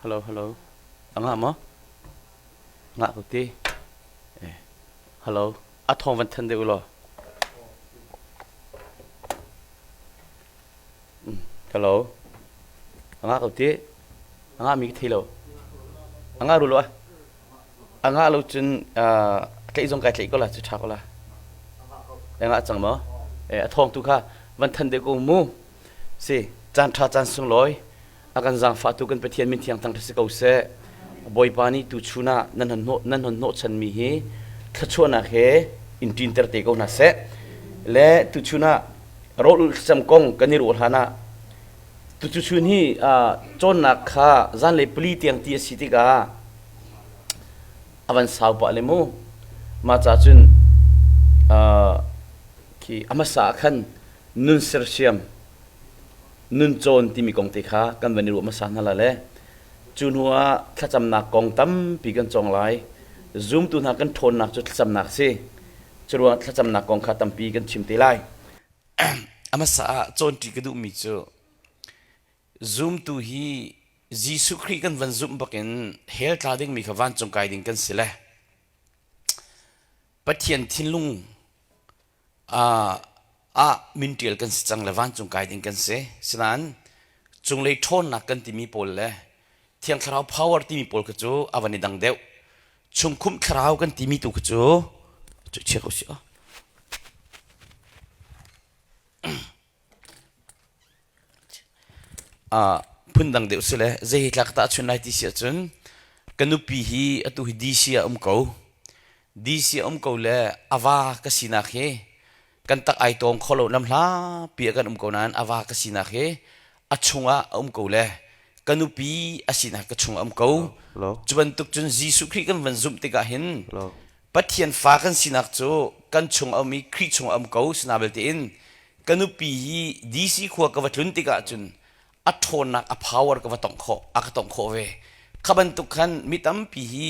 Hello, hello. A ngah maw? Ngah ko ti. Eh, hello. A thawng van than deuh u law. Mm, hello. A ngah ko ti. A ngah mi ka thei lo. A ngah ru lo ah. A ngah lo cun uh, tlaih zong kai tlaih ko la cu ṭha ko la. A ngah cang maw? Eh, a thawng tu kha van than deuh ko mu. Si, caan ṭha caan sunglawi a kan zaangfahtu kan Pathian min thiang thangṭhat si ko seh. Bawipa nih tuchun ah nan hon hnawh nan hon hnawhchanmi hi thluachuahnak he in ṭinter te ko hna seh. Le tuchun ah rawl ulh thlacam kong kan i ruah hlan ah tuchun hi cawnnak kha zanlei pali tiang ti a si tikah a van sau pah le mu. Mah ca cun khi a hmasa ah khan nun sersiam nun cawn timi kong te kha kan van i ruah hmasa hna la le cu hnu ah thlacamnak kong tampi kan cawng lai. Zumtu hna kan ṭhawnnak cu thlacamnak si. Cu ruangah thlacamnak kong kha tampi kan chim te lai. A hmasa ah cawnṭi ka duhmi cu zumtu hi Jesuh Khrih kan van zumh bakin hell tla dingmi kha vancung kai ding kan si le Pathian thinlung ah min ṭial kan si cang le vancung kai ding kan si. Sinain cunglei ṭhawnnak kan timi pawl le Thiang Thlarau power timi pawl kha cu a van i dang deuh. Chungkhumh thlarau kan timi tu kha cu chia ko si. Phundang deuh si le zei hi tla ka tahchunh lai ti si ahcun ka nupi hi atu hi DC ah um ko. DC ah um ko le a va ka sinak hi kan tak ai tawng kho lo lam hlapi ah kan um ko nain a va ka sinak hi a chungah a um ko le ka nupi a sinak ka chungah a um ko. Cu bantuk cun Jesuh Khrih kan van zumh tikah hin Pathian fa kan sinak cu kan chung a um i Khrih chung a um ko sina belte in ka nupi hi DC khua ka va tlun tikah cun a ṭhawnnak a power ka va tongh khawh a ka tongh khawh ve kha bantuk khan mi tampi hi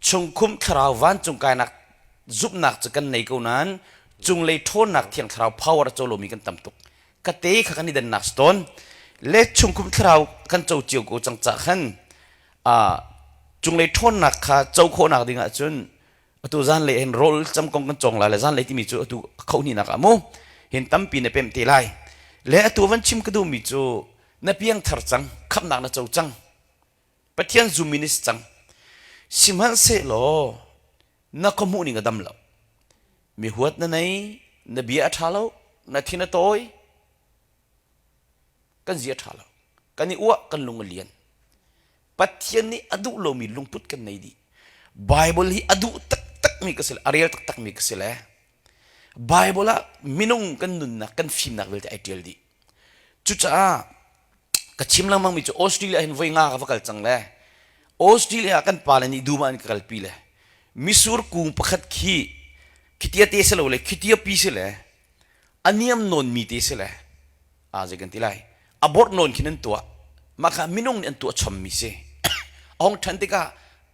chungkhum thlarau vancung kainak zumhnak cu kan nei ko nain cunglei ṭhawnnak thiang thlarau power a co lomi kan tam tuk ka te kha kan i dannak si tawn le chungkhum thlarau kan co cio ko cang ca khan cunglei ṭhawnnak kha co khawhnak ding ahcun atu zanlei hin rawl cam kong kan cawng lai le zanlei timi cu atu khohnihnak ah mu hin tampi na pemh te lai le atu van chim ka duhmi cu na piangthar cang khamhnak na co cang Pathian zummi na si cang sihmanhsehlaw na ka hmuh ning a dam lo mi huat na nei na bia a ṭha lo na thin a tawi kan zia ṭha lo kan i uah kan lung a lian Pathian nih a duh lomi lungput kan nei dih Bible hi a duh taktakmi ka si le a rel taktakmi ka si le Bible ah minung kan nunnak kan fimnak vialte ai ṭial dih cucaah ka chim lengmangmi cu Australia hin voi nga ka va kal cang le Australia ah kan pale nih dum ah an ka kalpi le misur kung pakhat khi khitia te si lo le khitia pi si le a niam nawnmi te si le a zei kan ti lai a bawrh nawn khin an tuah mah kha minung nih an tuah chommi si a hong ṭhan tikah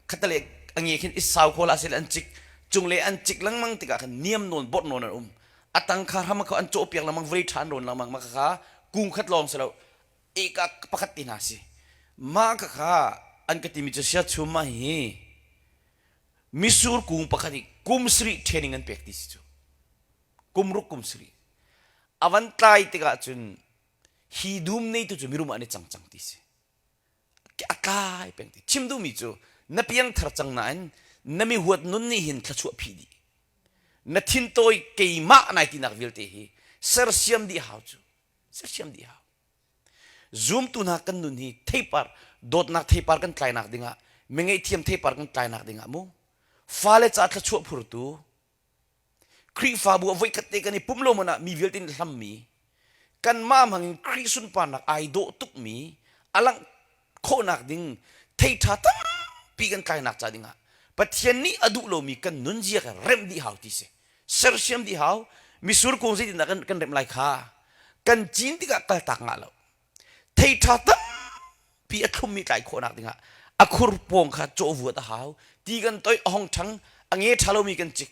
khatale a nge khin i sau kho la sel an cik cungle an cik lengmang tikah khan niam nawn bawrh nawn an um a tang kha hram kha an cawh piak lengmang vei ṭhan rawn lengmang mah kha kung khat lawng si lo eka pakhat ti hna si mah kha kha an ka timi cu sia chum ma hi misur kung pakhat i kum sarih training an pek ti si cu kum ruk kum sarih a van tlai tikah cun hi dum neitu cu mirum ah an i cang cang ti si a tlai peng ti chim duhmi cu na piangthar cang nain na mi huat nun nih hin thluachuah phih dih na thintawi keimah nai tinak vialte hi sersiam dih hau cu sersiam dih hau zumtu hna kan nun hi theipar dawtnak theipar kan tlainak dingah mi ngaihthiam theipar kan tlainak dingah mu fale ca thluachuah phurtu Khrihfabu ah voikhat te kan i pum lo man ah mi vialte nih hlammi kanmah hmang in Khrih sunparnak ai dawh tukmi a langh khawhnak ding thei ṭha tampi kan tlainak ca dingah Pathian nih a duh lomi kan nunzia kha remh dih hau ti si sersiam dih hau misur kung zeitindah kan, kan remh lai kha kan cin tikah kaltak ngah lo thei ṭha tampi a thlummi tlai khawhnak dingah a khur pawng kha cawhvuat a hau ti kan toih a hong ṭhang a nge ṭha lomi kan cik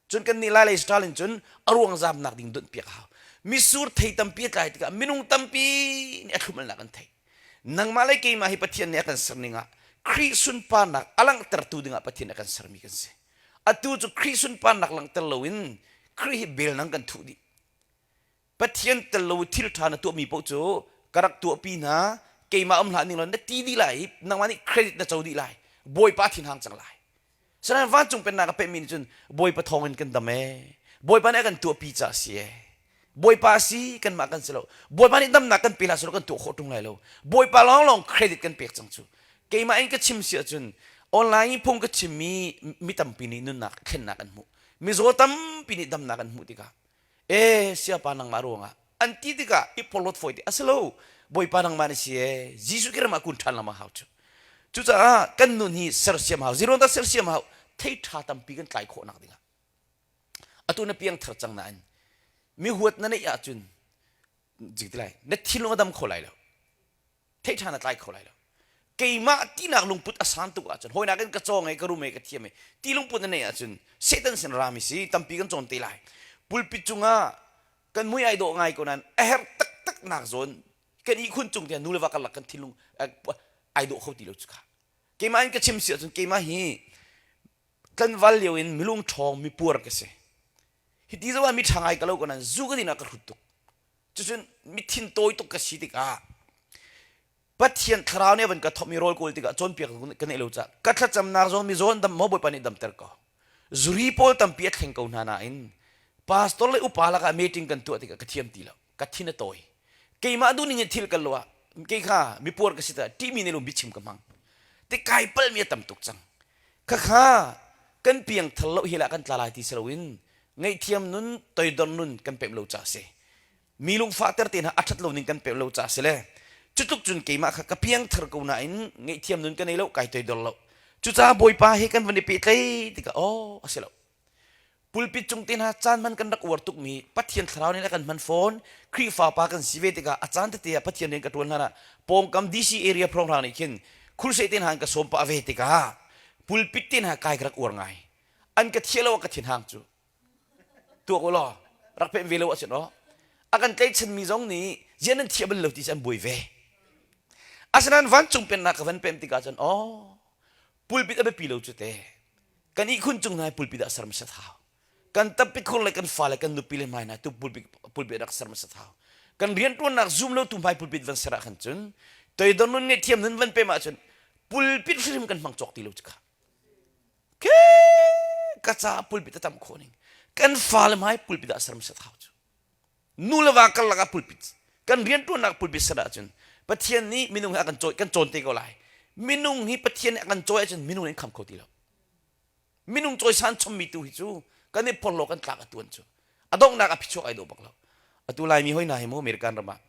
cun kan nih lai lei style in cun a ruang zamnak ding donh piak a hau misur thei tampi a tlai tikah minung tampi nih a thlum alnak an thei. Nangmah le keimah hi Pathian nih a kan ser ning ah Khrih sunparnak a langhtertu dingah Pathian a kan sermi kan si. Atu cu Khrih sunparnak langhter loin Khrih hi bel nang kan thuh dih. Pathian tel lo thil ṭha na tuahmi paoh cu ka rak tuahpi hna keimah um hlah ning law na ti dih lai i nangmah nih credit na co dih lai. Bawipa thinhang cang lai. Sinain vancung pennak a pehmi nih cun Bawipa thawngin kan dam ee. Bawipa nih a kan tuahpi caah a si ee. Bawipa a si kanmah kan si lo. Bawipa nih damnak kan pe hlah selaw kan tuah khawh ṭung lai lo. Bawipa lawnglawng credit kan pek cang cu. Keimah in ka chim si ahcun online in phung ka chimmi mi tampi nih nunnak thlennak an hmuh. Mizaw tampi nih damnak an hmuh tikah e siapa nangmah ruangah an ti tikah i porhlawt fawi te a si lo bawipa nangmah na si e Jesuh Khrih ramah kun ṭhan lama hau cu cucaah kan nun hi sersiam hau ziruang dah sersiam hau thei ṭha tampi kan tlai khawh nak dingah atu na piang thar cang nain mi huat na neih ahcun jik ti lai na thinlung a dam kho lai lo thei ṭha na tlai kho lai lo keimah tinak lungput a san tuk ahcun hawinak in ka cawng e ka rum e ka thiam e ti lungput na neih ahcun Satan sin rami si tampi kan cawn te lai pulpit cungah kan mui ai dawh ngai ko nain a herh taktak nak zawn kan ihkhun cung tiang nu le va karlak kan thinlung ai dawh kho ti lo cu kha keimah in ka chim si ahcun keimah hi tlanval lio in milung ṭhawng mipuar ka si hi ti zoh ah mi ṭha ngai ka lo ko nain zu ka din ah ka hrut tuk Cucun mithin tawi tuk ka si tikah Pathian thlarau nih a van ka thawhmi rawl kawl tikah cawnpiak ka neih lo caah ka thlacamnak zong mizaw an dam maw Bawipa nih damter ko. Zuri pawl tampi a thleng ko hna nain pastor le upa lakah meeting kan tuah tikah ka thiam ti lo. Ka thin a tawi. Keimah duhning in thil kan lo ah kei kha mipuar ka si ta ṭihmi nih lo biachim ka hmang. Ti kai palmi a tam tuk cang. Khakha kan piang thal lo hi lah kan tla lai ti si loin ngaihthiam nun toidor nun kan pemh lo ca si mi lungfahter te hna a ṭhat lo ning kan pemh lo ca si le cutluk cun keimah kha ka piangthar ko nain ngaihthiam nun ka nei lo kai toidor lo cucaah bawipa he kan van i pehtlai tikah aw a si lo pulpit cung te hna caan hman kan rak uar tukmi Pathian thlarau nih a kan hman fawn Khrihfa pa kan si ve tikah a caan tete ah Pathian rian ka ṭuan hlan ah pawngkam DC area hrawnghrang nih khin khurseh te hna an ka sawm pah ve tikah pulpit te hna kai ka rak uar ngai an ka thiah lo a ka thinhang cu tuak u law rak pemh ve lo ahcun aw a kan tlaihchanmi zong nih zian nan thiah bal lo ti cu an buai ve asinain vancung pennak ka van pemh tikah cun aw pulpit a biapi lo cu te kan ihkhun cung hna pulpit ah ser hmasat hau kan tappi khur le kan fale kan nupi le hmai hna tu pulpit pulpit rak ser hmasat hau kan riantuannak zum lo tu hmai pulpit van ser ah khan cun toidor nun ngaihthiam nun van pem ahcun pulpit hrim kan hmang cawk ti lo cu kha Ke ka ca pulpit a tam khawh ning. Kan fale hmai pulpit ah ser hmasat hau cu. Nu le va karlak ah pulpit kan riantuannak pulpit ser ahcun Pathian nih minung hi a kan cawi kan cawn te ko lai. Minung hi Pathian nih a kan cawi ahcun minung nih an kham kho ti lo. Minung cawisan chommi tu hi cu kan i porhlaw kan tlak a tuan cu. A donghnak a phichuak ai dawh bak lo. Atu Laimi hoi hna hi mu American ram ah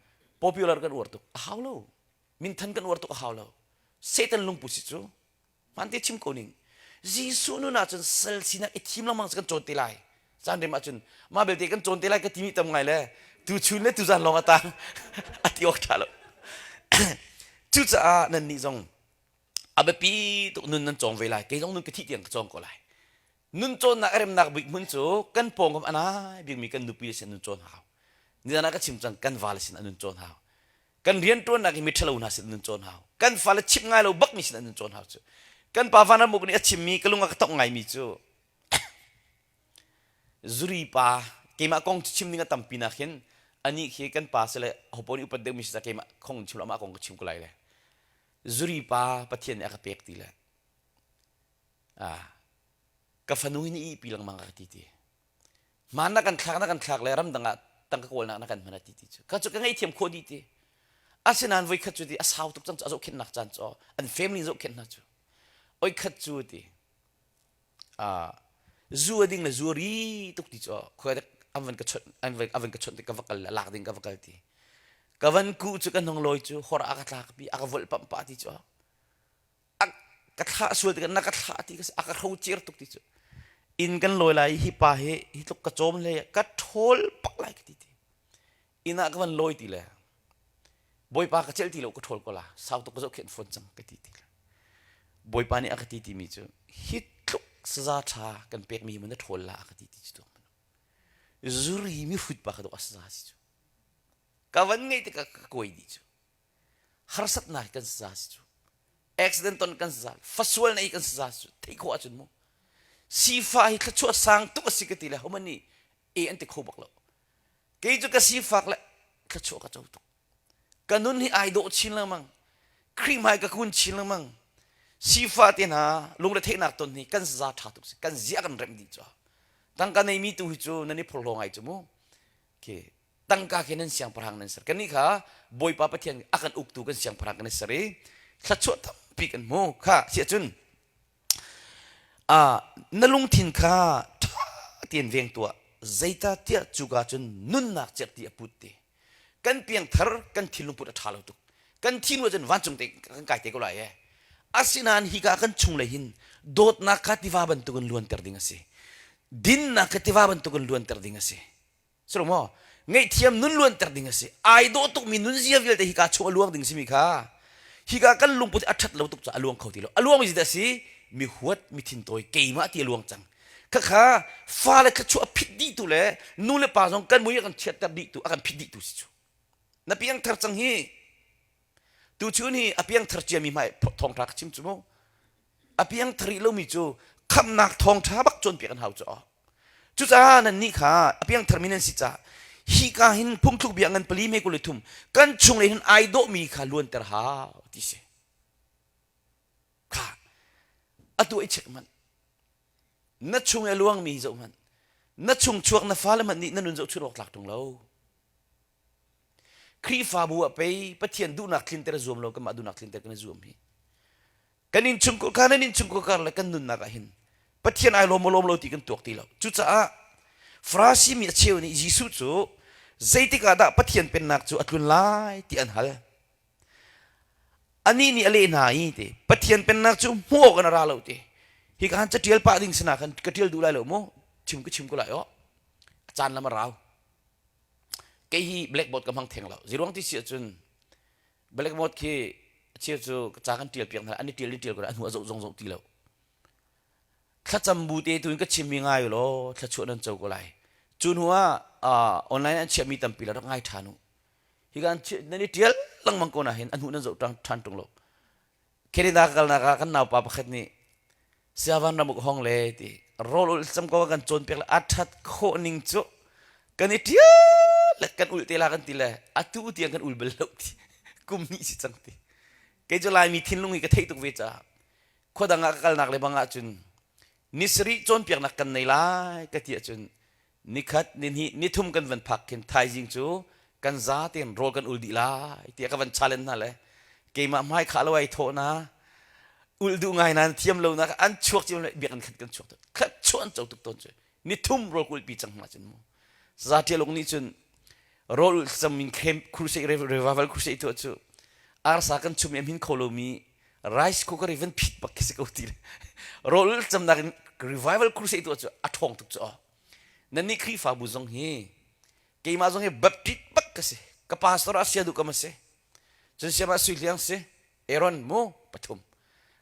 popular kan uar tuk a hau lo. Minthan kan uar tuk a hau lo. Satan lungput si cu Hmaan te chim ko ning. Jesuh nun ahcun sal sinak i thim lengmang cu kan cawn te lai. Caan rem ahcun mah belte kan cawn te lai ka timi tam ngai le tuchun le tuzan lawng a tang a ti awk ṭha lo. Cucaah nannih zong a biapi tuk nun nan cawng ve lai. Kei zong nun ka thih tiang ka cawng ko lai. Nun cawnnak a remnak bik hmun cu kan pawngkam a nai bikmi kan nupi le sin nun cawn hau. Nizan ah ka chim cang kan vale sin an nun cawn hau. Kan rianṭuannak hi miṭhalo hna sin an cawn hau. Kan fale chimh ngai lo bakmi sin an cawn hau cu. Kan pa Van Ram Uk nih a chimmi ka lung a ka tongh ngaimi cu zuri pa keimah kong chim ding a tampi nak hin anih khi kan pa sile hopo nih upat deuhmi si keimah kong chim lo amah kong ka chim ko lai le zuri pa Pathian nih a ka pek ti le ah ka fanu hi ni ihpi lengmang ka ti ti Hmaan na kan thlak na kan thlak le ramdang ah tangka kawlnak na kan hman a ti ti cu ka cu ka ngaihthiam khawh dih ti asinain voikhat cu ti a sau tuk cang cu a zohkhenhnak caan cu an family zohkhenh hna cu oikhat cu ti zu a ding le zu a ri tuk ti cu khoi an van ka chawnh an van an van ka chawnh ti ka va kal lak ding ka va kal ti ka van ku cu ka hnong lawi cu hor a ka tlak pi a ka volh pamh pah ti cu ka thlah sual tikah na ka thlah ti ka si a ka hro cer tuk ti cu inn kan lawi lai hi pa hi hi tluk ka cawm hlei ka ṭhawl pak lai ka ti ti inn ah ka van lawi ti le bawipa ka celh ti lo ka ṭhawl ko la sau tuk ka zohkhenh fawn cang ka ti ti le bawipa nih a ka ti timi cu hi tluk saza ṭha kan pekmi hi na ṭhawl la a ka ti ti cu tuak zuri mi hrut pa ka dok a saza si cu ka van ngeih tikah ka kuai dih cu. Harsatnak kan saza si cu. Accident ton kan saza, fasual nei kan saza si cu. Theih khawh ahcun mu. Sifah hi thluachuah sang tuk a si ka ti le homan nih e an ti kho bak lo. Kei cu ka sifak le thluachuah ka co tuk. Ka nun hi ai dawh chin lengmang. Khrih hmai ka kun chin lengmang. Sifah te hna lungretheihnak ton hi kan saza ṭha tuk si. Kan zia kan remh dih cu. Tangka neimi tu hi cu nan i phorhlaw ngai cu mu. Khi tangka khi nan siangpahrang nan ser. Kannih kha Bawipa Pathian a kan uktu kan siangpahrang kan i ser i thluachuah tampi kan hmu. Kha siah cun na lungthin kha ṭha tein veng tuah. Zeicahtiah cuka cun nunnak cerhti a put ti. Kan piangthar kan thinlung put a ṭha lo tuk. Kan thi hnu ahcun vancung te kan kai te ko lai ee. Asinain hika kan chunglei hin dawtnak kha tiva bantukin luanter ding a si. Dinnak kha tiva bantukin luanter ding a si. Silo maw? Ngaihthiam nun luanter ding a si. Ai dawh tukmi nunzia vialte hika chung a luang ding simi kha hika kan lungput a ṭhat lo tuk caah a luang kho ti lo. A luangmi zeidah a si? Mi huat, mi thintawi, keimah ti a luang cang. Khakha fale thluachuah a phit dihtu le nu le pa zong kan mui a kan chiatter dihtu, a kan phit dihtu si cu. Na piangthar cang hi. Tuchun hi a piangthar ciami hmai thawngṭha ka chim cu mu. A piangthar rih lomi cu khamhnak thawngṭha bak cawnpiak an hau cu. Cucaah nannih kha a piangtharmi nan si caah hika hin phungthluk bia ngan pali me 23 kan chung hin ai dawhmi kha luanter hau ti si. Kha atu i check hmanh. Na chung i a luangmi hi zoh hmanh. Na chung chuak na fale hmanh nih na nun zohchunh awk tlak ṭung lo. Khrihfabu ah pei Pathian duhnak tlinter zuam lo kanmah duhnak tlinter kan i zuam hi. Kan innchungkhar kha nan innchungkhar le kan nunnak ah hin Pathian ai lawm maw lawm lo ti kan tuak ti lo. Cucaah Farasi mi a cheu nih Jesuh cu zeitik ah dah Pathian pennak cu a tlun lai ti an hal. Anih nih a leh hna i ti Pathian pennak cu hmuh awk in a ra lo ti. Hi ka han catial pah ding sinah khan ka tial duh lai lo mu. Chim ka chim ko lai aw. A caan lam a rau. Kei hi blackboard ka hmang theng lo. Ziruang ti si ahcun blackboard khi a cheu cu ca kan tial piak hna an i tial i tial ko an hnu a zoh zong zoh ti lo. Thlacam bu te tu in ka chimmi ngai law thluachuah nan co ko lai. Cu hnu ah online an chiahmi tampi la rak ngai ṭhan u. Hi kan nan i tial lengmang ko na hin a hnu nan zoh ṭhan ṭung lo. Canada ka kalnak ah kan naupa pakhat nih Siavan ramuk hong le ti rawl ul cam ko kan cawnpiak le a ṭhat khawh ning cu kan i ṭial le kan ul te la kan ti le atu tiang kan ul bal lo ti kum hnih si cang ti kei cu Laimi thinlung hi ka theih tuk ve caah khua dang ah ka kalnak le bang ahcun ni sarih cawnpiaknak kan nei lai ka ti ahcun nikhat nihnih nithum kan van phak khin thaizing cu kan za tein rawl kan ul dih lai tiah ka van challenge hna le keimah hmai khah lo ai thawh na ul duh ngai nan thiam lo nak an chuak cio le biakinn khat kan chuak khat chuan co tuk tawn cu nithum rawl kul pi cang hna cun mu za tialung nih cun rawl ul cam in crusade revival crusade tu cu arsa kan chum em hin kho lomi rice cooker i van phit bak khi si ko ti rawl ul camnak in revival crusade tu cu a ṭhawng tuk cu Nannih Khrihfabu zong hi keimah zong hi Baptist bak ka si. Ka pastor ah sia duh kam a si. Cun siam ah Sui Hliang si. Aaron mu pathum.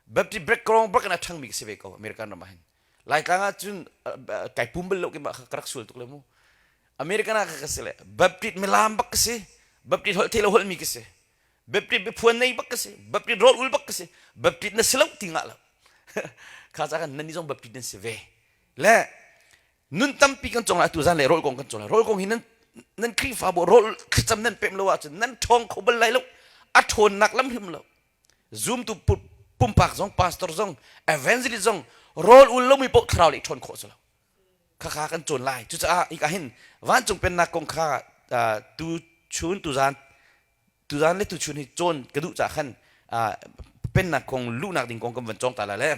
Baptist background bak in a ṭhangmi ka si ve ko American ram ah hin. Laitlang ah cun kai pum bal lo keimah ka rak sual tuk le mu. American ah ka si le Baptist milam bak ka si. Baptist holh thei lo holhmi ka si. Baptist biaphuan nei bak ka si. Baptist rawl ul bak ka si. Baptist na si lo ti ngah lo. Kha ca kan nan zong Baptist nan si ve. Le nun tampi kan cong lai atu zan le rawl kong kan cong lai rawl kong hi nan nan Khrihfabu rawl thlacam nan pem lo ahcun nan ṭhawng kho bal lai lo a ṭhawnnak lam hrim lo zumtu pumpak zong pastor zong evangelist zong rawl ul lomi paoh thlarau lei ṭhawn khawh si lo khakha kan cawn lai cucaah hika hin vancung pennak kong kha tu chun tu zan tuzan le tuchun hi cawn ka duh caah khan pennak kong luhnak ding kong kan van cawng ta lai le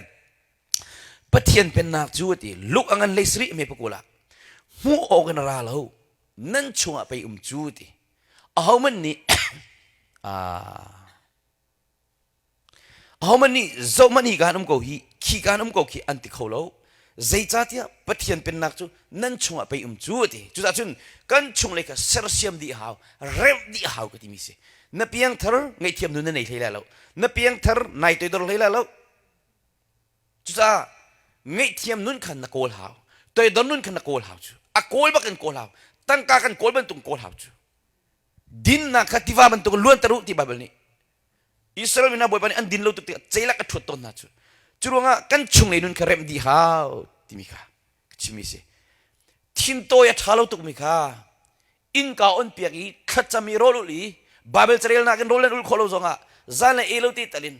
Pathian pennak cu a ti luk a ngan hlei sarih hme pakul ah hmuh awk in a ra lo nan chungah pei um cu ti ahohmanh nih ahohmanh nih zohhmanh hi kaan um ko hi khi kaan um ko khi an ti kho lo zeicahtiah Pathian pennak cu nan chungah pei um cu a ti cucaah cun kan chunglei kha sersiam dih hau remh dih hau ka timi si na piangthar ngaihthiam nu na nei hlei lai lo na piangthar nai toidor hlei lai lo Cucaah ngaihthiam nun khan na kawl hau. Toidor nun khan na kawl hau cu. A kawl bak in kawl hau. Tangka kan kawl bantuk kawl hau cu. Dinnak kha tiva bantuk luanter u ti Bible nih. Israel mi hna Bawipa nih an din lo tuk tikah ceilak a ṭhuat tawn hna cu. Cu ruangah kan chunglei nun kha remh dih hau timi kha ka chimmi si. Thintawi a ṭha lo tukmi kha innka on piak i thlacam i rawl ulh i Baibal carelnak in rawl nan ulh khawh lo zongah zan le e lo te tal in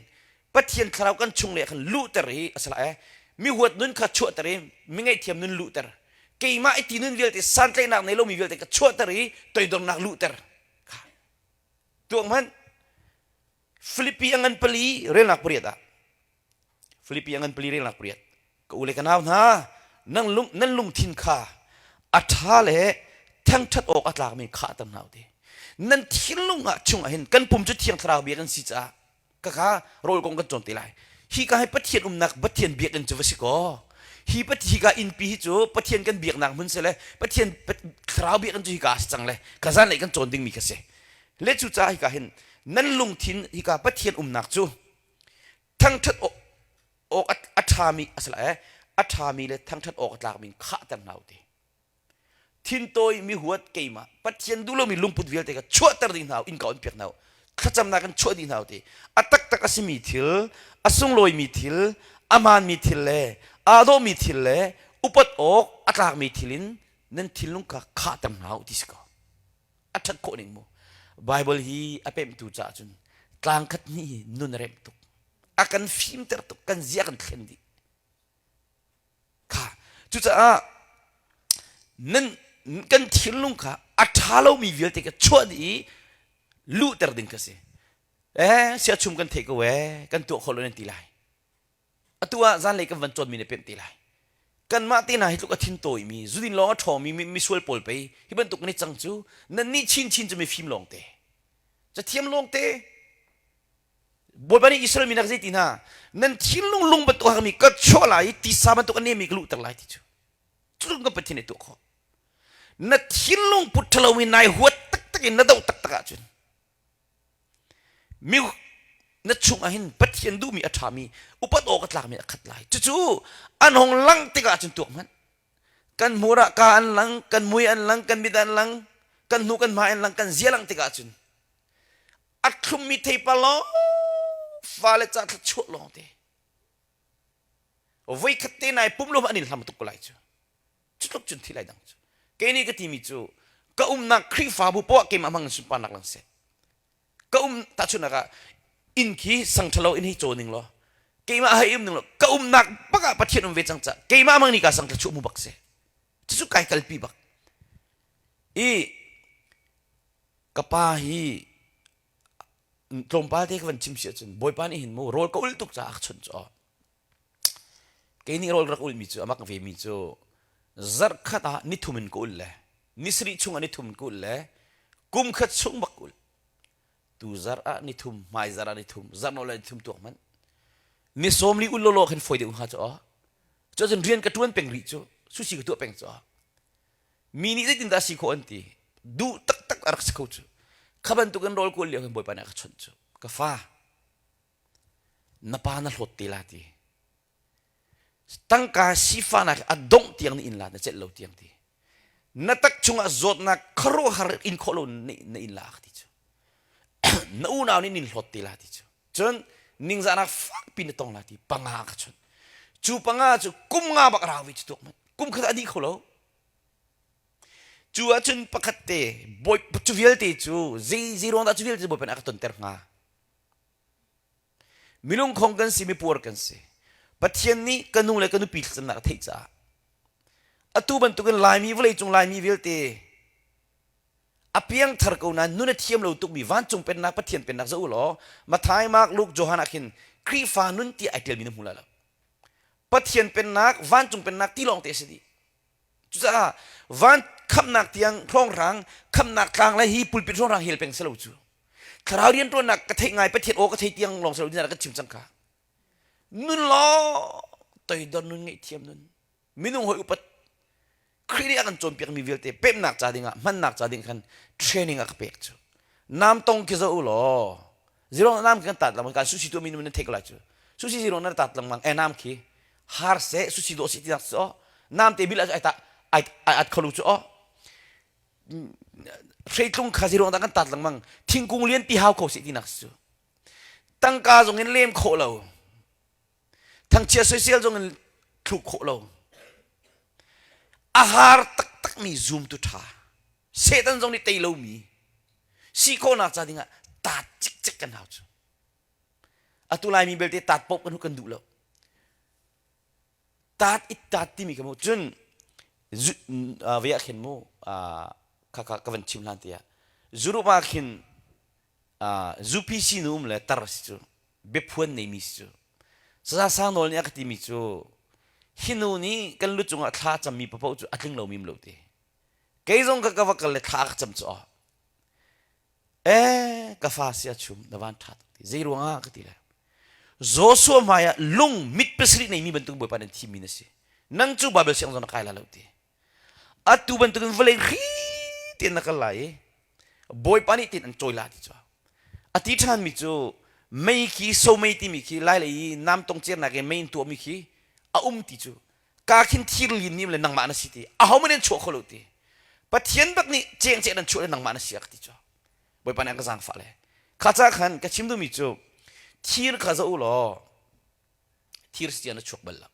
Pathian thlarau kan chung le khan luhter hi a si lai. Mi huat nun kha chuahter i mi ngaihthiam nun luhter. Keimah i ti nun vialte santlaihnak nei lomi vialte ka chuahter i toidornak luhter. Kha tuak hmanh Filipi a ngan pali relnak pariat ah Filipi a ngan pali relnak pariat ka u le ka nau hna nan lung nan lungthin kha a ṭha le thangṭhat awk a tlakmi khahter hna u ti nan thinlung ah chungah hin kan pum cu thiang thlarau bia kan si caah ka kha rawl kong kan cawn te lai hi ka hi Pathian umnak Pathian biakinn cu va si kaw hi hi ka innpi hi cu Pathian kan biaknak hmun si le Pathian thlarau biakinn cu hi ka si cang le ka zan lei kan cawn dingmi kha si le cucaah hika hin nan lungthin hika Pathian umnak cu thangṭhat awk a ṭhami a si lai a ṭhami le thangṭhat awk a tlakmi in khahter hna u ti thintawi mi huat keimah Pathian duh lomi lungput vialte kha chuahter dih hna u innka on piak hna u thlacamnak in chuah dih hna u ti a taktak a simi thil a sunglawimi thil a hmaanmi thil le aa dawhmi thil le upat awk a tlakmi thil in nan thinlung kha khahter hna u ti si ko a ṭhat khawh ning mu Bible hi a pemhtu caah cun tlang khat hnih hi nun a remh tuk a kan fimter tuk kan zia kan thlen dih kha cucaah nan kan thinlung kha a ṭha lomi vialte kha chuah dih i luhter ding kha si eh siachum kan theih ko eh kan tuah khawh lo nan ti lai Atu ah zanlei kan van cawnmi na pemh te lai. Kanmah te hna hi tluk a thin tawimi, zudin lawng a ṭhawngmi misual pawl pei hi bantuk nan i cang cu nannih chinchin cu mifim lawngte. Cathiam lawngte. Bawipa nih Israel mi nak zei ti hna nan thinlung lung bantuk hakmi ka chuah lai i tisa bantuk a nemi ka luhter lai ti cu. Cu kan Pathian nih tuah khawh. Na thinlung put ṭhalomi nai huat taktak in na doh taktak ahcun Mi na chungah hin Pathian duhmi a ṭhami upat awk a tlakmi a khat lai. Cucu an hong lang tikah cun tuak hmanh. Kan hmur ah ka an lang, kan mui an lang, kan mit an lang, kan hnu kan hmai an lang, kan zia lang tikah cun a thlummi theipar lawng fale ca thluachuah lawng te. Voikhat te nai pum lo an in hlam tuk ko lai cu. Cutluk cun thi lai dang cu. Kei nih ka timi cu ka umnak Khrihfabu poah keimah hmang in sunparnak lang seh. Ka um tahchunhnak ah inn khi sang ṭhalo in hei caw ning law keimah hei um ning law ka umnak bak ah Pathian um ve cang ca keimah mang nih ka sang thluachuah mu bak seh. Cucu kai kalpi bak. I ka pa hi tlawmpal te ka van chim si ahcun Bawipa nih hin mu rawl ka ul tuk caah a ka chawnh cu Kei nih rawl rak ulmi cu a mak vemi cu zarhkhat ah nithum in ka ul le nisarih chung ah nithum in ka ul le kum khat chung bak ka ul. Tu zarh ah nithum, hmai zarh ah nithum, zarh nawl ah nithum tuak hmanh. Ni sawm li ul lawlaw khin fawi deuh hnga cu aw. Cucun rian ka ṭuan peng rih cu, sushi ka tuah peng cu aw. Mi nih zeitindah si khawh an ti. Duh taktak a rak si kho cu. Kha bantukin rawl kawl lio khin Bawipa nih a ka chawnh cu. Ka fa, na pa na hlawt te la ti tangka sifahnak a dongh tiang na in la na celh lo tiang ti na tak chungah zawtnak khuaruahhar in khawh lo na in la ti cu na unau nih nin hlawt te la ti cu cun ningzahnak fakpi na tong la ti panga ka chun cu panga cu kum nga bak rau ve cu tuak man kum khat a dih kho lo cu ahcun pakhat te bawi cu vialte cu zei zei ruang dah cu vialte bawipa nih a ka tonter hnga Minung khong kan si, mipuar kan si. Pathian nih ka nu le ka nupi thlacamnak a theih caah atu bantukin Laimi vawleicung Laimi vialte a piangthar ko nain nun a thiam lo tukmi vancung pennak Pathian pennak zoh u law Matthai, Mark, Luke, Johan ah khin Khrihfa nun ti ai ṭialmi na hmu lai lo. Pathian pennak, vancung pennak ti lawng te a si dih. Cucaah van khamnak tiang hrawnghrang khamnak tlang le hi pulpit hrawnghrang hel peng si lo cu. Thlarau rianṭuannak ka theih ngai Pathian aw ka thei tiang lawng si lo ding ka chim cang kha. Nun law toidor nun ngaihthiam nun minung hoi upat Khrih nih a kan cawnpiakmi vialte pemnak ca dingah hmannak ca ding khan training a ka pek cu. Nam tong khi zoh u law zero nam khi kan tat lengmang kan sushi tuahmi nan theih ko lai cu. Sushi zero nan tat lengmang e nam khi har seh sushi dawh seh tinak cu nam te bil ah ai ta ai ai at kholu cu hreitlung kha zero kan tat lengmang thingkung lian pi hau kho seh tinak cu. Tangka zong in lem khawh lo. Thangchia soisel zong in thluk khawh lo. A har taktakmi zumtu ṭha. Satan zong nih tei lomi si khawhnak ca dingah taat cikcek kan hau cu. Atu Laimi belte taat paoh kan kan duh lo. Taat i taat timi ka mu cun ve ah khin mu kha kha ka van chim hlan tiah Europe ah khin UPC nu um le tar si cu biaphuan neimi si cu Saza Sang Nawl nih a ka timi cu hi nu nih kan lu cungah thla cammi paoh cu a tling lomi um lo ti kei zong ka ka va kal le thla ka cam cu eh ka fa sia chum na van ṭha tuk ti zei ruangah ka ti le Joshua hmai ah lung mit pasarih neimi bantuk Bawipa nan thimmi na si nang cu Bible siang zong na kai la lo ti atu bantukin vawlei hri tein na kal lai i Bawipa nih tin an cawi la ti cu a ti ṭhanmi cu mei khi somei timi khi lai lei i namtong cernak i mei in tuahmi khi a um ti cu ka khin thir lin nim le nangmah na si ti ahohmanh an chuah kho lo ti Pathian bak nih cengceh nan chuah le nangmah na si a ka ti cu Bawipa nih a ka zaangfah le kha ca khan ka chim duhmi cu thir kha zoh u law thir si na chuak bal lo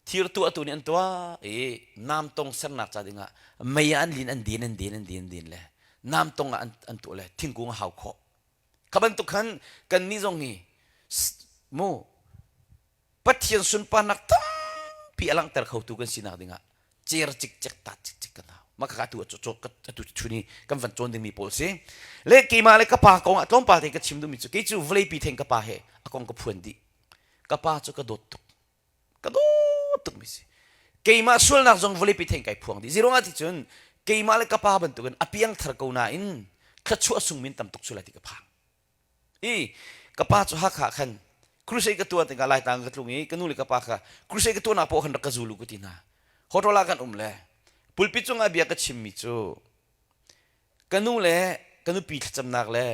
thir tuahtu nih an tuah i namtong sernak ca dingah mei ah an lin an din an din an din an din le namtong ah an, an tuah le thingkung a hau khawh kha bantuk khan kan nih zong hi mu Pathian sunparnak tampi a langhter khotu kan sinak dingah cer cikcek tat cikcek kan hau mah kha atu atu chun i kan van cawn dingmi pawl si le keimah le ka pa kong ah tlawmpal te ka chim duhmi cu kei cu vawleipi theng ka pa he a kong ka phuan dih ka pa cu ka dawt tuk ka dawt tuk mi si keimah sualnak zong vawleipi theng kai phuang dih zeiruangah ti cun keimah le ka pa bantukin a piangthar ko nain thluachuah sung min tam tuk sulai ti ka phang I ka pa cu Hakha khan crusade ka tuah tikah Laitlang ka tlung i ka nu le ka pa kha crusade ka tuahnak paoh khan rak ka zul u ka ti hna. Hotel ah kan um le pulpit cungah bia ka chimmi cu ka nu le ka nupi thlacamnak le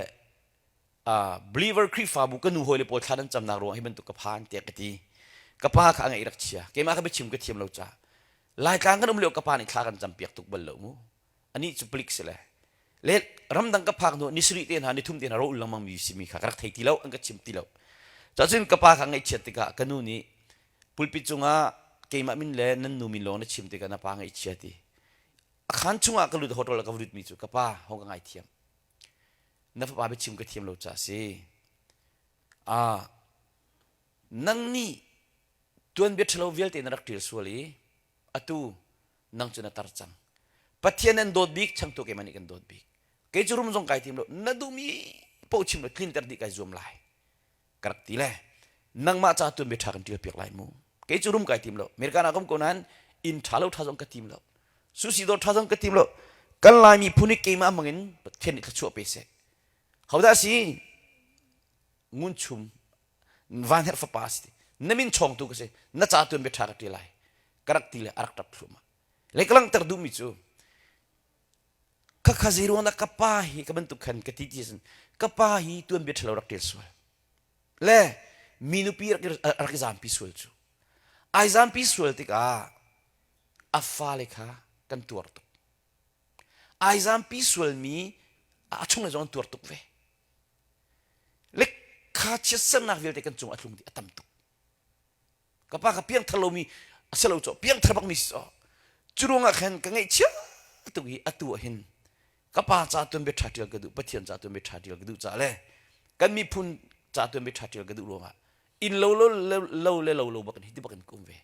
uh, believer Khrihfabu ka nu hawi le pawl thla nan camnak ruang hi bantuk ka phan tiah ka ti. Ka pa kha a ngaih rak chia. Keimah kha biachim ka thiam lo caah. Laitlang kan um lio ka pa nih thla kan campiak tuk bal lo mu. Anih cu palik si le le ramdang ka phak hnu ni sarih te hna ni thum te hna ro lengmang mi simi kha ka rak thei ti lo an ka chim ti lo cun ka pa kha ngaihchiat tikah ka nu nih pulpit cungah keimah min le nan nu min lawng na chim tikah na pa ngaihchia ti a khan chungah ka lut hotel ka lut mi cu ka pa hong ka ngaithiam na fapa biachim ka thiam lo ca si a nang nih tuanbia ṭhalo vialte na rak ṭial sual i atu nang cu na tar cang Pathian an dawt bik changtu keimah nih kan dawt bik kei cu rum zong kai tim lo na duhmi paoh chim lo tlinter dih kai zuam lai ka rak ti le nangmah ca tuan bia ṭha kan ṭial piak lai mu kei cu rum kai tim lo America na kom ko nain inn ṭha lo ṭha zong ka tim lo susi dawr ṭha zong ka tim lo kan Laimi phun hi keimah mangin Pathian nih thluachuah pe seh hodah si ngun chum van herh fapa si na min chawngtu ka si na ca tuan bia ṭha ka ṭial lai ka rak ti le a rak ṭap thluahmah le ka langhter duhmi cu khakha zei ruangah ka pa hi ka bantuk khan ka ti ti sin ka pa hi tuanbia ṭhalo rak ṭial sual le mi nupi rak rak i zampi sual cu ai zampi sual tikah a fale kha kan tuar tuk ai zampi sualmi a chung le zong an tuar tuk ve le kha chiatsernak vialte kan cung a tlung dih a tam tuk ka pa kha piangthar lomi a si lo caw piangthar bakmi si caw cu ruangah khan ka ngaihchia tuk i atu ah hin ka pa ca tuan bia ṭha ṭial ka duh Pathian ca tuan bia ṭha ṭial ka duh ca le kan miphun ca tuan bia ṭha ṭial ka duh ruangah inn lo lo lo le lo lo bak in hiti bak in ka um ve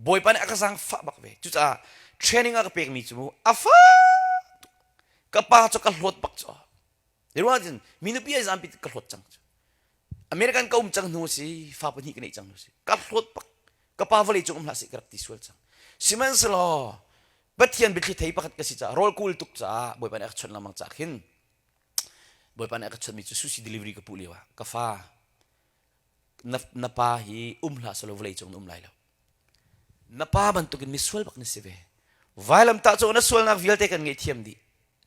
Bawipa nih a ka zaangfah bak ve cucaah training a ka pekmi cu mu a fak ka pa cu ka hlawt bak cu Ruang cun mi nupi ai zampi ka hlawt cang cu. American ka um cang hnu si fa pahnih ka neih cang hnu si ka hlawt bak ka pa vawlei cung um hlah sih ka rak ti sual cang. Sihmanhsehlaw Pathian biathli thei pakhat ka si caah rawl kul tuk caah Bawipa nih a ka chawnh lengmang caah khin Bawipa nih a ka chawnhmi cu sushi delivery ka puh lio ah ka fa na, na pa hi um hlah selaw vawlei cung na um lai lo. Na pa bantukin misual bak na si ve. Vailamtah cu na sualnak vialte kan ngaihthiam dih.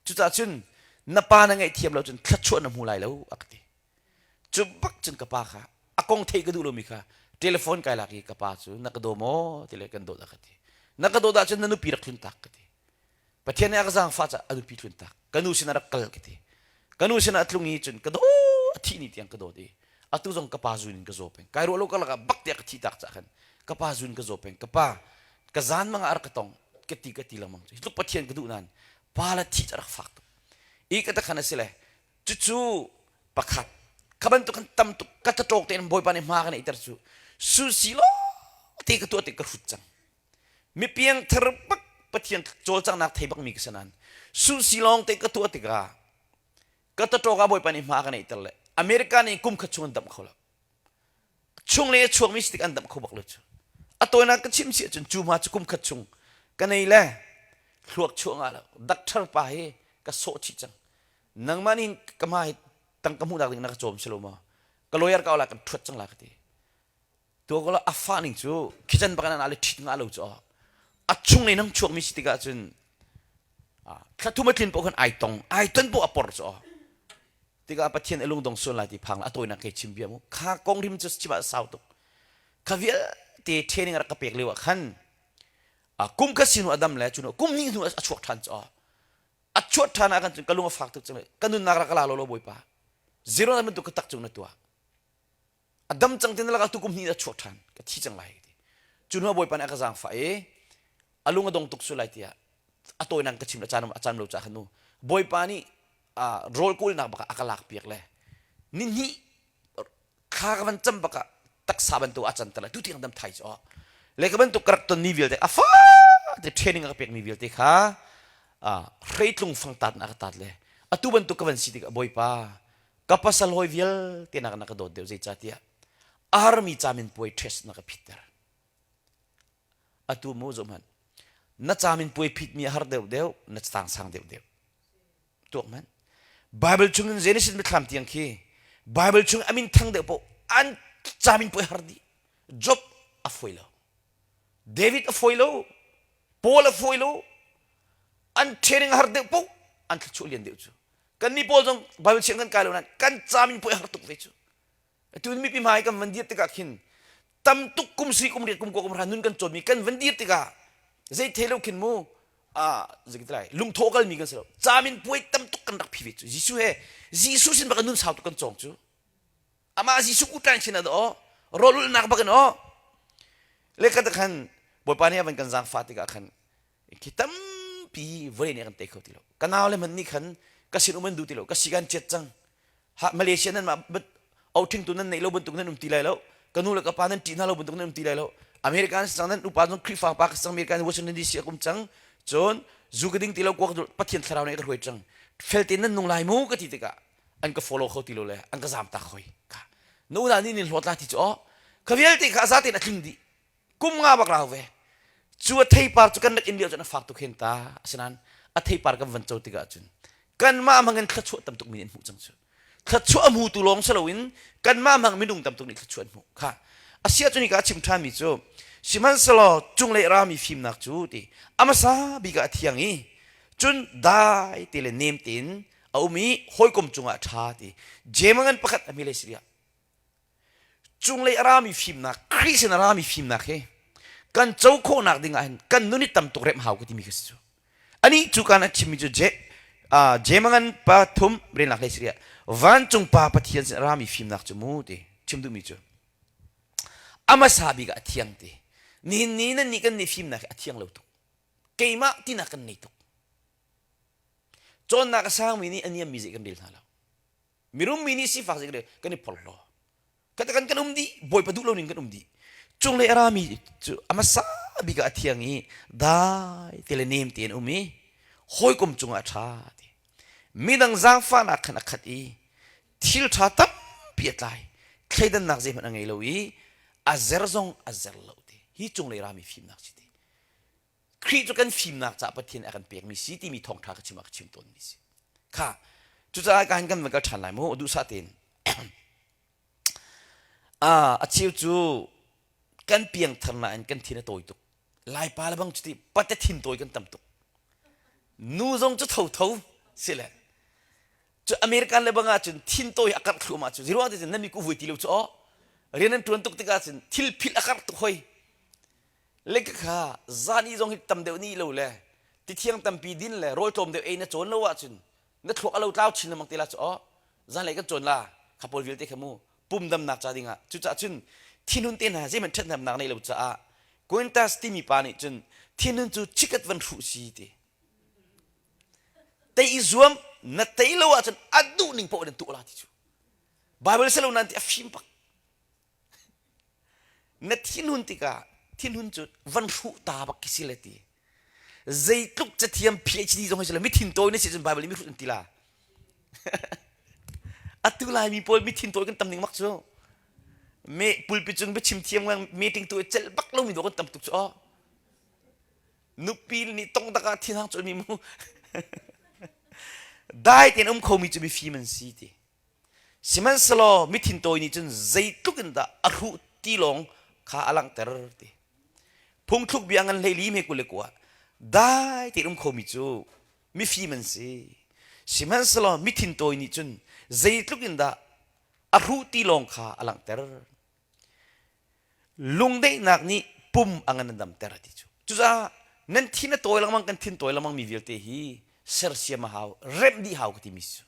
Cucaah cun na pa na ngaihthiam lo cun thluachuah na hmu lai lo a ka ti. Cu bak cun ka pa kha a kong theih ka duh lomi kha telephone kai lak i ka pa cu na ka daw maw ti le kan dawt a ka ti. Na ka dawt ahcun na nupi rak tlun tak ka ti. Pathian nih a ka zaangfah caah a nupi tlun tak. Ka nu sinah rak kal ka ti. Ka nu sinah a tlung i cun ka daw a thih ni tiang ka dawt i. Atu zong ka pa zun in ka zaw peng. Kai ruah lo karlak ah bak tiah ka thi tak cah khan ka pa zun ka zaw peng. Ka pa ka zan mang ah rak ka tong ka ti ka ti lengmang cu. Hi tluk Pathian ka duh nain pa le thi cu a rak fak tuk. I ka takhan a si le cucu pakhat kha bantuk kan tam tuk ka tatawk tein Bawipa nih hma ka neihter cu su si lo te ka tuah tik ka hrut cang. Mi piangthar bak Pathian cawlcanghnak thei bakmi ka si nain su si lawng te ka tuah tikah ka tatawk ah Bawipa nih hma ka neihter le America nih kum khat chung an damh kho lo. Chung le a chuakmi si tik an damh kho bak lo cu. A tawinak ka chim si ahcun cu hma cu kum khat chung ka nei le thluak chuah ngah lo. Doctor pa hi ka sawh chih cang. Nangmah nih ka hma hi tang ka hmuhnak ding na ka cawm si lo maw? Ka lawyer ka la kan thuat cang la ka ti. Tua ko la a fa ning cu khican bak in an le ṭhit ngah lo cu a chung le nang chuakmi si tikah cun thla thum a tlin paoh khan ai tong ai ton paoh a por cu tikah Pathian a lungdong sual lai ti phang a tawinak kei chim bia mu kha kong rim cu chim ah sau tuk kha vialte training rak ka pek lio ah khan kum kha sinu a dam le cu kum hnih hnu a chuak ṭhan cu a chuat ṭhan ah khan cun ka lung a fak tuk cang ka nunnak rak ka la lo lo bawipa zero na bantuk ka tak cung na tuah a dam cang tin lakah tu kum hnih a chuak ṭhan ka thi cang lai ti cu hnu bawipa nih a ka zaangfah i a lung a dong tuk su lai tiah a tawinak ka chim a caan a caan lo caah khan nu bawipa nih rawl kawlnak bak ah a ka lak piak le ni hnih thla ka van cam bak ah taksa bantuk a can ter lai tu tiang dam thai cu le ka bantuk ka rak ton mi vialte a fa te training a ka pek mi vialte kha hreitlung fangtat na ka tat le atu bantuk ka van si tikah bawipa ka pasal hawi vialte nak na ka dawt deuh zeicahtiah a harmi camin puai test na ka phitter atu mu zoh hmanh na camin puai phitmi a har deuh deuh na tang sang deuh deuh tuak hmanh Bible chung in Genesis mithlam tiang khi Bible chung amin thang deuh poh an camin puai har dih Job a fawi lo David a fawi lo Paul a fawi lo an training a har deuh poh an thluachuah lian deuh cu Kannih pawl zong Bible siang kan kai lo nain kan ca min puai har tuk ve cu. Atu mipi hmai kan van dir tikah khin tam tuk kum sri kum riat kum kua kum hra nun kan cawnmi kan van dir tikah zei thei lo khin mu ah zeitilai lungthawh kalmi kan si lo ca min puai tam tuk kan rak phi ve cu Jesuh he Jesuh sin bak nun sau tuk kan cawng cu amah Jesuh utlan sin ah aw rawlulnak bak in aw le ka khan Bawipa nih a van kan zaangfah tikah khan khi tampi vawlei nih a kan tei kho ti lo ka nau le hmanh nih khan ka sin um an duh ti lo ka si kan chiat cang ha Malaysia nan mah othing tu nan neih lo bantuk nan um ti lai lo ka nu le ka pa nan ṭih hna lo bantuk nan um ti lai lo American sang nan upa zong Khrihfa pa ka sang American Washington DC a um cang cun zu ka ding ti lo kuak Pathian thlarau nih ka hruai cang fel tein nan nung lai mu ka ti tikah an ka follow kho ti lo le an ka zam tak hoi kha nu na nih nin hlawt la ti cu oh kha vialte kha za tein a tling dih kum nga bak rau ve cu a theipar cu kan rak in lio cun a fak tuk hen ta asinain a theipar kan van co tikah cun kanmah hmang in thluachuah tam tuk mi an hmuh cang cu thluachuah a hmutu lawng si loin kanmah hmang minung tam tuk nih thluachuah an hmuh kha asia cu nika a chim ṭhan mi cu sihmanhsehlaw cunglei rami fimnak cu ti a hmasa bik ah a thiang i cun dai te le nem tein a um i hawikom cungah a ṭha ti Jemangan pakhat a mi le Syria Cunglei a rami fimnak, Khrih sin a rami fimnak hi kan co khawhnak ding ah hin kan nun hi tam tuk remh hau ka timi kha si cu. Anih cu kan a chimmi cu Je, uh, Jemangan pa thum relnak hlei siria vancung pa Pathian sin a rami fimnak cu mu ti chim duhmi cu a hmasa bik ah a thiang ti. Nihin ni nan nih kan nih fimnak hi a thiang lo tuk. Keimah tinak kan nei tuk. Cawnnak a sangmi nih a niammi zei kan rel hna lo. Mirum mi nih sifak zik kan i porhlaw. Kan kan kan um dih, Bawipa duh lo ning kan um dih. Cunglei a rami cu a hmasa bik ah a thiang i dai te le nem tein um i hawikom cungah a ṭha ti. Midang zaangfahnak khan a khat i thil ṭha tampi a tlai. Thleidannak zeihmanh a ngei lo i a zer zong a zer lo ti. Hi cunglei rami fimnak si ti. Khrih cu kan fimnak caah Pathian a kan pekmi si timi thawngṭha ka chim ah ka chim tawnmi si. Kha cucaah ka han kan van kal ṭhan lai mu duhsah tein. Ah, a cheu cu kan piangthar nain kan thin a tawi tuk. Laipa le bang cuti pate thin tawi kan tam tuk. Nu zong cu thotho si le cu American le bang ahcun thin tawi a karh thluahmah cu ziruang te cun nan mi ku vui ti lo cu aw rian an ṭuan tuk tikah cun thil philh a karh tuk hoi Le kha zan i zong hi tam deuh ni lo le tithiang tampi din le rawl tlawm deuh ei na cawn lo ahcun na thluak a lo tlau chin lengmang te la cu aw zanlei kan cawn la kha pawl vialte kha mu. Pum damnak ca dingah. Cucaah cun thinhun te hna zeihmanh ṭhathnemnak neih lo caah Quintus timi pa nih cun thinhun cu chikat van hruh si ti. Tei i zuam na tei lo ahcun a duh ning paoh in tuah la ti cu. Bible si lo nan ti a fim bak. Na thinhun tikah thinhun cu van hruh ta bak khi si le ti. Zeitluk cathiam PhD zong hi si le mithin tawi na si cun Bible nih mihrut an ti la. Atu Laimi pawl mithin tawi kan tam ning mak cu. Me pulpit cung biachim thiam ngang meeting tu celh bak lomi dawh kan tam tuk cu aw. Nupi nih tong tak ah thinhang colmi mu. Dai tein um khomi cu mifim an si ti. Sihmanhsehlaw mithin tawi nih cun zeitluk in dah a hruh ti lawng kha a langhter ti. Phungthluk bia ngan 14 he 21 dai tein um khomi cu mifim an si. Sihmanhsehlaw mithin tawi nih cun zeitluk in dah a hruh ti lawng kha a langhter. Lungdaihnak nih pum a ngan a damter a ti cu. Cucaah nan thin a tawi lengmang kan thin tawi lengmang mi vialte hi sersiam a hau, remh dih hau ka timi cu.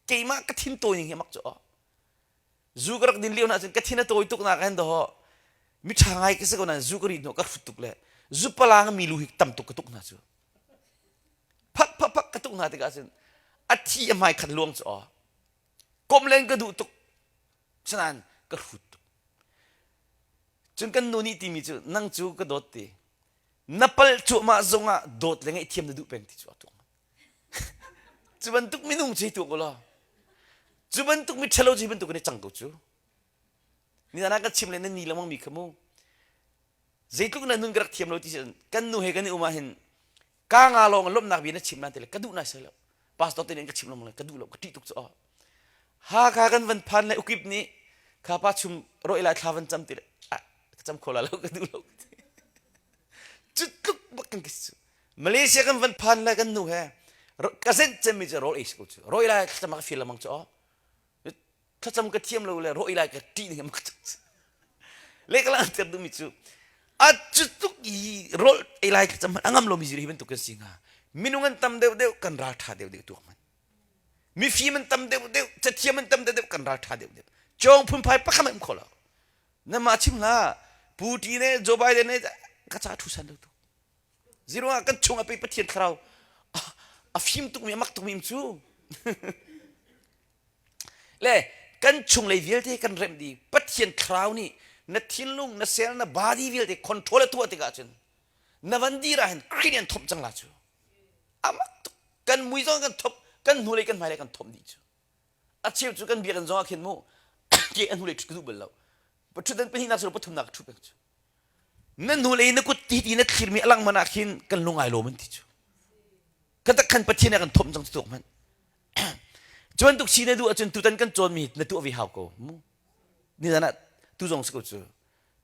Keimah ka thin tawi ning hi a mak cu aw. Zu ka rak din lio na cun ka thin a tawi tuk nak hin daw mi ṭha ngai ka si ko nain zu ka ri hnawh ka hrut tuk le zu palang mi lu hi tam tuk ka tuk hna cu. Phak phak phak ka tuk hna tikah cun a thi a hmai khat luang cu aw. Komh len ka duh tuk. Sinain ka hrut tuk. Cun kan nu nih timi cu nang cu ka dawt ti. Na palh cuahmah zongah dawt le ngaihthiam na duh peng ti cu a tuak. Cu bantuk minung cu hi tuak ulaw. Cu bantuk mi ṭhalo cu hi bantuk in i cang ko cu. Nizan ah ka chim le na ni lengmang mi kha mu. Zeitluk na nun ka rak thiam lo ti si kan nu he kan i um ah hin ka nga lawng lawmhnak bia na chim nan ti le ka duh nai sai lo pastor te nih ka chim lo ka duh lo ka ṭih tuk cu aw Hakha kan van phan le ukip nih kha pa chum roi lai thla van cam ti le ka cam kho la lo ka duh lo cu tluk bak kan ki Malaysia kan van phan le kan nu he ka zenh cemmi cu rawl ei si ko cu roi lai thlacam ka feel lamang cu aw thlacam ka thiam lo le roi lai ka ṭih ning ka le ka langhter duhmi cu a cu tuk i rawl ei lai thlacam a ngam lomi hi bantuk kan si hnga minung an tam deuh deuh kan ral ṭha deuh deuh tuak man mifim an tam deuh deuh cathiam an tam deuh deuh kan ral ṭha deuh deuh cawng phunphai pakhat an um kho lo na mah chim hlah Putin ne Joe Biden ne ka ca thu san lo tu zero ah kan chung a pe Pathian thlarau a fim tukmi a mak tukmi cu le kan chunglei vialte kan remh dih Pathian thlarau nih na thinlung na cell na body vialte control a tuah tikah cun na van dir ah hin Khrih nih an thomh cang la cu a mak tuk kan mui zong kan thomh kan hnulei kan hmailei kan thomh dih cu a cheu cu kan biakinn zong ah khin mu ke a hnulei ṭhut ka duh bal lo ṭhutdan pahnihnak cu pathumnak ka ṭhu peng cu na hnulei na kut ti ti na thlirmi a lang man ah khin kan lung ai lawm an ti cu ka tak khan Pathian ah kan thomh cang cu tuk hmanh cu bantuk si na duh ahcun tutan kan cawnmi na tuah ve hau ko mu nizan ah tu zong si ko cu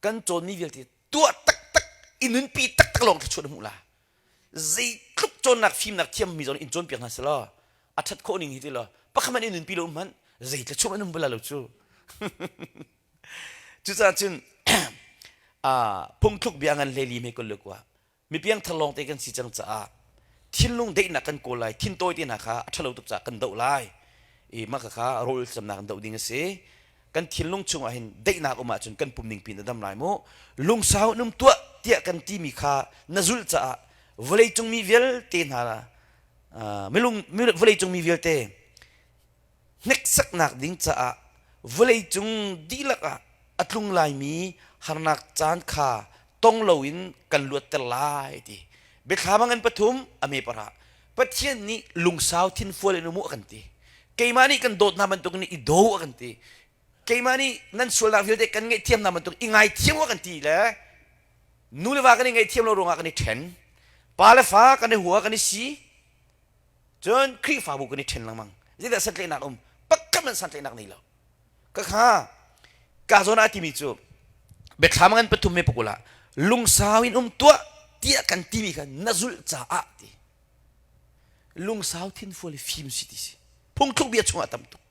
kan cawnmi vialte tuah taktak i nunpi taktak lawng thluachuah na hmuh la zeitluk cawnnak fimnak thiammi zong in cawnpiak hna selaw a ṭhat khawh ning hi ti law pakhat hmanh in nunpi lo hmanh zei thluachuah an um bal lo cu cucaah cun phungthluk bia ngan hlei li me kul le kua mipiang thar lawngte kan si cang caah thinlung daihnak kan kawl lai thintawi te hna kha a ṭhalo tuk caah kan doh lai i mah kha rawl thlacamnak kan doh ding a si kan thinlung chungah hin daihnak um ahcun kan pum ning pin a dam lai mu lungsau in um tuah tiah kan timi kha na zulh caah vawleicung mi vialte hna milung vawleicung mi vialte hneksaknak ding caah vawleicung dihlak ah a tlung laimi harnak caan kha tong loin kan luatter lai ti biathlam a ngan pathum a me parah Pathian nih lungsau thinfual in um u a kan ti keimah nih kan dawt hna bantuk in i do a kan ti keimah nih nan sualnak vialte kan ngaihthiam hna bantuk i ngaithiam u a kan ti le nu le va kan i ngaihthiam lo ruangah kan i ṭhen pa le fa kan i hua kan i si Cun Khrihfabu kan i ṭhen lengmang. Zeidah santlaihnak um? Pakhat hmanh santlaihnak nei lo. Ka kha ka zawn ah timi cu biathlam ngan pathum me pakul ah lungsau in um tuah tiah kan timi kha na zulh caah ti. Lungsau thinfual i fim si ti si. Phungthluk bia chungah tam tuk.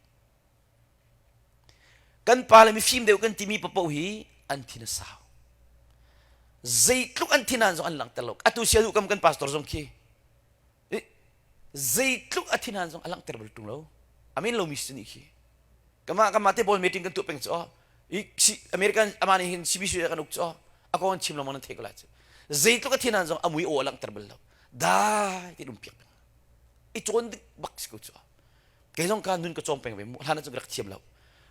Kan pa le mifim deuh kan timi papoh hi an thin a sau. Zeitluk an thin an zong an langhter lo. Atu sia duh kam kan pastor zong khi zeitluk a thinhan zong a langhter bal ṭung lo. Amen lomi si nih khi. Kama kama te ball meeting kan tuah peng cu i American ama nih hin CBC kan uk cu a kong chim lengmang nan thei ko lai cu. Zeitluk a thinan zong a mui aw a langhter bal lo. Dai ti um piak peng. I cawn dik bak si ko cu. Kei zong ka nun ka cawng peng ve mu hlan ah cun ka rak thiam lo.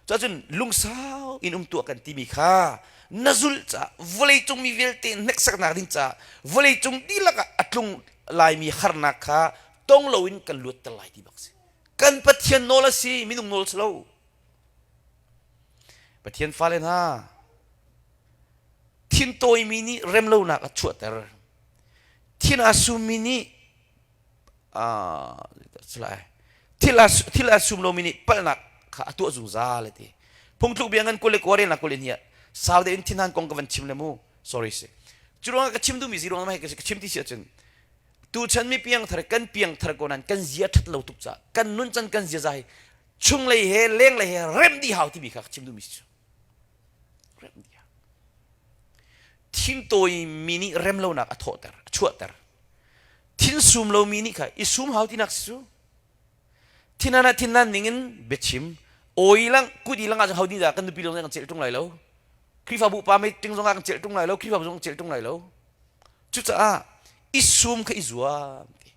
Cuahcun lungsau in um tuah kan timi kha na zulh caah vawleicung mi vialte hneksaknak ding caah vawleicung dihlak ah a tlung laimi harnak kha tong loin kan luatter lai ti bak si. Kan Pathian nawl a si, minung nawl si lo. Pathian fale hna, thin tawimi nih remlonak a chuahter. Thin aa summi nih thil a thil a sum lomi nih palhnak kha a tuah zungzal a ti. Phungthluk bia ngan 29 relnak 20 ni ah sau deuh in thinhan kong ka van chim le mu sorry si. Cu ruangah ka chim duhmi si ruangah hei ka chim ti si ahcun tuchan mi piangthar kan piangthar ko nan kan zia ṭhat lo tuk caah kan nun can kan ziaza hi chunglei he lenglei he rem dih hau timi kha ka chim duhmi si cu. Rem dih hau. Thintawi mi nih rem lonak a thawhter a chuahter. Thin sum lomi nih kha i sum hau tinak si cu. Thinan ah thinnan ning in biachim awi lang kut i lang ah ho nih dah kan nupi lawng kan celh ṭung lai lo. Khrihfabu pa meeting zong ah kan celh ṭung lai lo, Khrihfabu zong kan celh ṭung lai lo. Cucaah i sum kha i zuam ti.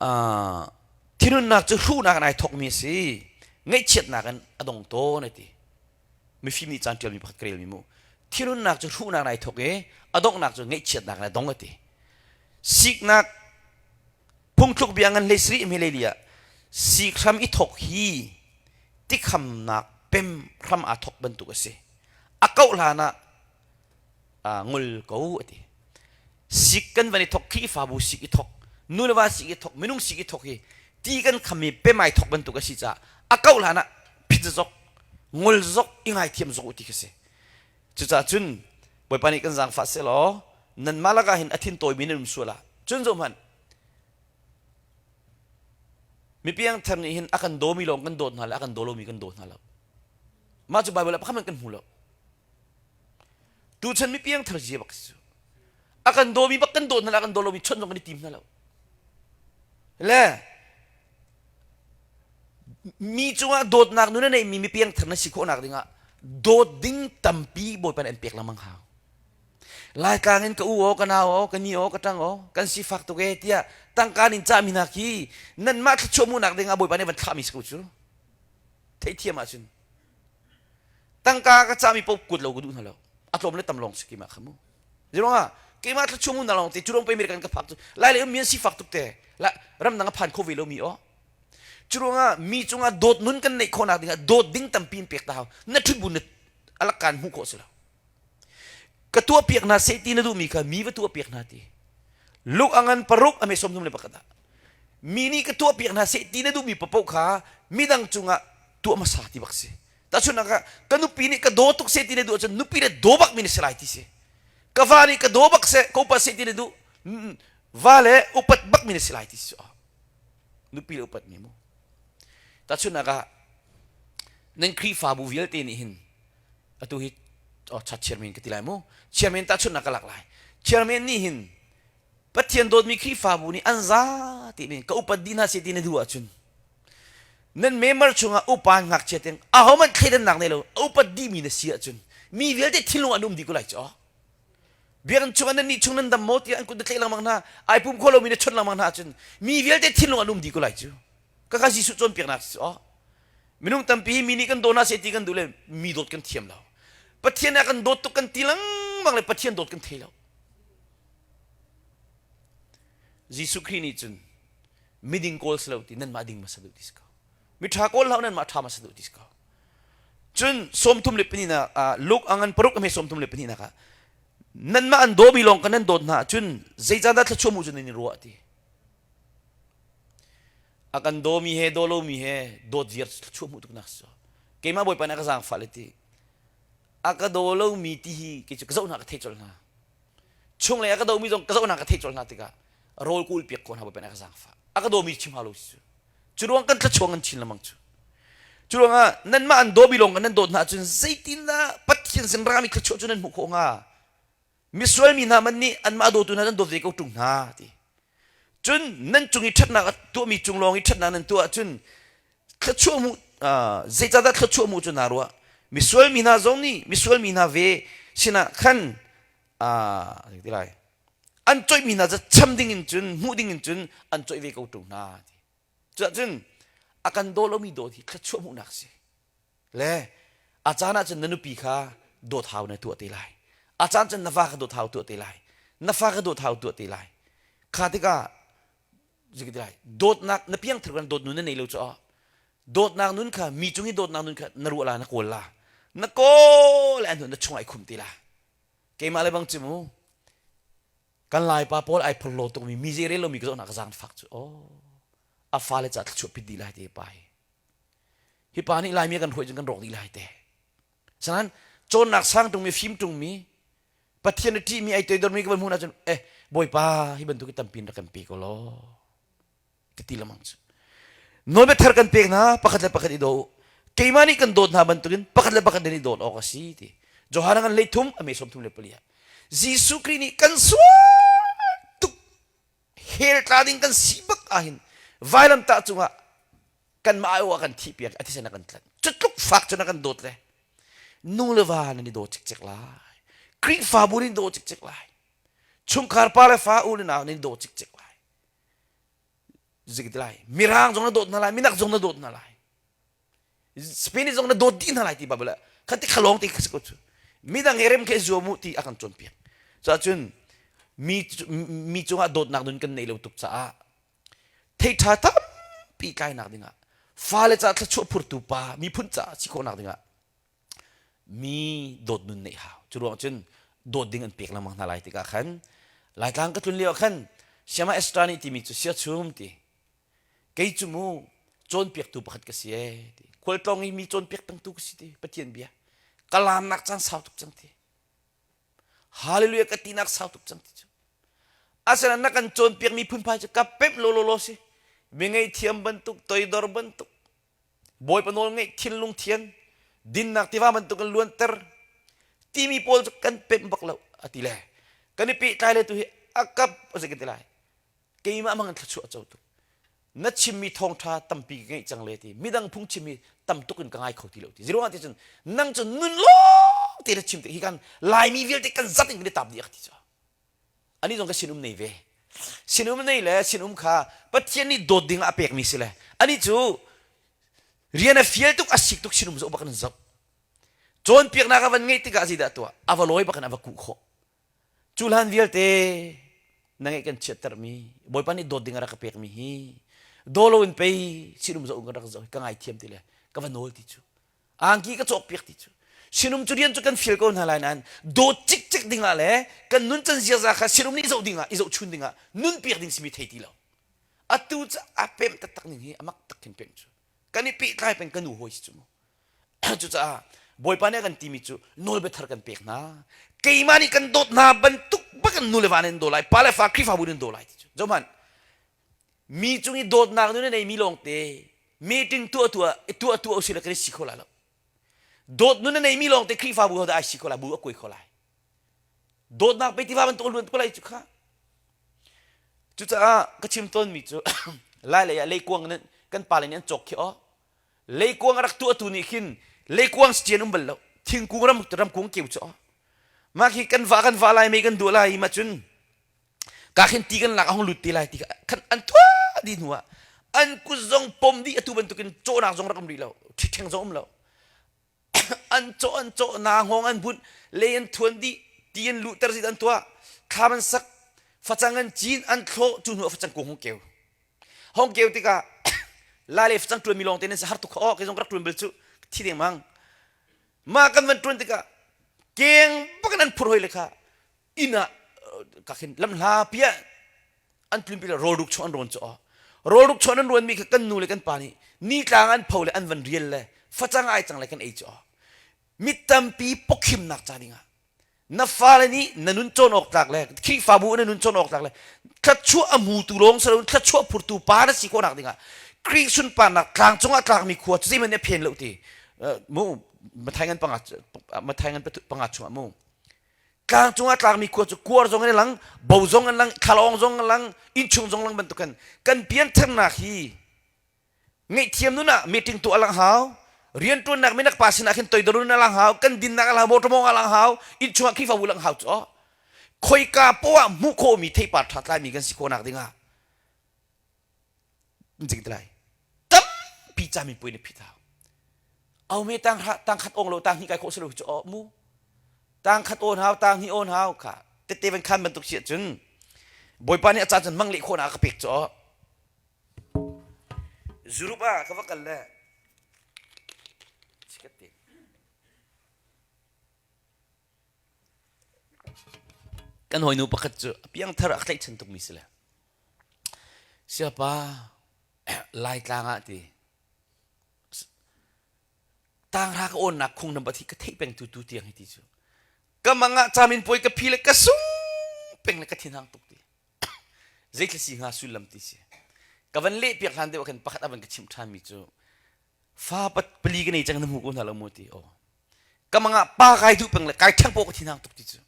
Uh, thinunnak cu hruhnak in ai thawkmi a si. Ngaihchiatnak in a dong tawn a ti. Mifim nih caan ṭialmi pakhat ka relmi mu. Thinunnak cu hruhnak in ai thawk i a donghnak cu ngaihchiatnak in a dong a ti. Siknak phungthluk bia ngan hlei sarih hme lei ah sik hram i thawk hi tikhamnak pem hram aa thawk bantuk a si. A kauh hlan ah ngol ko a ti. Sik kan van i thawk Khrihfabu sik i thawk nu le va sik i thawk minung sik i thawk hi ti kan kham i pem ai thawk bantuk a si caah a kauh hlan ah phit zok ngol zok i ngaithiam zok u ti khi si. Cucaah cun Bawipa nih kan zaangfah sehlaw nanmah lakah hin a thin tawimi nan um sual ah cun zoh hmanh mipiang thar nih hin a kan dawmi lawng kan dawt hna le a kan daw lomi kan daw hna lo. Mah cu Baibal ah pakhat hmanh kan hmu lo. Tuchan mi piangthar zia bak si cu. A kan dawmi bak kan dawt hna le a kan daw lomi chawnh zong kan i tim hna lo. Le mi cungah dawtnak nun a neimi mi piangthar na si khawhnak dingah dawt ding tampi Bawipa nih an pek lengmang hau. Laitlang in ka u aw, ka nau aw, ka ni aw, ka ṭang aw, kan sifak tuk e tiah tangka nin cahmi hna khi nanmah thluachuah hmuhnak dingah Bawipa nih van thlahmi si ko cu. Theihthiam ahcun tangka ka cahmi paoh kuat lo ka duh hna lo. A tlawm le tam lawng si keimah kha mu. Zeiruangah keimah thluachuah hmuhnak lawng te cu lawng pei American ka phak cu lai le ummi an sifak tuk te la ramdang a phan kho ve lomi aw. Cu ruangah mi cungah dawt nun kan neih khawhnak dingah dawt ding tampi in pek ta hau. Na ṭhut bu na alak kaan hmuh khawh si lo. Ka tuah piak hna seh ti na duhmi kha mi va tuah piak hna ti. Luk a ngan paruk a me 31 ah. Mi nih ka tuah piak hna seh ti na duhmi paoh kha midang cungah tuah hmasa ti bak si. Tahchunhnak ah ka nupi nih ka daw tuk seh ti na duh ahcun nupi le daw bak mi na si lai ti si. Ka va nih ka daw bak seh, ka upat seh ti na duh, va le upat bak mi na si lai ti si. Nupi le upat mi mu. Tahchunhnak ah nan Khrihfabu vialte nih hin atu hi oh, chat chairman ka ti lai mu chairman tahchunhnak ka lak lai chairman nih hin Pathian dawtmi Khrihfabu nih an za ti nih ka upat dih hna seh ti na duh ahcun nan member chungah upa ngakchia tiang ahohmanh thleidannak nei lo a upat dihmi na si ahcun mi vialte thinlung an um dih ko lai cu biakinn chungah nan nih chung nan dam maw tiah an kut na tlaih lengmang hna ai pum kho lomi na chawnh lengmang hna ahcun mi vialte thinlung an um dih ko lai cu kaka Jesuh cawnpiaknak si cu Minung tampi mi nih kan daw hna seh ti kan duh le mi dawt kan thiam lo. Pathian a kan dawt tuk kan ti lengmang le Pathian dawt kan thei lo. Jesuh Khrih nih cun miding kawl si lo ti nanmah ding hmasa duh ti si ko. Miṭha kawl hlah nanmah ṭha hmasa duh ti si ko. Cun 32 nak ah Luke a ngan paruk a hme 32 nak ah nanmah an dawmi lawng kan nan dawt hna ahcun zeicahdah thluachuah mu cu nan i ruah ti. A kan dawmi he daw lomi he dawt viar thluachuah hmuh tuknak si keimah Bawipa nih a ka zaangfah le ti a ka daw lomi ti hi kei cu ka zoh hna ka theih colh hna chunglei a ka domi zong ka zoh hna ka theih colh hna tikah rawl ka ul piak ko hna Bawipa nih a ka zaangfah a ka dawmi chim hau lo si cu cu ruang kan thluachuah ngan chin lengmang cu cu ruangah nanmah an dawmi lawng kan nan dawt hna ahcun zeitindah Pathian sin rami thluachuah cu nan hmuh khawh hnga misual mi hna man nih anmah dawtu hna nan dawt ve ko ṭung hna ti cun nan cung i ṭhatnak a tuahmi cung lawng i ṭhatnak nan tuah ahcun. Thluachuah mu zeicahdah thluachuah mu cu naa ruah? Misual mi hna zong nih misual mi hna ve sinah khan ti lai an coihmi hna cu cham ding in cun hmuh ding in cun an coih ve ko ṭung hna ti. Cuahcun a kan daw lomi dawt hi thluachuah hmuhnak a si. Le a caan ahcun na nupi kha dawt hau na tuah te lai. A caan cun na va kha dawt hau tuah te lai. Na fa kha dawt hau tuah te lai. Kha tikah ti lai dawtnak na piangthar kan dawt nun na nei lo caah dawtnak nun kha mi cung i dawtnak nun kha na ruah la na kawl la na kawl an na chung ai khum ti la keimah le bang cu mu kan laipa pawl ai phorhlaw tukmi mi zei rel lomi ka zohnak ka zaangfak cu oh a fale ca thluachuah pit dih lai te pa hi hi pa nih laimi kan hruai cun kan rawk dih lai te sanan cawnnak sang tungmi fim tungmi Pathian a ṭihmi ai toidormi ka van hmuh ahcun eh Bawipa hi bantuk hi tampi in rak kan pe ko law ka ti lamang cu nawlbia thar kan pek hna pakhat le pakhat i daw u keimah nih kan dawt hna bantukin pakhat le pakhat nan i dawt awk a si ti Johan kan lei thum a me sawm thum le pali ah Jesuh Khrih nih kan sual tuk hell tla ding kan si bak ahhin vailamtah cungah kanmah ai ah kan thih piak a thisen a kan tlanh cu tluk fak cun a kan dawt le nu le va nan i daw cikcek lai Khrihfabu nan i daw cikcek lai chungkhar pa le fa u le nau nan i daw cikcek lai zik lai mirang zong na dawt hna lai minak zong na dawt hna lai Spain zong na dawt dih hna lai ti Bible kha ti khalong ti kha ko cu midang he rem khe zuam u ti a kan cawnpiak cuahcun mi mi cungah dawtnak nun kan nei lo tuk caah thei ṭha tampi tlainak dingah fale caah thluachuah phurtu pa miphun caah si khawhnak dingah mi dawt nun neih hau cu ruang cun dawt ding an pek lengmang hna lai tikah khan Laitlang ka tlun lio ah khan Siama Esther nih timi cu sia chum ti kei cu mu cawnpiaktu pakhat ka si ee ti khualtlawng i mi cawnpiak pengtu ka si ti Pathian bia ka laamnak caan sau tuk cang ti Hallelujah ka tinak sau tuk cang ti cu. Asinain na kan cawnpiakmi phunphai cu ka pemh law law si. Mi ngaihthiam bantuk, toidor bantuk, Bawipa nawl ngeih thinlung thian, dinnak tiva bantuk in luanter timi pawl cu kan pemh bak lo a ti le kan i pehtlai le tu hi a kap a si kan ti lai keimah mang in thluachuah co tuk na chimmi thawngṭha tampi ka ngeih cang le ti midang phung chimmi tam tuk in ka ngai kho ti lo ti ziruang ti cun nang cu nun lawng te na chim te hi kan laimi vialte kan zat in kan i tap dih a ti cu ani zong ka sinum nei ve sinum nei le sinum kha pathian nih dawt ding a pekmi si le ani cu rian a fial tuk a sik tuk sinum zoh bak in zoh cawnpiaknak a van ngeih tikah zeidah tuah a va lawi bak in a va kuh khawh Cu hlan vialte na ngeih kan chiattermi Bawipa nih dawt ding a rak ka pekmi hi daw loin pei sinum zoh ka rak zoh ka ngaithiam ti le ka va nawl ti cu angki ka cawkpiak ti cu sinum cu rian cu kan fial ko hna lai nain dawt cikcek dingah le kan nun can ziaza kha sinum nih zoh dingah i zohchun dingah nun piak ding simi thei ti lo atu cu a pem taktak ning hi a mak tak khin pem cu kan i pehtlai peng ka nu hawi si cu mu Cucaah Bawipa nih a kan timi cu nawlbia thar kan pek hna. Keimah nih kan dawt hna bantuk bak in nu le va nih an daw lai, pa le fa Khrihfabu nih an daw lai ti cu. Zohhmanh, mi cung i dawtnak nun a neimi lawngte meeting tuah tuah tuah tuah usih le kan i si kho lai lo. Dawt nun a neimi lawngte Khrihfabu ho dah ai si kho lai, bu a kuai kho lai. Dawtnak pe tiva bantuk a luan ko lai cu kha. Cucaah ka chim tawnmi cu lai lei ah leikuang kan pale nih an cawk khi aw leikuang a rak tuahtu nih khin leikuang stian um bal lo thingkung ram ramkung keu cu mah khi kan va kan va lai mei kan duah lai ma cun ka khin ti kan lak a hong lut te lai ti khan an tuah di hnu ah an kut zong pom dih atu bantukin cawhnak zong rak um rih lo ṭheng zong um lo an cawh an cawh na hngawng an bunh lei an thuan dih ti an luhter zit an tuah thlam an sak facang an cin an thlawh cu hnu ah facang kung hong keu hong keu tikah lai le facang ṭuanmi lawng te nan si har tuk kha aw kei zong rak ṭuan bal cu thi dengmang mah kan van ṭuan tikah keng bak in an phur hoi le kha inn ah ka khin lamhla piah an tlunpi le rawlruk chuah an rawn cu aw rawlruk chuah an ruanmi kha kan nu le kan pa nih nitlang an pho le an van rial le facang ai cang le kan ei cu aw mi tampi pawkhimnak ca dingah na fale nih na nun cawn awk tlak le Khrihfabu na nun cawn awk tlak le thluachuah a hmutu lawng si loin thluachuah phurtu pa na si khawhnak dingah Khrih sunparnak tlang cungah tlakmi khua cu zeihmanh nih a phen lo ti mu Mathai ngan panga Mathai ngan panga chungah mu Tlang cungah tlakmi khua cu kuar zong an lang, bo zong an lang, thlalawng zong an lang, innchung zong lang bantukin kan piantharnak hi Ngaihthiam nun ah meeting tuah lang hau. Riantuannak minak pa sinah khin toidor nun lang hau. Kan dinnak a lang motor mong a lang hau. Inn chungah Khrihfabu lang hau cu. Khoika poah hmuh khawhmi theipar ṭha tlaimi kan si khawhnak dingah jing lai tampi cami pui na phit hau au me tang tang khat ong lo tang hnih kai khawh silo cu o mu tang khat on hau tang hnih on hau kha tete van khan bantuk si cun bawipa nih a caan cun mang leh khawh na ka pek cu o Zurup ah ka va kal le chikat te Kan hawinu pakhat cu a piangthar a tlaihchan tukmi si le siapa Laitlang ah ti tanghra ka awnnak khung nam pathi ka theih peng tu tu tiang hi ti cu ka mang ah camin puai ka phi le ka sung peng le ka thinhang tuk ti zeithil si hnga sullam ti si ka van leh piak hlan deuh khan pakhat a van ka chimh ṭhan mi cu fa pali ka nei cang na hmu ko hna lo mu ti aw ka mangah pa kai duh peng le kai ṭhang po ka thinhang tuk ti cu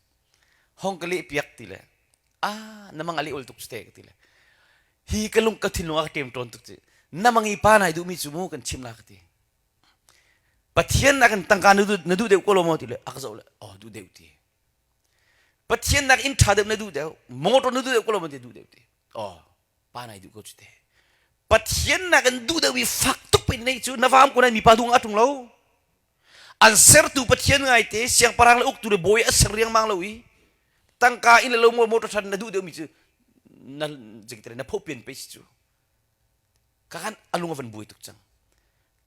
hong ka leh piak ti le ah na mang a leh ul tuk te ka ti le hi ka lung ka thinlung a ka ṭem ṭawn tuk ti na mang i pa nai duh mi cu mu kan chim la ka ti Pathian na kan tangka na duh na duh deuh ko lo maw ti le a ka zoh le oh duh deuh ti Pathian nak inn ṭha deuh na duh deuh motor na duh deuh ko lo maw ti duh deuh ti oh pa nai duh ko cu te Pathian nak in duh deuh i fak tuk pe nei cu na vam ko nai mipa duh nga ṭung lo an sertu Pathian ngai te siangpahrang le uktu le bawi a ser riangmang lo i tangka in le lo motor ṭhan na duh deuh mi cu na jiktere na phopian pe si cu ka kan alung a van buai tuk cang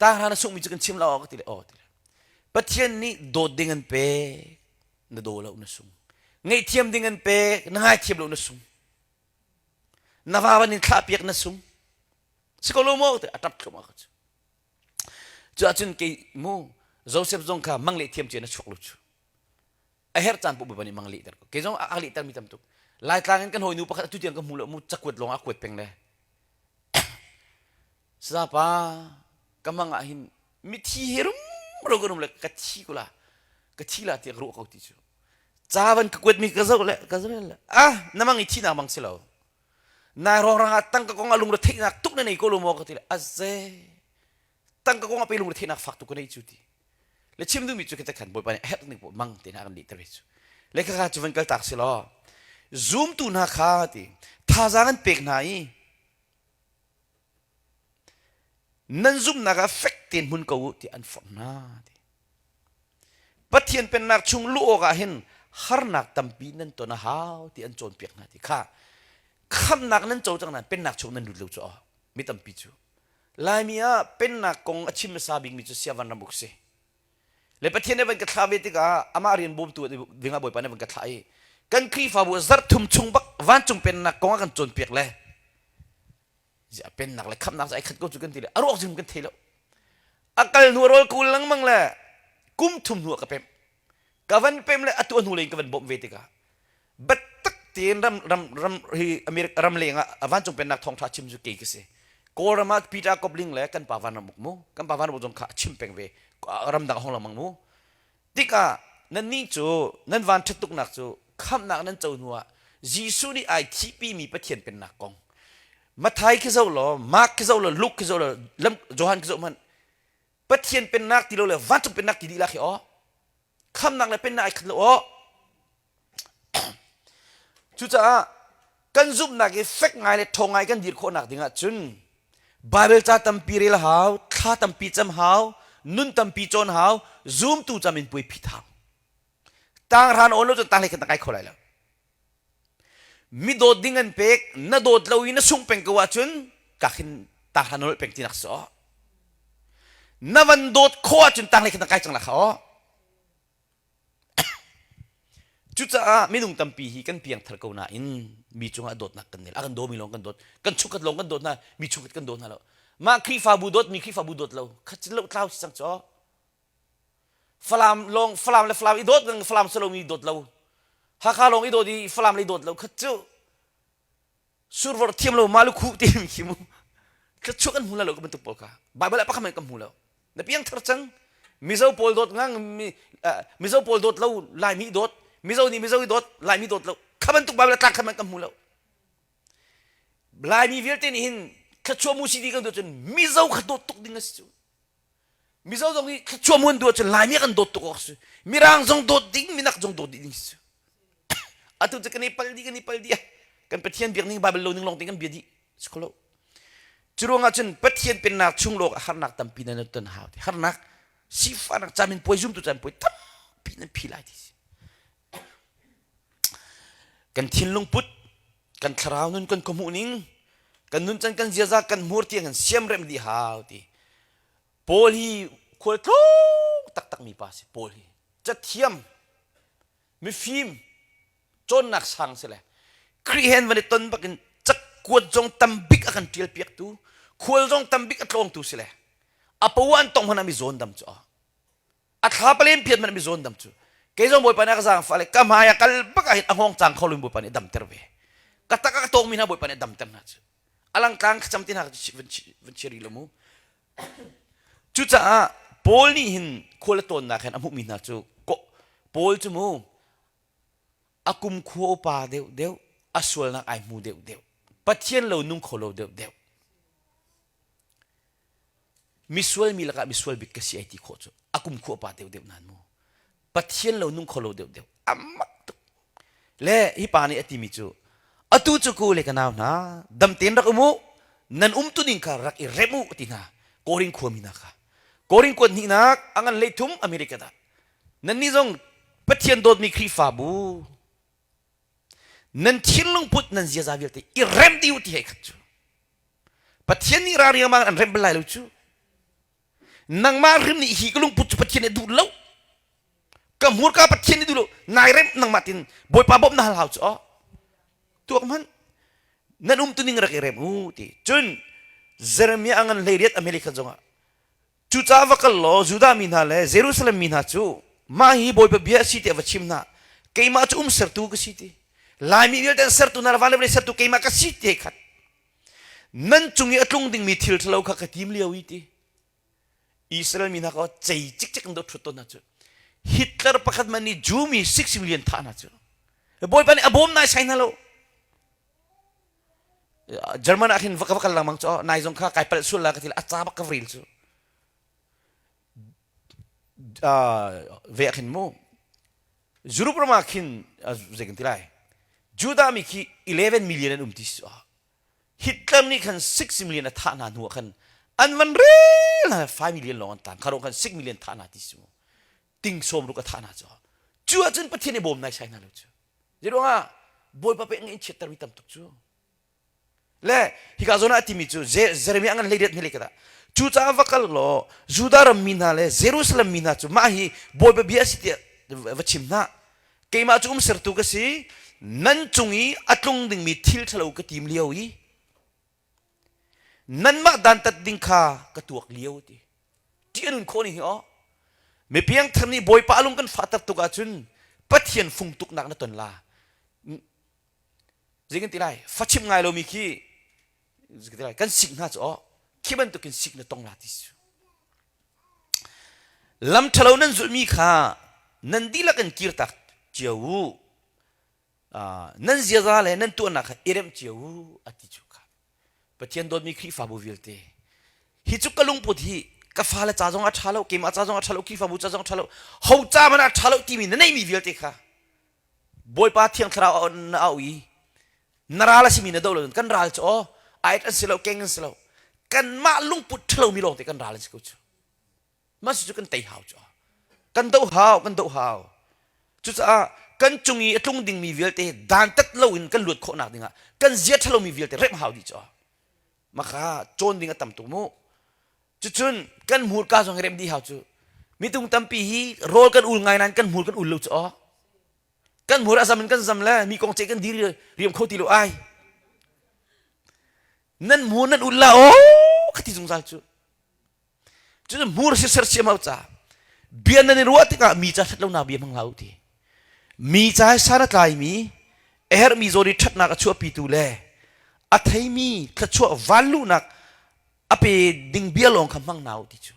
tanghra na sungmi cu kan chim lo ka ti le aw ti le Pathian nih dawt ding an pek na daw lo na sung ngaihthiam ding an pek na ngaithiam lo na sung na va van in thlah piak na sung si ko lo maw te a tap thlum ka cu cu ahcun kei mu Joseph zong kha mang leh thiam cia na chuak lo cu a herh caan poh nih mang lehter ko kei zong a lehter mi tam tuk Laitlang in kan hawinu pakhat atu tiang ka hmu lo mu cakuat lawng a kuat peng le Sapa ka mang ah hin mithi he rum ro kan um le ka thi ko la ka thi la tiah ka ruah ko ti cu ca van ka kuat mi ka zoh le ka zoh le ah na mang i thi nak mang si lo nai rong rang ah tangka kong a lungre theihnak tuk na nei ko lo maw ka ti le aze tangka kong a pe lungre theihnak fak tuk ka nei cu ti le chim duhmi cu kita khan bawipa nih a herh ning mang te hna kan lehter ve cu le khakha cu van kal tak si law zumtu hna kha ti thazaang an pek hna i nan zumhnak ah fek tein hmun ko u ti an forh hna ti Pathian pennak chung luh awk ah hin harnak tampi nan ton a hau ti an cawnpiak hna ti kha khamnak nan co cang nain pennak chung nan lut lo cu mi tampi cu Laimi ah pennak kong a chim hmasa bikmi cu Siavan ramuk si. Le Pathian nih van ka thlah ve tikah amah rian bawmtu dingah Bawipa nih van ka thlah i kan Khrihfabu zarh thum chung bak vancung pennak kong a kan cawnpiak le ziah pennak le khamnak cu ai khat ko cu kan ti le a ruak zing kan thei lo. A kal hnu a rawl kul lengmang le kum thum hnu ah ka pemh. Ka van pem le atu a hnu lei in ka van bawmh ve tikah biatak tein ram ram ram hi America ram leng ah vancung pennak thawngtha chim cu kei ka si Kawlram ah Peter Kopling le kan pa Van Ram Uk mu kan pa Van Ram Uk zong kha a chim peng ve ramdang hong lengmang mu tikah nannih cu nan van ṭhat tuknak cu khamhnak nan co hnu ah Jesuh nih ai thihpi mi Pathian pennak kong Mathai khi zoh law Mark khi zoh law Luke khi zoh law lam Johan khi zoh hmanh Pathian pennak ti lo le vancung pennak ti dih lak hi aw khamnak le pennak ai khat lo aw cucaah kan zumhnak i fek ngai le ṭhawng ngai kan dir khawhnak ding ah cun Bible ca tampi rel hau thla tampi cam hau nun tampi cawn hau zumtu cam in puai phit hau tang ran on lo cun tang hlei khan kai kho lai lo mi dawt ding an pek na dawt lo i na sung peng ko ahcun ka khin tang hran nolh peng tinak si aw na van dawt khawh ahcun tang hlei khan kai cang la kha aw Cucaah minung tampi hi kan piangthar ko nain mi cungah dawtnak kan nei. A kan daw mi lawng kan dawt. Kan chungkhat lawng kan dawt hna, mi chungkhat kan daw hna lo. Mah Khrihfabu dawt mi Khrihfabu dawt lo. Khat cin lo tlau si cang caw. Falam lawng Falam le Falam i dawt ngang Falam salomi dawt lo. Hakha lawng i dawt i Falam le dawt lo. Khat cu survor thiam lo malu khu ti mi khi mu thluachuah kan hmu la lo ka bantuk pawl kha Bible ah pakhat hmanh kan hmu lo na piangthar cang Mizo pawl dawt ngang Mizo pawl dawt lo Laimi dawt Mizo nih Mizo i dawt Laimi dawt lo kha bantuk Bible tlang khat hmanh kan hmu lo Laimi vialte nih hin Thluachuah mu si ti kan duh cun Mizo kha dawt tuk ding a si cu. Mizo zong nih thluachuah mu an duh ahcun Laimi kan dawt tuk awk a si. Mirang zong dawt ding, minak zong dawt dih ding si cu. Atu cu kan i pal dih, kan i pal dih. Kan Pathian biak ning Bible lo ning lawng te kan bia dih. Si kho lo. Cu ruangah cun Pathian pennak chung lawng harnak tampi nan ton hau ti. Harnak sifahnak camin puai zumtu caan puai tampi nan phi lai ti si. Kan thinlung put, kan thlarau nun kan khuahmuh ning, kan nuncan kan ziaza kan hmur tiang kan siamrem dih hau ti. Paul hi khualtlung taktak mi pa si Paul hi. Cathiam, mifim, cawnnak sang si le Khrih he an van i ton bakin cakuat zong tambik a kan ṭial piaktu, khual zong tambik a tlawngtu si le a poah an tong hmanh ah mi zawn dam cu a thla palen phiat hmanh mi zawn dam cu kei zong bawipa nih a ka zaangfah le ka hmai a kal bak ah hin a hngawng cang kho loin bawipa nih a damter ve ka tak a ka tawngmi hna bawipa nih a damter hna cu a langtlang thlacam ti hna van van chiri lo mu cucaah Paul nih hin khual a tawnnak hin a hmuhmi hna cu Paul cu mu a kum khua upa deuh deuh a sualnak ai hmu deuh deuh Pathian lo nung kho lo deuh deuh Misual mi lakah misual bik ka si ai ti khawh cu a kum khua pa deuh deuh nan mu. Pathian lo nung kho lo deuh deuh amak tuk. Le hi pa nih a timi cu atu cu ku le ka nau hna dam tein rak um u nan um tu ning kha rak i rem u ti hna Korin khuami hna kha Korin kuat hnihnak a ngan lei thum America dah nannih zong Pathian dawtmi Khrihfabu nan thinlung put nan ziaza vialte i rem dih u ti hei khat cu Pathian nih ra riangmang an remh bal lai lo cu. Nangmah hrim nih hi ka lungput cu Pathian nih a duh lo. Ka hmurka Pathian nih duh lo. Nai remh nangmah tin Bawipa bawmh na hal hau cu aw. Tuak hmanh. Nan um tuning rak i rem u ti. Cun Jeremiah a ngan hleiriat a hmeli khat zongah Cucaah va kal law Judah mi hna le Jerusalem mi hna cu mah hi Bawipa bia a si tiah va chim hna. Keimah cu um sertu ka si ti. Laimi vialte an sertu hna le van le vawlei sertu keimah ka si ti khat. Nan cung i a tlung dingmi thil ṭhalo kha ka tim lio i ti. Israel mi hna kha cei cikcek in dot ṭhut tawn hna cu. Hitler pakhat man nih Jew mi 6 million thah hna cu. Bawipa nih a bawm nai sai hna lo. German ah khin va ka va kal lengmang cu nai zong kha kai palh sual la ka ti a ca bak ka vril cu ve ah khin mu Europe ram ah khin zei kan ti lai Judah mi khi 11 million an um ti si Hitler nih khan 6 million a thah hna hnu ah khan an van rel hna 5 million lawng an tang kha khan 6 million thah hna ti si mu ting sawm ruk a thah hna cu cu ahcun Pathian i bawm nai sai hna lo cu Zeiruangah Bawipa pek in chiattermi tam tuk cu. Le hika zawn ah a timi cu Jeremiah ngan hleiriat hmele ka dah. Cucaah va kal law Judah ram mi hna le Jerusalem mi hna cu mah hi Bawipa bia a si tiah va chim hna. Keimah cu umsertu ka si. Nan cung i a tlung dingmi thil ṭhalo ka tim lio i nanmah dantat ding kha ka tuak lio ti. Ṭih a nun khawh ning hi aw. Mi piangthar nih Bawipa a lung kan fahter tuk ahcun Pathian fung tuknak na ton la. Zei kan ti lai? Fa chimh ngai lomi khi ti lai kan sik hna cu aw khi bantukin sik na tong la ti su. Lam ṭhalo nan zulhmi kha nan dihlak in kirtak cio u. Nan ziaza le nan tuahnak kha i remh cio u a ti cu kha. Pathian dawtmi Khrihfabu vialte hi cu ka lungput hi ka fale ca zong a ṭha lo keimah ca zong a ṭha lo Khrihfabu ca zong a ṭha lo ho ca hmanh ah a ṭha lo timi na neihmi vialte kha Bawipa Thiang Thlarau na auh i na ral a simi na doh lo kan ral cu aw ait an si lo keng an si lo kanmah lungput ṭhalomi lawngte kan ral an si ko cu Mah cu kan tei hau cu. Kan doh hau, kan doh hau. Cucaah kan cung i a tlung dingmi vialte dantat loin kan luat khawhnak dingah kan zia ṭhalomi vialte remh hau dih cu. Maka cawn ding a tam tuk mu. Cucun kan hmurka zong hi remh dih hau cu. Mitung tampi hi rawl kan ul ngai nain kan hmur kan ul lo cu aw. Kan hmur a zam in kan zam le mi kong ce kan dir riam kho ti lo ai. Nan hmur nan ul la aw ka ti zungzal cu. Cucu hmur si sersiam hau ca. Bia nan i ruah tikah mi ca ṭhat lonak bia hmang hlah u ti. Mi ca he san a tlaimi, a herhmi zawn i ṭhatnak a chuahpitu le a theimi thluachuah vanluhnak a pe ding bia lawng kha hmang hna u ti cu.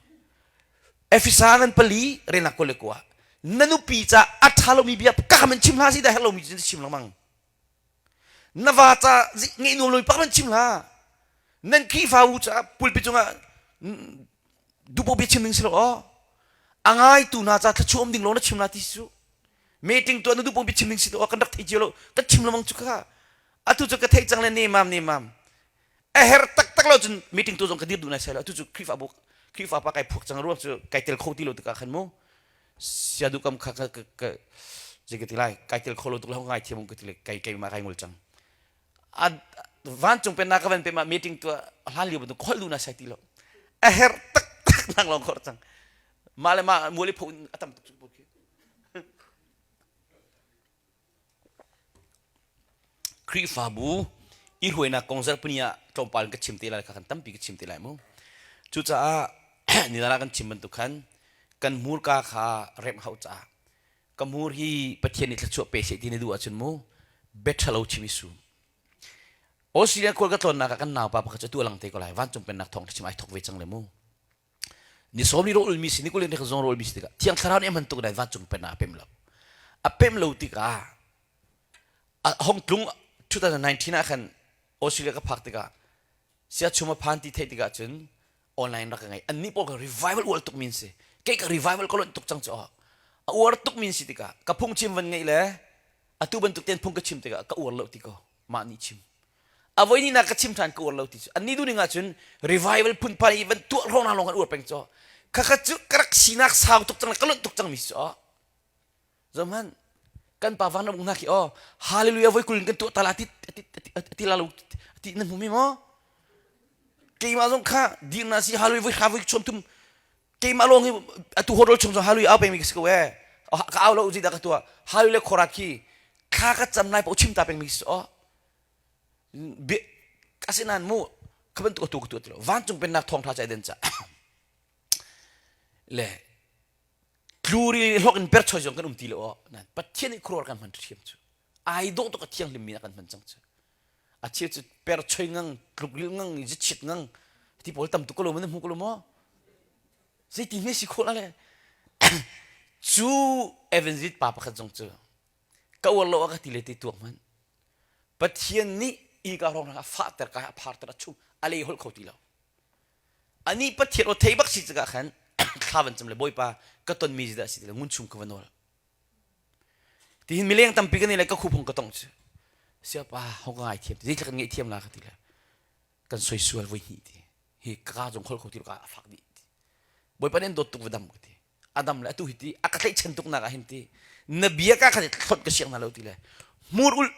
Efesa ngan pali relnak kul le kua. Na nupi ca a ṭha lomi bia ka man chim hlah si dah herh lomi cu na chim lengmang. Na va ca ngeih nuam lomi pak man chim hlah. Nan Khrihfabu caah pulpit cungah duhpoh bia chim ding si lo aw. A ngaitu hna ca thluachuah um ding lawng na chim la ti su. Meeting tuah na duhpoh bia chim ding si lo kan rak thei cio lo. Kan chim lengmang cu kha. Atu cu ka theih cang le nemam nemam. A her taktak lo cun meeting tu zong ka dir duh nai sai lo. Atu cu Khrihfabu Khrihfa pa kai phuak cang ruang cu kai tel kho ti lo tikah khan mu. Sia duh kam kha ka ka zei ka ti lai kai tel kho lo tuk le ngai thiam ka ti le kai keimah kai ngol cang. A vancung pennak ka van pe ma meeting tu hlan lio bantuk khol du na sai ti lo. A her taktak nang lawng khor cang. Mah le mah mual i pho a tam tuk cu khi. Khrihfabu i hruainak kong zarhpini ah tlawmpal in ka chim te lai kha kan tampi ka chim te lai mu. Cucaah nidang ah kan chim bantuk khan kan hmurka kha remh hau caah ka hmur hi Pathian nih thluachuah pe seh ti na duh ahcun mu bia ṭhalo chim i sum. Australia khual ka tlawnnak ah kan naupa pakhat cu atu a lang te ko lai vancung pennak thawng chim ai thok ve cang le mu. Ni sawm ni rawlmi si ni kul ni zong rawlmi si tikah thiang thlarau nih a hman tuk nain vancung pennak a pem lo. A pem lo tikah a hong tlung 2019 ah khan Australia ka phak tikah siachum a phan ti theih tikah cun online rak ka ngei. Annih pawl ka revival uar tuk min si. Kei ka revival ka lonh tuk cang cu a uar tuk min si tikah ka phungchim van ngeih le atu bantuk ten phung ka chim tikah ka uar lo ti ko mah nih chim. A voi ni nak ka chim ṭhan ka uar lo ti cu annih duhning ahcun revival phunphai i van tuah hrawng lawng kan uar peng cu khakha cu ka rak sinak sau tuk cang le ka lonh tuk cang mi cu zohhmanh kan pa van ram hna khi aw hallelujah voi kul in kan tuah ta la ti ti la lo ti nan hmu mi maw keimah zong kha dirna si hallelujah voi hra voi chom thum keimah lawng hi atu hodol chung zong hallelujah au peng mi ka si ko e ka au lo zi da ka tuah hallelujah khorat khi thla ka cam lai po chim ta peng mi si aw asinain mu kha bantuk atu ka tuah ti lo vancung pennak thawngṭha ca den ca le tluri hlok in perchoi zong kan um ti lo nan pathian nih khuaruahhar kan hman ṭhiam cu ai dawh tuk a thianghlim mi kan hman cang cu a cheu cu perchoi ngang tlukril ngang zichit ngang ti pawl tam tuk ko lo man hmu ko lo maw zeiti hme si khawh la le cu evangelist pa pakhat zong cu ka uar lo a ka ti le ti tuak hmanh Pathian nih ika hrawng a fahter ka a pharter a chung a lei holh kho ti lo ani Pathian aw thei bak si cakah khan thla van cam le Bawipa ka tonmi zidah si ti le ngun chung ka va nawl tihin mileng tampi kan le ka khuphung ka tong cu siapa hong ka ngai thiam zeitluk kan ngeih thiam la ka ti le kan soi sual voi hnih ti hi ka zong khol kho ti lo ka a fak dih Bawipa nih an dawt tuk va dam ka ti Adam le atu hi ti a ka tlaihchan tuk nak ah hin ti na bia ka khan thlot ka siang hna lo ti le hmur ul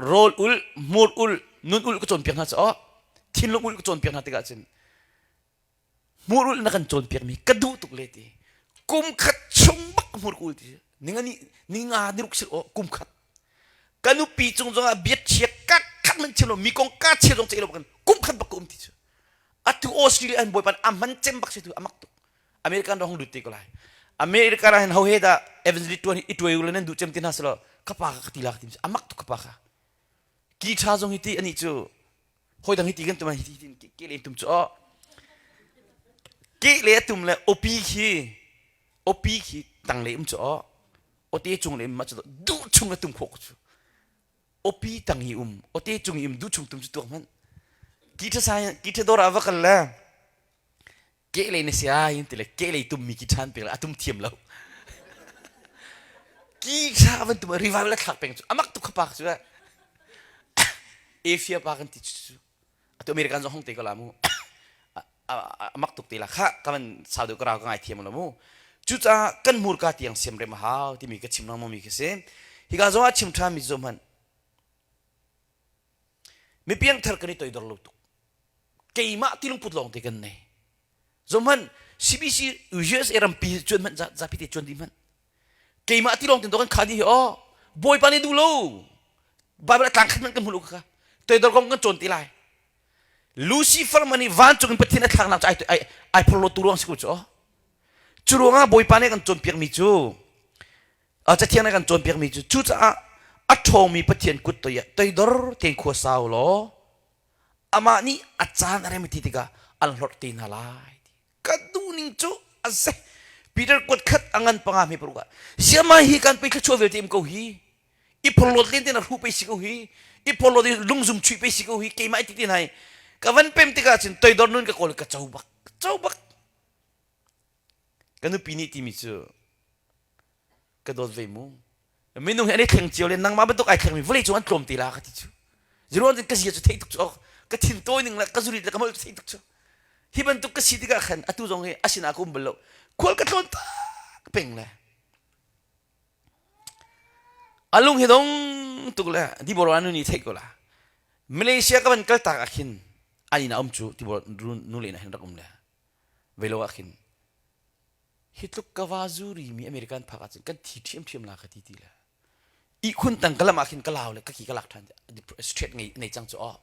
rawl ul hmur ul nun ul ka cawnpiak hna caw thinlung ul ka cawnpiak hna tikah cun hmur ul na kan cawnpiak mi ka duh tuk le ti kum khat chung bak hmur ul ti ninga ni ninga niruk sil o kum khat ka nupi cung zongah biak chia ka khat man chim lo mi kong ka chia zong che lo kan kum khat bak ka um ti cu atu Australia an bawipan a man cem bak si tu amak tuk American ro hong lut te ko lai. America ra hin ho he dah evangelist tuan i tuai ule nan duh cem ti hna selaw ka pa ka ti la ka ti amak tuk ka pa kha. Ki tha zong hi ti ani cu hoi dang hi ti kan tum hi ti ke le tum cu o ke le tum le opi khi opi khi tang le um cu o ote cung le ma cu duh chung a tum khok cu opi tang hi um ote cung i um duh chung tum cu tuak hmanh ki tha sai ki tha dor a va kal le Kehlei na si ai in ti le kehlei tummi ki ṭhan pek le a tum thiam lo. Ki ṭha van tum revival a thlak peng cu amak tuk kha pa cu Asia pa kan ti cu atu American zong hong te ko la mu amak tuk te la kha ka van sau deuh ka rau ka ngai thiam lo mu cucaah kan hmurka tiang siam rem a hau timi ka chim lengmang mi khi si hika zong ah chim ṭhan mi cu hmanh mi piangthar kan i toidor lo tuk keimah ti lungput lawng te kan nei zohmanh CBC USA rampi cuan hmanh zapi te cuan dih hmanh keimah ti lawng tin kan kha dih hi aw bawipa nih duh lo Bible a tlang khat hmanh kan hmu lo kha toidor kong kan cawn ti lai Lucifer man i vancung in Pathian a thlaknak cu ai ai ai phorhlawt tu ruang si ko cu aw cu ruangah bawipa nih kan cawnpiak mi cu cathiang nih kan cawnpiak mi cu cucaah a ṭhawngmi Pathian kut toi ah toidor tein khua sau law amah nih a caan a rem ti tikah an hlorh te hna lai ka duhning cu a si Peter kuat khat a ngan panga mi paruk ah siama hi kan pe thluachuah vialte im ko hi i phorhlawt len ten a hru pe si ko hi i phorhlawt i lungzum chuih pe si ko hi keimah ti ti nai. Ka van pem tikah cun toidor nun ka kawl ka co bak. Co bak. Ka nupi nih timi cu ka dawt ve mu. Minung hi an i thleng cio le nangmah bantuk ai thlengmi vawlei cung an tlawm te la ka ti cu. Ziruang cun ka zia cu theih tuk cu ok. Ka thin tawi ning le ka zurit le ka molh cu theih tuk cu. Hi bantuk ka si tikah khan atu zong hi a sinah ka um bal lo. Khual ka tlawn tak peng le. A lung hi dong tuk le Deborah nu nih theih ko la. Malaysia ka van kal tak ah khin an inn ah um cu Deborah nu le inn ah hin rak um le. Velo ah khin hi tluk ka va zuri mi American phak ahcun kan thi ṭhiamṭhiam la ka ti ti le. Ihkhun tang ka lam ah khin ka lau le ka ki ka lak ṭhan straight ngei nei cang cu aw.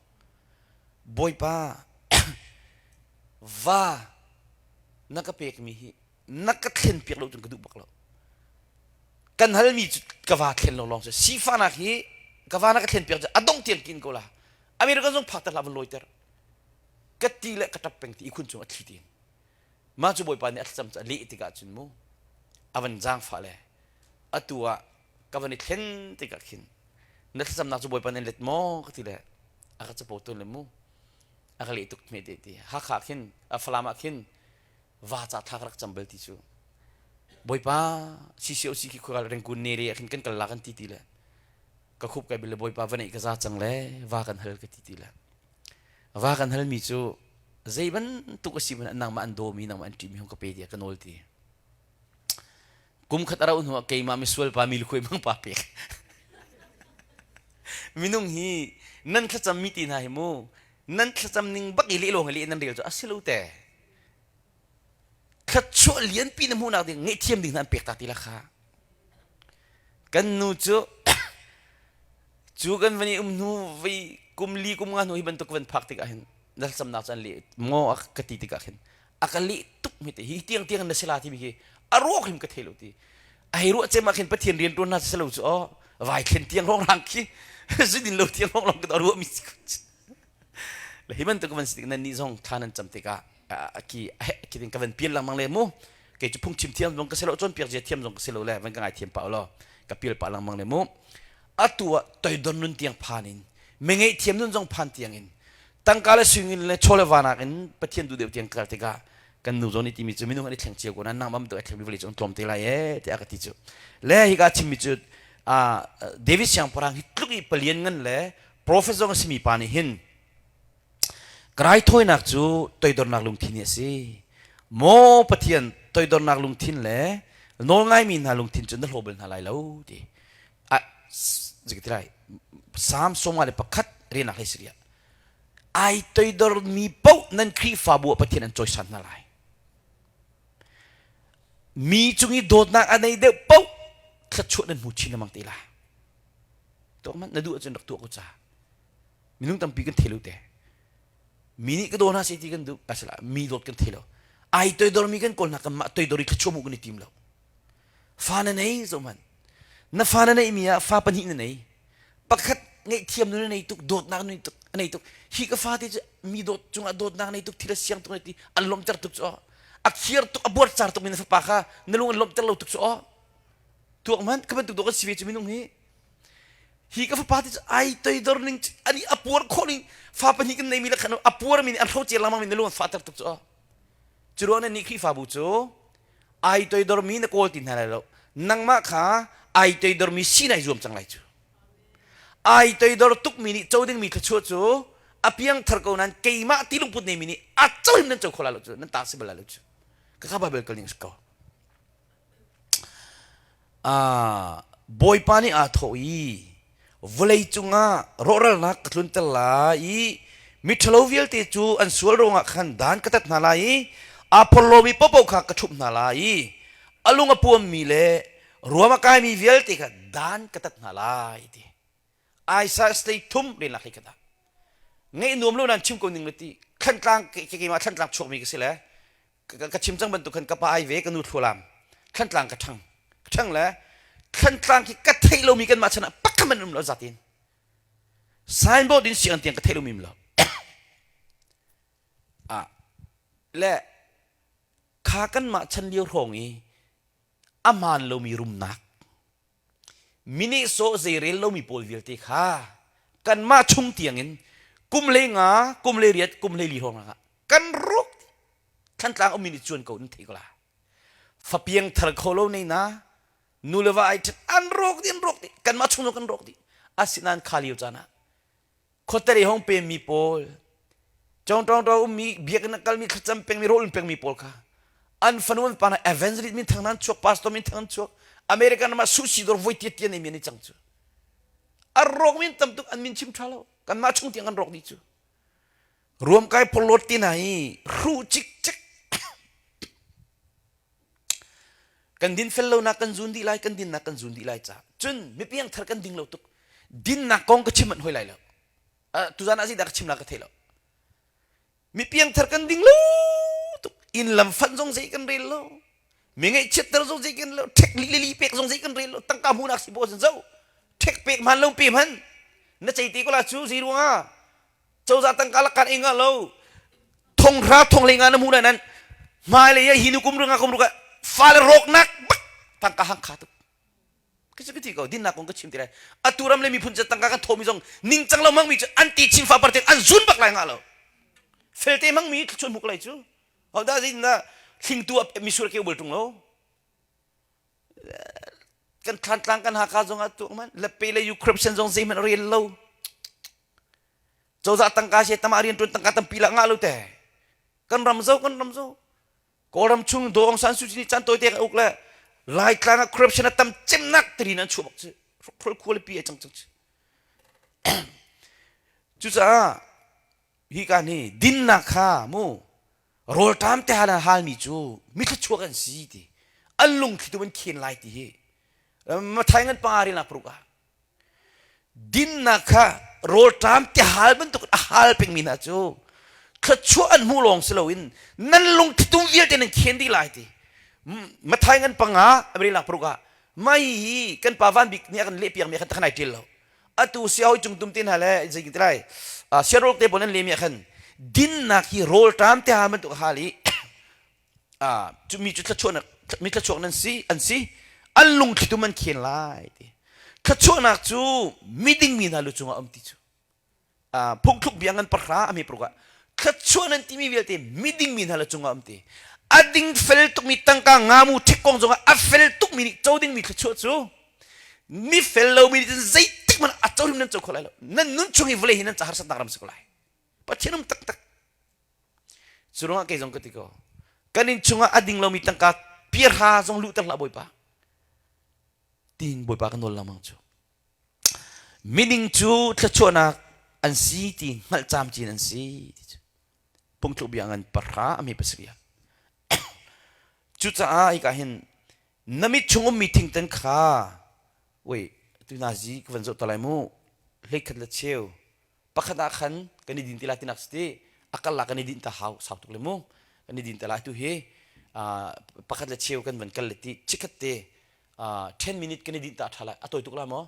Bawipa va na ka pekmi hi na ka thlen piak lo cun ka duh bak lo. Kan halmi cu ka va thlen lo lawng si. Sifahnak hi ka va na ka thlen piak cu a dong tiang kin ko la. American zong phak ter hlah van lawiter. Ka ti le ka ṭap peng ti ihkhun cung a thli tiin. Mah cu Bawipa nih a thlacam cu a leh tikah cun mu a van zaangfah le atu ah ka van i thlen tikah khin na thlacamnak cu Bawipa nih let maw ka ti le a ka capo tawn le mu a ka leh tuk hme te ti Hakha khin a Falam ah khin va ca thla ka rak cam bal ti cu Bawipa CCOC khi khual Rengkun ne le ah khin kan kal la kan ti ti le ka khup kai bil le Bawipa va neih ka za cang le va kan hal ka ti ti le Va kan halmi cu zei bantuk a si hmanh ah nangmah an dawmi nangmah an ṭihmi hung ka pe tiah ka nawl ti. Kum khat a rauh hnuah keimah misual pa mi lukhuai mang pa pek. Minung hi nan thlacam mi ti hna hi mu nan thlacam ning bak i leh lawng i leh nan rel cu a si lo te. Thluachuah lianpi na hmuhnak ding ngaihthiam ding hna an pek ta ti la kha. Kan nu cu cu kan van i um hnu vei kum li kum nga hnu hi bantuk van phak tikah hin na thlacamnak cu an leh maw a ka ti tikah khin a ka leh tuk mi te hi tiang tiang na si la timi hi a ruak hrim ka thei lo ti a hei ruah cem ah khin Pathian rian tuan hna si lo cu aw vai thlen tiang rong rang khi zudin lo tiang rong rong ka ruah mi le hi bantuk van si tik nan nih zong thla nan cam tikah ki ki ding ka van pial lengmang le mu kei cu phungchim thiam zong ka si lo cawnpiak zia thiam zong ka si lo le van ka ngai thiam pah law ka pial pah lengmang le mu atu ah toidon nun tiang phan in mi ngeihthiam nun zong phan tiang in tangka le sungin le chaw le vanak in Pathian duh deuh tiang kal tikah kan nu zawn i timi cu minung an i thleng cio ko na nang mam tu ai thleng mi vawlei cu an tlawm te lai e tiah ka ti cu le hika chimmi cu David siangpahrang hi tluk i palian ngan le prophet zong a simi pa nih hin Ka raithawinak cu toidornak lungthin hi a si. Maw Pathian, toidornak lungthin le nawlngaimi hna lungthin cu na hlaw bal hna lai lo ti. Ah, ti lai. Psalm 51 rianak hlei sariah. Ai toidormi paoh nan Khrihfabu ah Pathian an cawisan hna lai. Mi cung i dawtnak a nei deuh paoh thluachuah nan hmu chin lengmang te lai. Tuah hmanh na duh ahcun rak tuah ko ca. Minung tampi kan thei lo te. Mi nih ka daw hna seh ti kan duh. Asala mi dawt kan thei lo. Ai toidor mi kan kawl hna kan mah toidor i thluachuah hmuh kan i tim lo. Fa na nei zo man. Na fa na neih mi ah fa pahnih na nei. Pakhat ngaihthiam nu na nei tuk dawtnak nu tuk a nei tuk. Hi ka fa te cu mi dawt cungah dawtnak nei tuk thil a siang tuk ti an lawmhter tuk cu a khiar tuk a buarcar tuk mi na fapa kha na lung an lawmhter lo tuk cu aw tuak man ka bantuk dawt kan si ve cu minung hi Hi ka fapa te cu ai toidor ning ani a puar khawh ning fa pahnih kan neimi le khan a puar mi nih an hrocer lengmang mi na lung an fahter tuk cu cu ruang nan nih Khrihfabu cu ai toidor mi na kawl ti hna lai lo nangmah kha ai toidor mi si nai zuam cang lai cu ai toidor tuk mi nih co ding mi thluachuah cu a piang thar ko nan keimah ti lungput nei mi nih a co him nan co kho lai lo cu nan ta si bal lai lo cu ka kha Bible kal ning si ko Bawipa nih aa thawh i, Vawlei cungah rawhralnak ka tlunter lai i miṭhalo vialte cu an sual ruangah khan dan ka tat hna lai i aa porhlawmi paohpaoh kha ka ṭhumh hna lai i a lung a puammi le ruam a kaimi vialte kha dan ka tat hna lai, ti. Isaiah state thum lenlak hi ka dah. Ngeih nuam lo nan chim ko ning le ti Thlantlang keimah Thlantlang chuakmi ka si le ka chim cang bantuk khan ka pa ai ve ka nu thlualam Thlantlang ka ṭhang ka ṭhang le Thlantlang khi ka theih lomi kanmah chan ah pakhat man um lo zatin signboard in siang tiang ka theih lomi um lo ah le kha kanmah chan lio hrawng i a hmaan lomi rumnak Minehsawh zeirel lomi pawl vialte kha kanmah chung tiangin Kum le nga, kum le riat, kum le li hrawng ah kan ruk Thantlang ummi nih cuan ko nan thei ko la. Fapiang thar kho lo nei na nu le va ai ṭhet an rawk dih an rawk dih kanmah chung zong kan rawk dih asinain kha lio caan ah khuatari hong pemmi pawl congtawngtaw ummi biakinn a kalmi thlacam pengmi rawl pengmi pawl kha an fanu an pa hna evangelist min thang nan chuak pastor min thang an chuak American ram ah sushi dawr voi tia tia nei mi an i cang cu a rawk min tam tuk an min chim ṭha lo kanmah chung tiang kan rawk dih cu ruamkai porhlawt ti hna hi hruh cikcek kan din fel lonak kan zun dih lai kan dinnak kan zun dih lai ca cun mipiang thar kan ding lo tuk dinnak kong ka chim manh hoi lai lo tuzan ah zeidah ka chim la ka thei lo mipiang thar kan ding lo tuk inn lam fanh zong zei kan rel lo mi ngaihchiatter zong zei kan lo ṭhek li li pek zong zei kan rel lo tangka hmuhnak si bo zo ṭhek pek hman lo pe hman na cei te ko la cu zei ruangah cozah tangka lak kan inga lo thonghra thonglei nga na hmu na nan hmailei ah hi nu kum ringa kum ruka fale rawknak bak tangka hang kha tuk ka ka ti ko dinnak kong ka chim ti lai atu ram le miphun ca tangka kan thomi zong ningcang lo mangmi cu an ti chin fa par te an zun bak lai nga lo felte mangmi thluchuan hmuk lai cu hodah zin na thlingtu misur ke bul tung lo kan thlantlang kan haka zong ah tuak man lape le corruption zong zeihmanh rel lo cozah tangka she tama rian tuan tangka tampi la ngah lo te kan ram zo kan ram zo kawlram chung Do Aung San Suu Kyi nih caan tawi te ka uk le Laitlang ah corruption a tam cemnak tirin an chuah bak cu hrokhrol khualipi ai cang cang cu cucaah hi ka nih dinnak kha mu rawlṭam te hal halmi cu mithluachuak an si ti an lungthli tu an khen lai ti hi mathai ngan panga rilnak paruk ah Dinnak kha rawlṭam tihal bantuk a hal pengmi hna cu thluachuah an hmuh lawng si loin nan lungthitum vialte nan khen dih lai ti. Mathai ngan panga Abril nak paruk ah mai hi kan pa Van Bik nih a kan lehpiakmi ah khan takhan ai ṭial lo. Atu siahawi cung tum te hna le zei ti lai siarol te pawl nan lehmi ah khan dinnak hi rawlṭam tihal bantuk a hal i cu mi cu thluachuahnak mi thluachuak nan si an si an lungthlitum an khen lai ti thluachuahnak cu miding mi hna lu cungah um ti cu phungthluk bia ngan pahra a mi paruk ah thluachuah nan timi vialte miding mi hna lu cungah um ti a ding fel tukmi tangka ngamu ṭhek kong zongah a fel tukmi nih co dingmi thluachuah cu mi fel lomi nih cun zeitik hmanh a co hrim nan co kho lai lo nan nun chung i vawlei hi nan ca harsatnak ram si ko lai Pathian um taktak Cu ruangah kei zong ka ti ko. Kan inn chungah a ding lomi tangka piarha zong luhter hlah Bawipa. Tiin Bawipa ka nawl lengmang cu. Miding cu thluachuahnak an si ti hngalh camcin an si ti cu. Phungthluk bia ngan pahra a mi pasarih. Cucaah hika hin na mit chung ummi thingtan kha wei tu nazi ka van zoh ta lai mu hleikhat le cheu pakhat ah khan kan i din ti lai tinak si ti a kal la kan i din ta hau sau tuk le mu kan i din ta lai tu hi pakhat le cheu kan van kal le ti chikhat te 10 minute kan i din ta tha lai a toi tuk la maw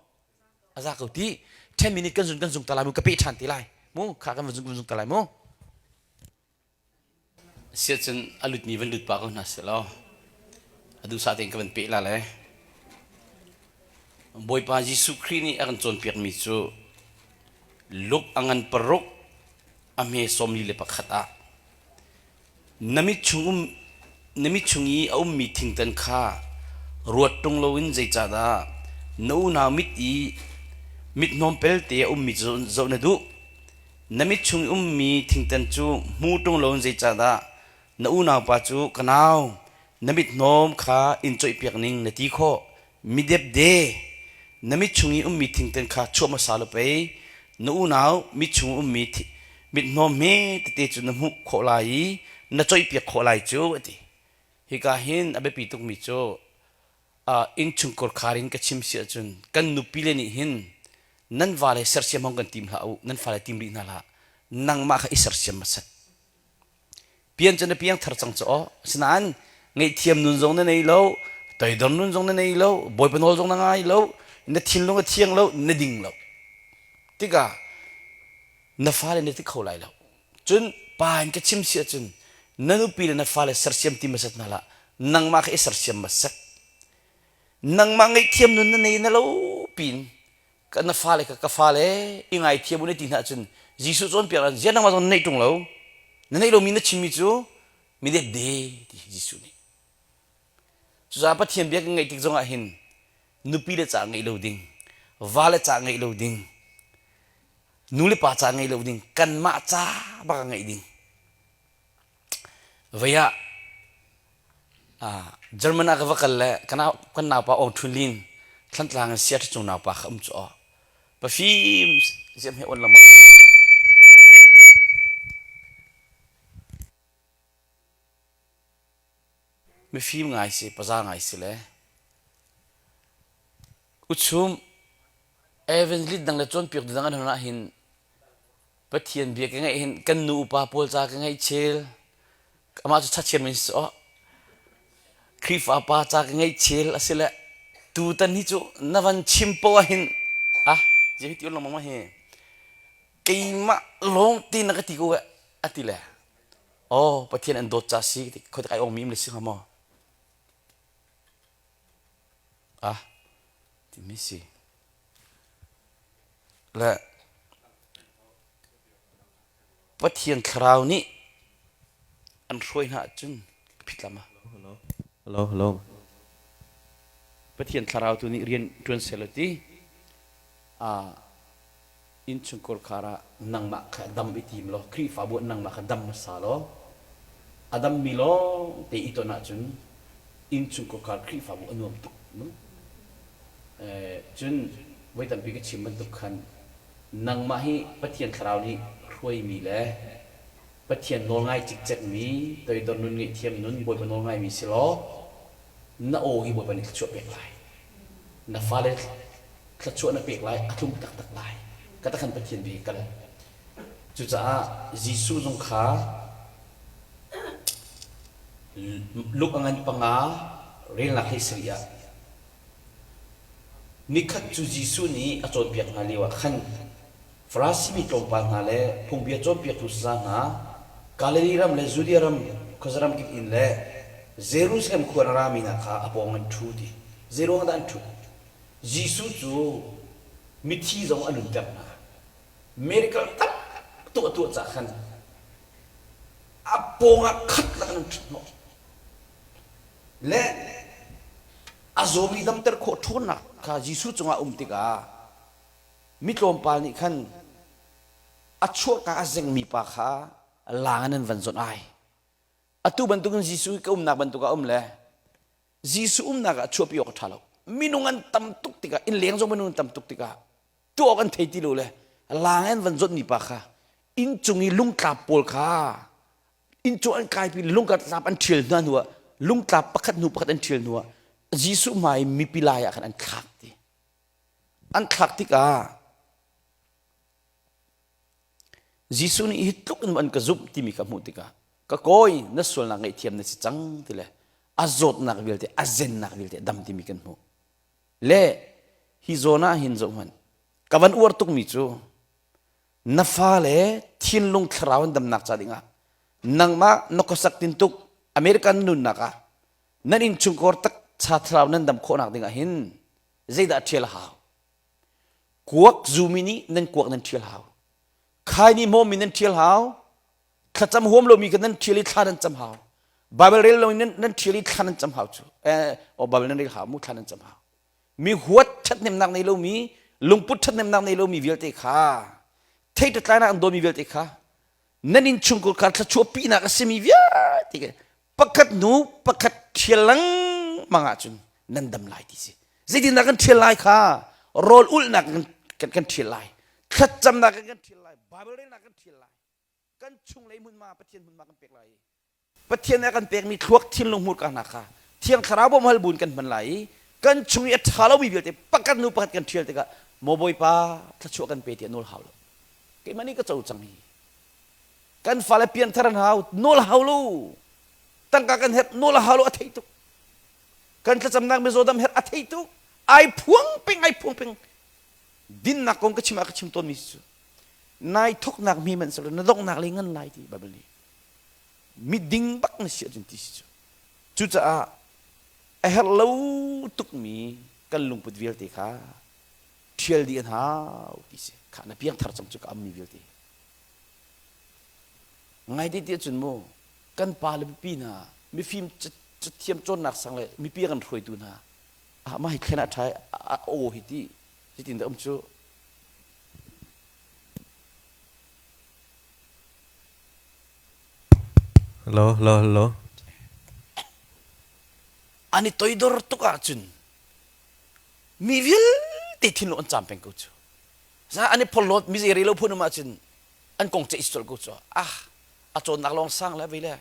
a za ko ti 10 minute kan zun kan zung ta lai mu ka pe than ti lai mu kha kan van zung kan zung ta lai mu Siahcun a lutmi van lut pah ko hna sehlaw a duhsah tein ka van peh la le. Bawipa Jesuh Khrih nih a kan cawnpiakmi cu Luke a ngan paruk a hme 41 ah na mit chung um na mit chung i a ummi thingtan kha ruat ṭung loin zeicahdah na unau mit i mit hnawm pelte a ummi cu zoh na duh Na mit chung i ummi thingtan cu hmu ṭung loin zeicahdah na unaupa cu ka nau, na mithnawm kha in coihpiak ning na ti khawh? Mi depde, na mit chung i ummi thingtan kha chuah hmasa law pei na unau mit chung ummi mithnawm hme tete cu na hmuh khawh lai i na coihpiak khawh lai cu, a ti. Hika hin a biapi tukmi cu innchungkhar khar in ka chim si ahcun kan nupile nih hin nan vale sersiam hong kan tim hlah u nan fale tim rih hna hlah nangmah kha i sersiam hmasat pian cu na piang thar cang cu aw asinain ngaihthiam nun zong na nei lo toidor nun zong na nei lo bawipa nawl zong na ngai lo na thinlung a thiang lo na ding lo tikah na fale na ti kho lai lo Cun pa in ka chim si ahcun na nupi le na fale sersiam ti hmasat hna hlah. Nangmah kha i sersiam hmasat. Nangmah ngaihthiam nun na nei na lo pin ka na fale kha ka fale i ngaithiam u na ti hna ahcun Jesuh cawnpiak ah ziah nangmah zong na neih ṭung lo? Na neih lomi na chimmi cu mi depde ti Jesuh nih. Cucaah Pathian bia kan ngaih tik zongah hin nupi le ca ngeih lo ding, va le ca ngeih lo ding, nu le pa ca ngeih lo ding, kanmah ca bak ah ngeih ding. Vei ah German ah ka va kal le kan naupa Aung Htun Lin Thlantlang in Seattle cung naupa kha um cu aw. Pafim ziam he on lama. Mifim ngai si, paza ngai si le. Uchum evangelist dang le cawnpiak dang an hon ah hin Pathian bia ka ngaih hin kan nu upa pawl ca ka ngaih chel. Amah cu chachiam in si aw. Khrihfa pa ca ka ngaih chel a si le tutan hi cu na van chim poah hin ah je hi ti lengmang ma hi keimah lawng te na ka ti ko eh a ti le oh Pathian an dawt ca si khoi tak ai ong mi im le si hnga maw ah timi si Le Pathian thlarau nih an hruai hna ahcun phitlam ah. Hello, hello. Pathian thlarau tu nih rian ṭuan seh law ti ah innchungkhar khar ah nangmah kha dam i tim law Khrihfabu ah nangmah kha dam hmasa law a dammi lawng te i ton ahcun innchungkhar khar Khrihfabu a nuam tuk. Cun voi tampi ka chim bantuk khan nangmah hi Pathian Thlarau nih hruaimi le Pathian nawlngai cikcekmi, toidor nun ngaihthiam nun, Bawipa nawlngaimi si law na aw hi Bawipa nih thluachuah pek lai. Na fale thluachuah na pek lai, a tlung taktak lai. Ka takhan Pathian bia hi kal. Cucaah Jesuh zong kha Luke a ngan panga relnak hlei sarih ah Nikhat cu Jesuh nih a cawnpiak hna lioah khan Farasi mi tlawmpal hna le phungbia cawnpiaktu saza hna, Galilee ram le Judea ram khuazaram kip in le Jerusalem khua in a rami hna kha a pawng an ṭhu ti. Zeiruang dah an ṭhut? Jesuh cu mithi zong a nunter hna. Miracle tam tuk a tuah caah khan a pawngah khat lak in an ṭhut hnawh. Le a zawmi damter khawh ṭhawnnak kha Jesuh cungah a um tikah mi tlawmpal nih khan a chuahka a zengmi pa kha laang in an van zawnh ai. Atu bantukin Jesuh hi ka umnak bantuk ah um le Jesuh umnak ah chuahpi awk a ṭha lo. Minung an tam tuk tikah innleng zong minung an tam tuk tikah tuah awk an thei ti lo le laang in van zawnh mi pa kha inncung i lungtlap pawl kha innchung an kaipi lungtlap an ṭhial hna hnuah lungtlap pakhat hnu pakhat an ṭhial hnuah Jesuh hmai mipi lai ah khan an thlak ti an thlak tikah Jesuh nih hi tluk in an ka zumh timi ka hmuh tikah ka kawi na sualnak ngaihthiam na si cang ti le a zawtnak vialte a zennak vialte a dam timi kan hmuh le hi zawn ah hin zoh hmanh ka van uar tukmi cu na fale thinlung thlarau an damnak ca dingah nangmah na khuasak tintuk American nunnak ah nan innchungkhar taksa thlarau nan dam khawhnak dingah hin zeidah ṭhial a hau kuak zumi nih nan kuak nan ṭhial hau khai nih hmawmi nan ṭhial hau thlacam huam lomi kha nan ṭhial i thla nan cam hau Bible rel lo in nan ṭhial i thla nan cam hau cu eh oh Bible nan rel hau mu thla nan cam hau mi huat ṭhathnemnak nei lomi lungput ṭhathnemnak nei lomi vialte kha theitlainak an dawmi vialte kha nan innchungkhar kha thluachuah pinak a simi vialte pakhat hnu pakhat ṭhial lengmang ahcun nan dam lai ti si zeitindah kan ṭhial lai kha rawl ulhnak kan kan ṭhial lai thlacamnak kan kan ṭhial lai Bible relnak kan ṭhial lai kan chunglei hmunhma Pathian hmunhma kan pek lai i Pathian nih a kan pekmi thluak thinlung hmurka hna kha Thiang Thlarau bawmhal buin kan hman lai i kan chung i a ṭha lomi vialte pakhat hnu pakhat kan ṭhial tikah maw Bawipa thluachuah kan pe tiah nawl hau lo keimah nih ka co cang hi kan fale pianthar an hau nawl hau lo tangka kan herh nawl hau lo a thei tuk kan thlacamnak mizaw dam herh a thei tuk ai phuang peng ai phuang peng dinnak kong ka chim ah ka chim tawnmi cu nai thoknak mi man selo na donghnak le ngan lai ti Bible nih miding bak na si ahcun ti si cu cucaah a herh lo tukmi kan lungput vialte kha ṭhial dih an hau ti si kha na piangthar cang cu ka ammi vialte. Ngai te ti ahcun mu kan pa le pipi hna mifim cathiam cawnnak sang le mipi a kan hruaitu hna ah mah hi thlen ah ṭha a aw hi ti zeitin dah um cu Hello, hello, hello. An i toidor tuk ahcun mi vialte thinlung an caam peng ko cu. Za an i phorhlawt mi zei relo phun um ahcun an kong ceih colh ko cu. Ah, a cawnnak lawng sang le vei le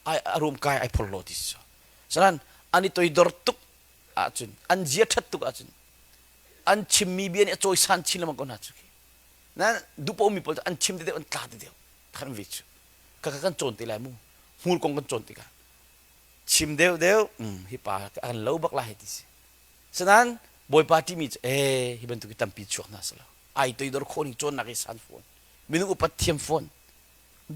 ai a rum kai ai phorhlaw ti si cu. Sanan an i toidor tuk ahcun an zia ṭhat tuk ahcun an chimmi bia nih a cawisan chin lengmang ko hna cu khi. Na duhpoh mi pawl cu an chim te deuh an tla te deuh khan ve cu. Kha kan cawn te lai mu. Hmur kong kan cawn tikah chim deuh deuh hi pa kan lo bak lai ti si. Sinain Bawipa timi cu ee hi bantuk hi tampi chuak hna selaw ai toidor khawh ning cawnnak hi san fawn minung upat thiam fawn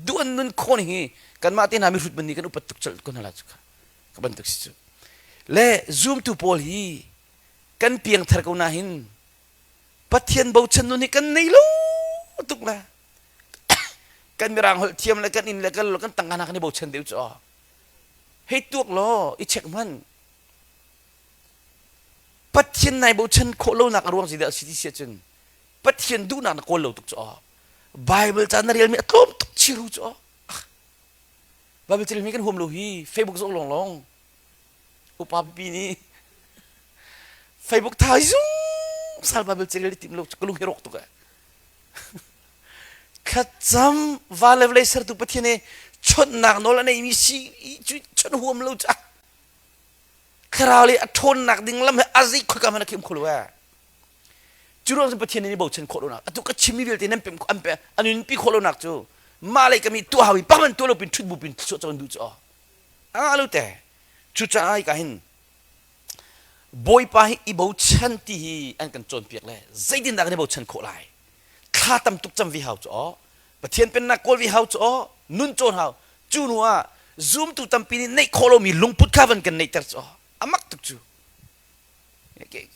duh an nun khawh ning hi kanmah te hna mihrut man nih kan upat tuk colh ko hna la cu kha ka bantuk si cu le zumtu pawl hi kan piangthar ko na hin Pathian bochan nun hi kan nei lo tuk le kan mirang holh thiam le kan inn le kan kan tangka hna kan i bochan deuh cu hei tuak law i check hman Pathian nai bochan khawh lonak a ruang zeidah a si ti si ahcun Pathian duhnak na kawl lo tuk cu aw. Bible ca na relmi a tlawm tuk chiru cu aw. Bible ca relmi kan huam lo hi Facebook zoh lawnglawng. Upa pipi nih Facebook thai zung sal Bible ca rel i tim lo ka lung hi rawk tuk eh. Thlacam va le vawlei sertu Pathian he chawnhnak nawl a neimi si cu chawnh huam lo cu thlarau le a ṭhawnnak ding lam he a zei khoika hmanh a khim kho lo ee cu ruang cun Pathian nih bochan khawh lonak atu ka chimmi vialte nan pem an pe an nunpi khawh lonak cu mah lei kami tuah hau i pakman tuah lo pin ṭhut bu pin thluachuah cawn duh cu aw a lo te cucaah hika hin Bawipa hi i bochan ti hi an kan cawnpiak le zeitindah kan i bochan khawh lai thla tam tuk cam vi hau cu aw Pathian pennak kawl vi hau cu aw nun cawn hau cu hnu ah zumtu tampi nih neih khawh lomi lungput kha van kan neihter cu aw a mak tuk cu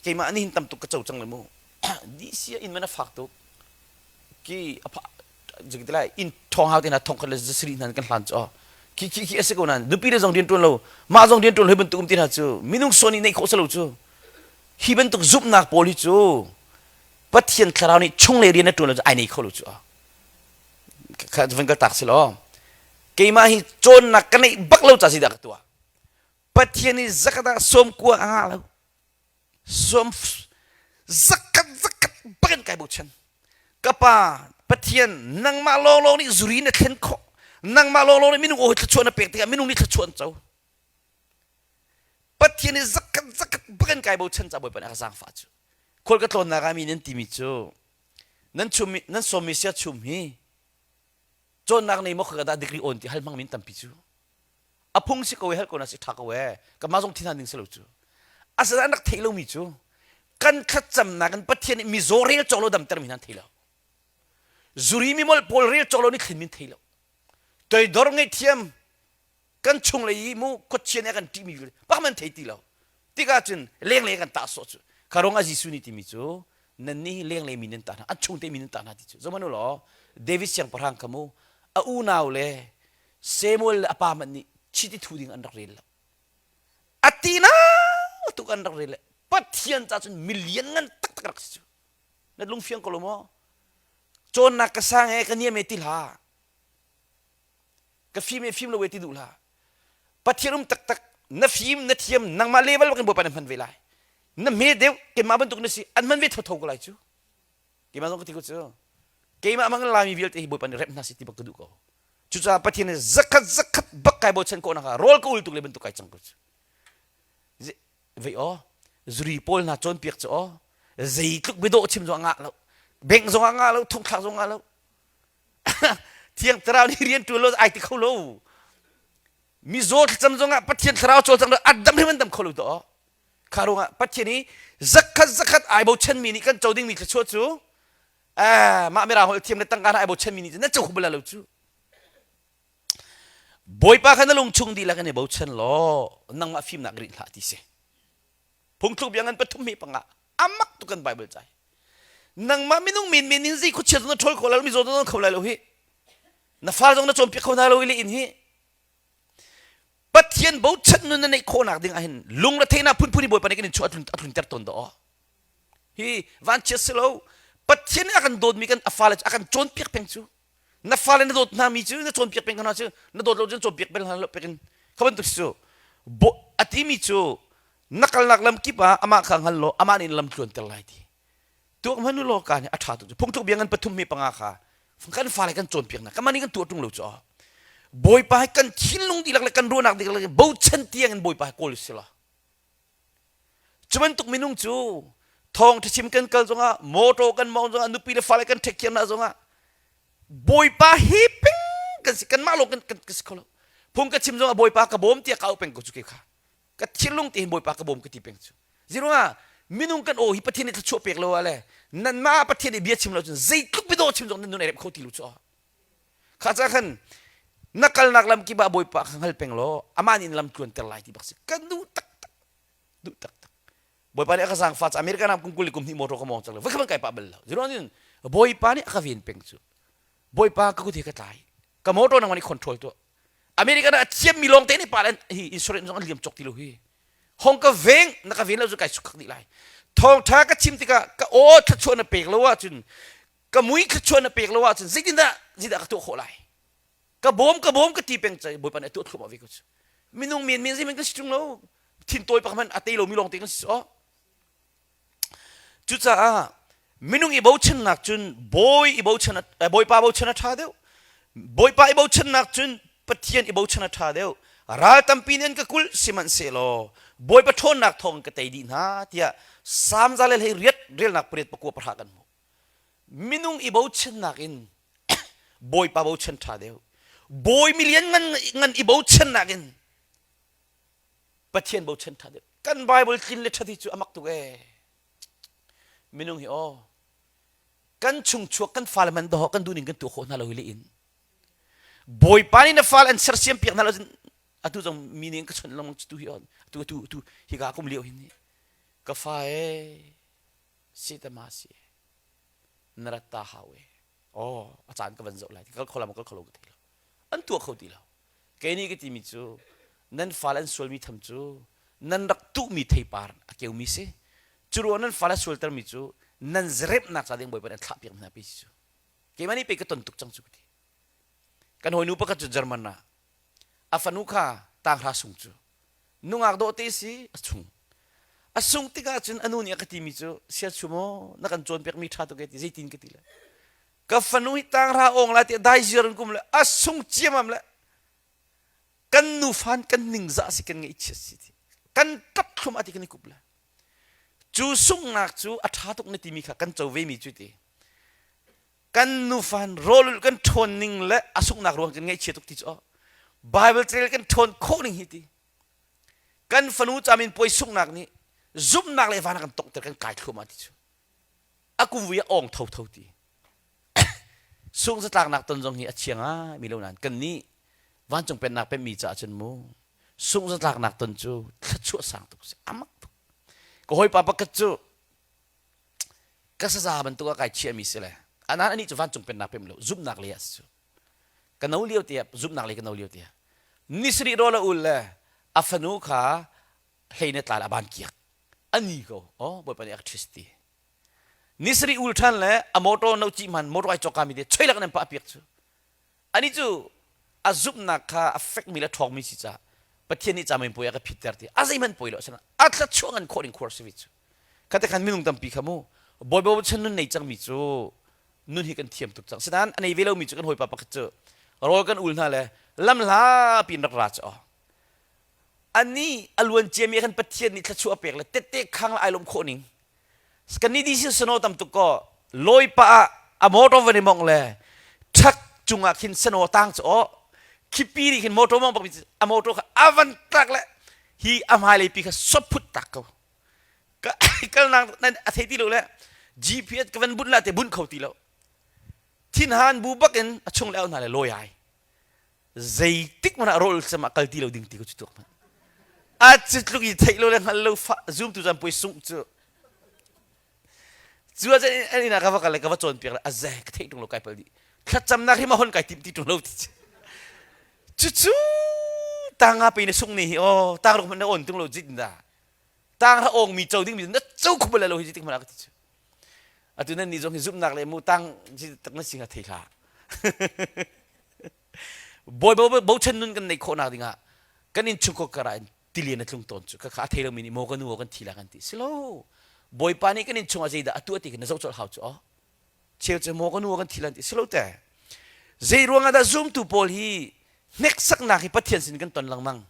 keimah nih hin tam tuk ka co cang le mu DC ah inn man a fak tuk ki a jik lai inn thong hau te na thong khat le zasiri hna kan hlan cu aw khi khi khi a si ko nan nupi le zong rian tuan lo mah zong rian tuan lo hi bantuk um ti hna cu minung sawn nih neih khawh si lo cu hi bantuk zumhnak pawl hi cu Pathian thlarau nih chunglei rian a ṭuan lo cu ai nei kho lo cu. Kha van kal tak si law keimah hi cawnnak ka neih bak lo ca si dah ka tuah. Pathian nih zakat ah sawm kua a ngah lo. Sawm zakat zakat bakin kai bochan. Ka pa Pathian nangmah lawnglawng nih zuri na thlen khawh. Nangmah lawnglawng nih minung aw hi thluachuah na pek tikah minung nih thluachuah an co. Pathian nih zakat zakat bakin kai bochan ca Bawipa nih a ka zaangfah cu. Khual ka tlawnnak ah mi nan timi cu nan chum nan sawmmi sia chum hi cawnnak nei maw khaka dah degree on ti hal hmang min tampi cu a phung si ko e hal ko na si tha ko e ka ma zong thin ding si lo cu asana an rak theih lomi cu kan thlacamnak in Pathian nih mizaw rel cawk lo damter mi nan thei lo zuri mi mol pawl rel cawk lo ni thlin min thei lo toidor ngei thiam kan chunglei i mu khuachia nih a kan ṭihmi vialte pak man thei ti lo tikah cun lenglei kan tah sawh cu kha rong ah Jesuh nih timi cu nannih hi lenglei mi nan tah hna an chungte mi nan tah hna ti cu zohmanh u law David siangpahrang kha mu a unau le Samuel le a pa hmanh nih chiti thu ding an rak rel lo a ti na tuk an rak rel le Pathian ca cun milian ngan taktak rak si cu na lungfiang ko lo maw cawnnak ka sang e ka niam e ti hlah ka fim e fim lo e ti duh hlah pathian um taktak na fim na thiam nangmah level bakin bawipa na hman ve lai na hme deuh keimah bantuk na si an hman ve thotho ko lai cu keimah zong ka ti ko cu keimah mang laimi vialte hi bawipa nih rep hna si ti bak ka duh ko cucaah pathian nih zakhat zakhat bak kai bochan ko nak rawl ka ul tuk le bantuk kai cang ko cu vei aw zuri pawl hna cawnpiak cu aw zeitluk biadawh chim zong ngah lo bengh zong ngah lo thongthlak zong ngah lo Thiang Thlarau nih rian ṭuan lo ai ti kho lo. Mizaw thlacam zongah Pathian Thlarau cawlcang lo a dam hrim an dam kho lo to. Kha ruangah Pathian i zakhat zakhat ai bochanmi nih kan co dingmi thluachuah cu eh mah mirang holh thiam le tangka hna ai bochanmi nih cun nan co kho bal lo cu. Bawipa kha na lungchung dihlak in i bochan law nangmah fimnak rinh hlah ti si. Phungthluk bia ngan pathum hi panga amak tu kan Bible cai. Nangmah minung men men in zei khuachia na ṭhawl kho lai lo mi zaw na kho lai lo hi. Na fa zong na cawnpiak kho hna lo i le inn hi. Pathian bochan nun na neih khawhnak ding ah hin lungretheihnak phunphun hi Bawipa nih kan in chuah a tlunter tawn dawh. Hi vanchiat si lo Pathian nih a kan dawtmi kan a fale cu a kan cawnpiak peng cu. Na fale na dawt hna mi cu na cawnpiak peng hna cu na dawt lo cun cawnpiak bel hna lo pek in kha bantuk si cu. A timi cu na kalnak lam kip ah amah kha hngal law amah nih lam tluanter lai ti. Tuak hmanh u law ka nih a ṭha tuk cu phungtluk bia ngan pathum mi panga kha kan fale kan cawnpiak hna kanmah nih kan tuah ṭung lo cu Bawipa hi kan thinlung dihlak le kan ruahnak dihlak le bochan tiang in Bawipa hi kawl si law cu bantuk minung cu thawng ṭhachim kan kal zongah motor kan mawng zongah nupi le fale kan ṭhek hna zongah Bawipa hi peng kan si kanmah lawng kan kan si kho lo phung ka chim zongah Bawipa ka bawm tiah ka au peng ko cu ke kha ka thinlung te hin Bawipa ka bawm ka ti peng cu ziruangah minung kan aw hi Pathian nih thluachuah pek lo ah le nanmah Pathian nih bia chim lo cun zeitluk biadaw chim zong nan nun ai rem kho ti lo cu kha ca khan na kalnak lam kip ah Bawipa kha hngal peng law amah nih lam tluanter lai ti bak si kan duh taktak duh taktak Bawipa nih a ka zaangfah ca America ram kum 20 kum hnih motor ka mawng cang lo voi khat kai pah bal lo ziruang cun Bawipa nih a ka ven peng cu Bawipa ka kut hi ka tlai ka motor nangmah nih control tuah American ah a thiammi lawng te nih pa le hi insurance zong an liam cawk ti lo hi. Hong ka veng na ka ven lo cu kai suk khak dih lai. Thawngtha ka chim tikah ka aw thluachuah na pek lo ahcun ka mui thluachuah na pek lo ahcun zeitindah zeidah ka tuah khawh lai? Ka bawm ka bawm ka ti peng cai Bawipa nih a tuah thluahmah ve ko cu. Minung men men zeihmanh kan si ṭung lo. Thin tawi pak hmanh a tei lomi lawng te kan si aw. Cucaah minung i bochannak cun bawi i bochan bawipa bochan a ṭha deuh. Bawipa i bochannak cun Pathian i bochan a ṭha deuh. Ral tampi nih an ka kulh sihmanhsehlaw Bawipa ṭhawnnak thawng ka tei dih hna tiah Salm za le hlei riat relnak pariat pakua pahra kan hmuh. Minung i bochannak in Bawipa bochan ṭha deuh. Bawi milian ngan ngan i bochannak in Pathian bochan ṭha deuh. Kan Bible tlin le ṭhat hi cu a mak tuk ee. Minung hi aw kan chungchuak kan fale man doh kan duhning kan tuah khawh hna lo hi le in. Bawipa nih na fale an sersiam piak hna lo atu zong mi nih an ka chawnh lengmang tu hi atu atu atu hika kum lio hin ka fa ee sitama si na rat ta hau ee oh a caan ka van zoh lai kal kho la maw kal kho lo ka thei lo an tuah kho ti lo Kei nih ka timi cu nan fale an sualmi tham cu nan rak tuhmi theipar a keumi si. Cu ruang nan fale sualtermi cu nan zarepnak ca ding Bawipa nih an thlahpiak hna pi si cu. Keimah nih pei ka ton tuk cang cu ka ti. Kan hawinu pakhat cu German ah a fanu kha tanghra sung cu nungak dawh te si a chung. A sung tikah cun a nu nih a ka timi cu siachu maw na kan cawnpiakmi ṭha tuk e ti zeitin ka ti le ka fanu hi tanghra awng lai tiah dai ziar in kum le a sung ciamam le kan nufan kan ningzah si kan ngaihchiat si ti kan ṭap thlum ati kan i kup le cu sunghnak cu a ṭha tuk na timi kha kan co ve mi cu ti kan nufan rawlul kan ṭhawn ning le a sunghnak ruang kan ngaihchia tuk ti cu Bible trail kan ṭhawn khawh ning hi ti kan fanu camin puai sunghnak nih zumhnak le van kan tongter kan kai thluahmah ti cu a kumvui a awng thotho ti sung zatlaknak ton zong hi a chia ngai mi lo nain kan nih vancung pennak pemmi caah cun mu sung zatlaknak ton cu thluachuah sang tuk si amak tuk ka hawipa pakhat cu ka saza bantuk ah kai chiahmi si le anan anih cu vancung pennak pem lo zumhnak le ah si cu ka no lio te ah zumhnak le ka no lio te ah nisarih rawl a ul le a fanu kha hlei ne tlal a ban kiak ani ko oh bawipa nih a ka ṭhis ti nisarih ul ṭhan le a motor no cih hman motor ai cawk mi te choilak nan pa piak cu ani cu a zumhnak kha a fekmi le ṭhawngmi si caah Pathian nih camin puai a ka phitter ti a zeihmanh poi lo asina a thla chuah ngan khawh ding khuar si cu khate khan minung tampi kha mu bawipa chan nun nei cangmi cu nun hi kan thiam tuk cang sinain a nei ve lomi cu kan hawipa pakhat cu rawl kan ul hna le lam hla pin rak ra cu Anih a luan ciami ah khan Pathian nih thluachuah a pek le tette khang le ai lawmh khawh ning. Kan nih DC sano tam tuk kaw lawi pah ah a motor van i mongh le truck cungah khin sano tang cu aw khipi nih khin motor mong bak a motor kha a van tlak le hi a hmailei pi kha sop phut tak ko. Ka kalnak nan a thei ti lo le GPS ka van bunh la te bunh kho ti lo. Thinhan bu bak in a chung le au hna le lawi ai. Zeitik hmanh ah rawl cem ah kal ti lo ding ti ko cu tuak hmanh. A cu tluk i theih lo le hngal lo fa zoom tu caan puai sungh cu. Cu ah cun an inn ah ka va kal le ka va cawnpiak le a ze ka theih tung lo kai pal dih. Thlacamnak hi ma hon kai tim ti ṭung lo ti cucu tanga pe na sung ni hi o tang ruk na on tung lo jit da tang ra ong mi cho ding mi na cho khu bala lo hi tik mana ka ti chu atu nan ni zong hi zumnak le mu tang ji tak na singa thei hla boi bo bochan nun kan nei khawh nak dingah kan in chung ko kara in tilian a tlung tawn cu ka kha a thei lomi nih maw ka nu kan thi la kan ti silo bawipa nih kan in chungah zeidah a tuah ti kha na zoh colh hau cu o cheu cu maw ka nu kan thi lan ti silo te zei ruangah dah zumtu pawl hi hneksaknak hi Pathian sin kan ton lengmang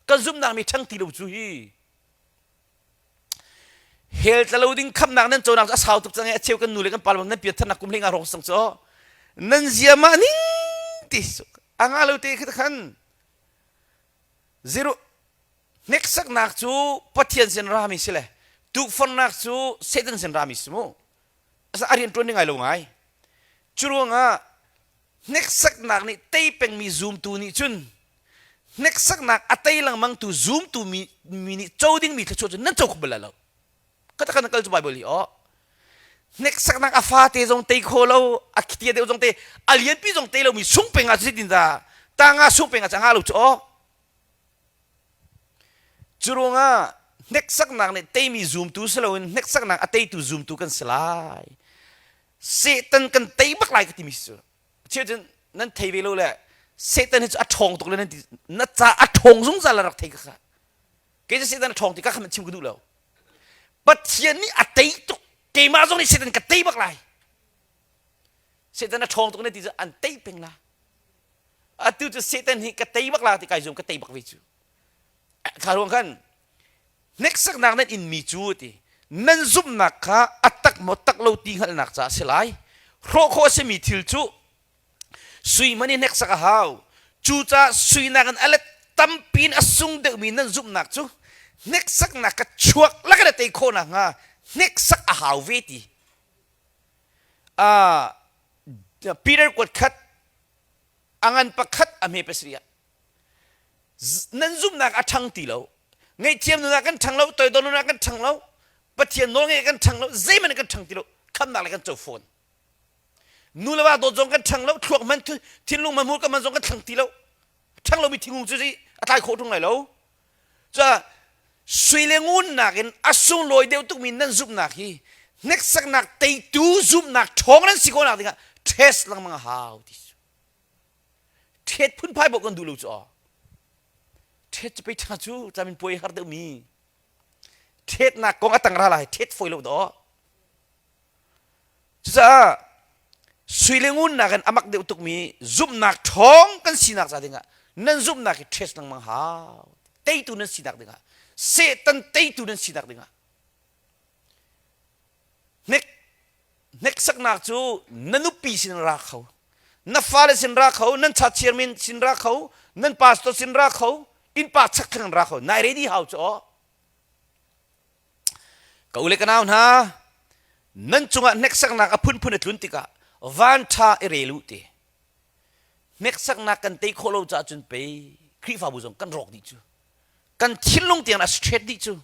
kan zumnak mi ṭhang ti lo cu hi hell tla lo ding khamnak nan conak cu a sau tuk cang i a cheu kan nu le kan pa nan piantharnak kum hlei nga rawng sang cu nan zia mah ning ti a nga lo te khan Zero hneksaknak cu Pathian sin rami si le tukforhnak cu Satan sin rami si mu. A rian ṭuan ding ai lo ngai. Cu ruangah hneksaknak nih tei pengmi zumtu nih cun hneksaknak a tei lengmangtu zumtu mi, mi nih co dingmi thluachuah cu nan co kho bal lai lo. Ka kan kal cu Bible hi aw. Hneksaknak a fate zong tei kho lo, a khitia deuh zong te, a lianpi zong tei lomi sung peng ah zeitin dah tanga sung peng ah nga lo cu aw. Cu ruangah hneksaknak nih teimi zumtu si loin hneksaknak a teitu zumtu kan si lai. Satan kan tei bak lai ka timi si cu. Cheu cun nan thei ve lo le Satan hi cu a ṭhawng tuk le nan ti na ca a ṭhawng zungzal la rak thei ka kha. Kei cu Satan a ṭhawng ti ka kha chim ka duh lo. Pathian nih a tei tuk. Keimah zong nih Satan ka tei bak lai. Satan a ṭhawng tuk na ti cu an tei peng la. Atu cu Satan hi ka tei bak la ti kai zum ka tei bak ve cu. Kha ruang khan hneksaknak nan inmi cu ti nan zumhnak kha a tak maw tak lo ti hngalhnak caah a si lai. Hrawh khawh a simi thil cu Sui man i hneksak a hau. Cucaah sui nakin a let tampi in a sung deuhmi nan zumhnak cu hneksaknak ka chuak lakin a tei khawh nakhnga hneksak a hau ve ti. Uh, Peter kuat khat a ngan pakhat a hme pasarih ah nan zumhnak a ṭhang ti lo ngaihthiam nunah kan ṭhang lo toidor nunah kan ṭhang lo Pathian nawl ngeih kan ṭhang lo zeihmanh kan ṭhang ti lo khamnak le kan co fawn Nu le va dawt zong kan ṭhang lo, thluak hman thinlung hman hmurka hman zong kan ṭhang ti lo. Ṭhang lomi thingung cu a tlai khawh ṭung lai lo. Cuah sui le ngun nakin a sunglawi deuh tukmi nan zumhnak hi hneksaknak teitu zumhnak ṭhawng nan si khawhnak dingah test lengmang a hau ti cu. Ṭhet phunphai bawk kan duh lo cu aw. Ṭhet cu pei ṭha cu camin puai har deuhmi. Ṭhetnak kong a tang ra lai, ṭhet fawi lo dawh. Cucaah sui le ngun nakin a mak deuh tukmi zumhnak ṭhawng kan sinak ca dingah nan zumhnak hi test lengmang hau. Teitu nan sinak dingah, Satan teitu nan sinak dingah. Hnek hneksaknak cu na nupi sin ra kho, na fale sin ra kho, nan cha chairman sin ra kho, nan pastor sin ra kho, innpa chakthlang ra kho. Nai ready hau cu aw. Ka u le ka nau hna, nan cungah hneksaknak a phunphun a tlun tikah vanṭha i rel u ti. Hneksaknak kan tei khawh lo caah cun pei Khrihfabu zong kan rawk dih cu. Kan thinlung tiang a straight dih cu.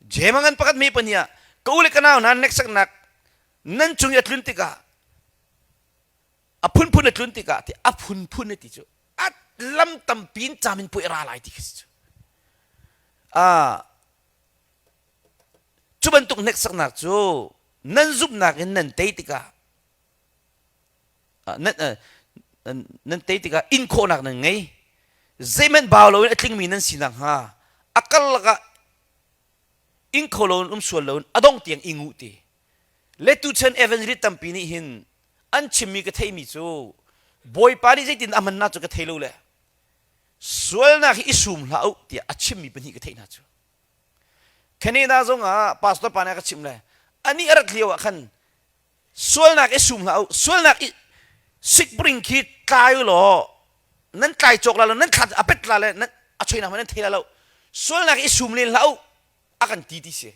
Jeim a ngan pakhat mi pahnih ah ka u le ka nau hna hneksaknak nan cung i a tlun tikah a phunphun a tlun tikah ti a phunphun a ti cu a lam tampi in cam in puai ra lai ti khi si cu. Cu bantuk hneksaknak cu nan zumhnak in nan tei tikah nan, nan tei tikah in khawhnak nan ngei. Zeihmanh bau loin a tlingmi nan si nakhnga a karlak ah ing kho loin um sual loin a dong tiang i nguh ti. Le tuchan evangelist tampi nih hin an chimmi ka theimi cu Bawipa nih zeitin a hmannak cu ka thei lo le sualnak hi i sum hlah u tiah a chimmi pahnih ka theih hna cu Canada zong ah pastor pa nih a ka chimh le anih a rat lio ah khan sualnak i sum hlah u sualnak i sikbring khi tlai u law nan tlai cawk la lo nan thla a pet la le nan a choinak hmanh nan thei la lo sualnak i sum len hlah u a kan ti ti si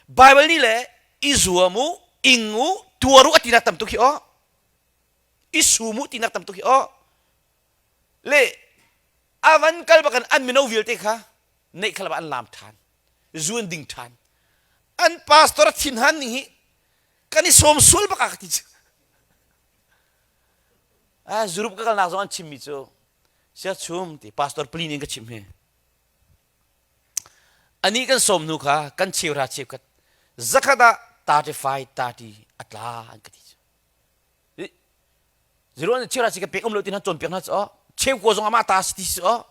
Bible nih le i zuam u ing u tuar u a tinak tam tuk hi aw i sum u tinak tam tuk hi aw Le a van kal bak in an mino vialte kha neih kha an lam ṭhan zu an ding ṭhan an pastor a thinhan ning hi kan i sawm sual bak ah ka ti cu. Ah, Zurup ka kalnak zong an chimmi cu sia chum ti pastor plin in ka chim hi. Ani kan sawm hnu kha kan cheuhra cheukhat zakhat ah 35 30 a tla an ka ti cu. Zero an cheuhra chi ka pek um lo ti hna cawnpiak hna cu cheu ko zong amah ta si ti si o.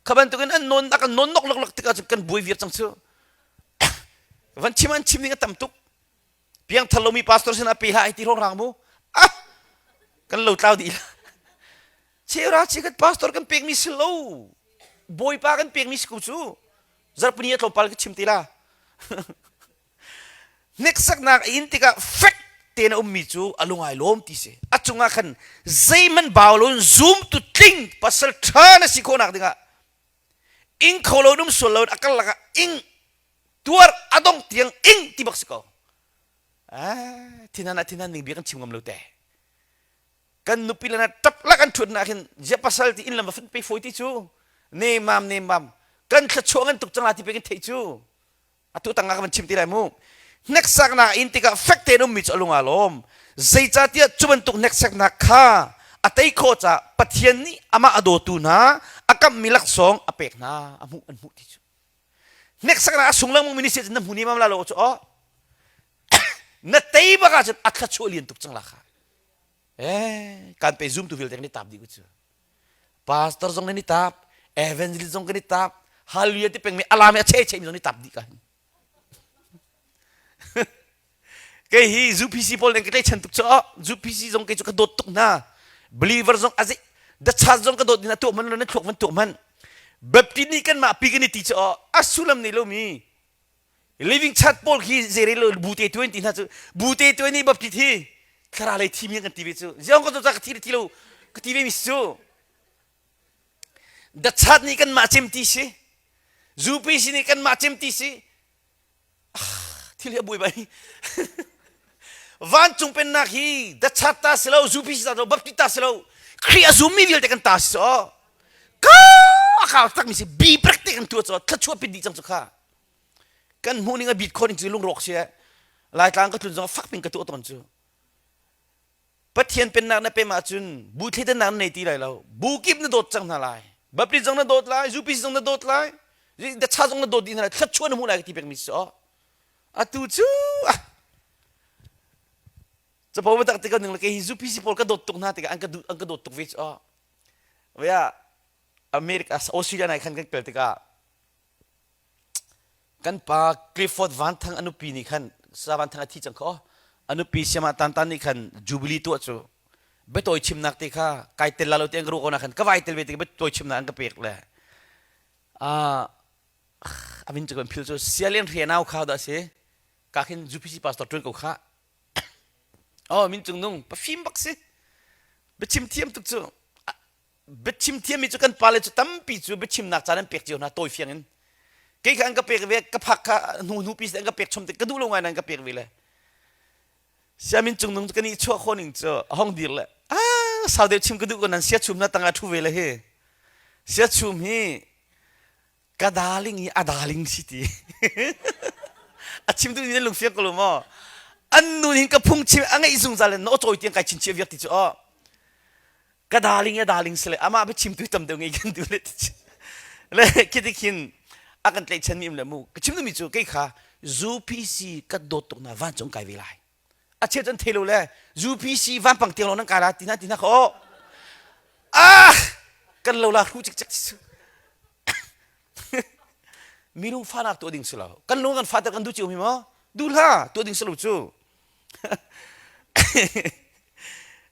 Kha bantukin an non a kan non nok lak lak tikah cun kan buai viar cang cu. Van chim an chim ding a tam tuk. Piangthar lomi pastor sinah pe hlah ti hrawng mu. Ah! Kan lo tlau dih. Chera chikat pastor kan pekmi si lo. Bawipa kan pekmi si ko cu. Zarpini a tlawmpal ka chim ti la. Hneksaknak in tikah fek tein a ummi cu a lungai lawm ti si. A cungah khan zeihmanh bau loin zum tu tling pasal ṭha na si khawhnak dingah ing kho lo num sual lo a kal lakah ing tuar a dong tiang ing ti bak si ko. Ah, thinan ah thinan ning bia kan chim ngam lo te. Kan nupi le na tap lak an ṭhut nak hin zia pasal ti inn lam va fun pe fawi ti cu ne mam ne mam kan thluachuah ngan tuk cang la ti pe kan theih cu atu tang ah ka van chim ti lai mu hneksaknak in tikah fek tein ummi cu a lung aa lawm zeicahtiah cu bantuk hneksaknak kha a tei khawh caah Pathian nih amah a dawtu hna a kamhmi laksawng a pek hna a hmuh an hmuh ti cu hneksaknak a sung lengmang mi ni si na hmu ni mam la lo cu aw na tei bak ahcun a thluachuah lian tuk cang la kha eh kan pe zoom tu vialte kan i tap dih ku cu pastor zong kan i tap evangelist zong kan i tap hallelujah ti peng mi alam a che che mi zong i tap dih ka kei hi UPC pawl nih ka tlaichan tuk cu UPC zong kei cu ka dawt tuk hna believer zong azi the church zong ka dawt ding tuah man na thluak van tuah man Baptist nih kan mah pi kan i ti cu a sulam nei lo mi living church pawl khi zei lo bu te tuan ti hna cu bu te tuan nih Baptist hi thlarau lei thi mi kan ti ve cu ziang ka ka thi ti lo ka ti ve mi cu the church nih kan mah cem ti si UPC nih kan mah cem ti si thil hi a buai bai vancung pennak hi the church ta si lo UPC ta lo Baptist ta si lo Khrih a zummi vialte kan ta si so ka a kau tak mi si bi prek te kan tua cho thluachuah pit dih cang cu kha kan hmuh ning a bit khawh ning cu lungrawk si laitlang ka tlun zong fak pin ka tuah tawn cu Pathian pennak na pem ahcun bu thleidannak na nei ti lai lo bu kip na dawt cang hna lai Baptist zong na dawt lai UPC zong na dawt lai the zong na dawt dih hna lai thluachuah na hmuh lai ka ti pekmi si atu cu ah capo ba tak tikah ning le kei hi UPC pawl ka dawt tuk hna tikah an ka an ka dawt tuk ve cu vaya America Australia nai khan kan kal tikah Kan pa Clifford Van Thang a nupi nih khan Sa Van Thang a thi cang kho. A nupi Siama Tan Tan nih khan Jubilee tuah cu biatawi chimnak te kha kai tel la lo te an ka ruah ko na khan ka vai tel ve te biatawi chimnak an ka pek le a a min cu kan phil cu Sialian Hrianau kha dah si ka khin UPC pastor tuan ko kha oh min cung nung pafim bak si biachim thiam tuk cu biachim thiammi cu kan pale cu tampi cu biachimnak caan an pek cio hna tawi fiang in kei kha an ka pek ve ka phak kha hnu hnu pi an ka pek chom te ka duh lo ngai an ka pek ve le siamin cung nung kan i chuah kho ning cu a hong dir le ah sau deuh chim ka duh ko nan sia chum na tangah thu ve le hi sia chum hi ka darling hi a darling si ti a chim tu ni lung fiang ko lo maw an nun hin ka phung chim a ngeih zungzal le no cawi tiang kai chin chia viak ti cu oh ka darling a darling sile amah biachim tu tam deuh ngei kan du le le khiti khin a kan tlaihchan mi um le mu ka chim mi cu kei kha UPC ka dawt tuk na vancung kai ve lai a cheu cun thei lo le UPC vampang tiang lo nan kai la ti na ti na kho ah kan lo la hru cik cik cu mi lung fanak tuah ding si lo kan lung kan fater kan duh cio mi maw duh hla tuah ding si lo cu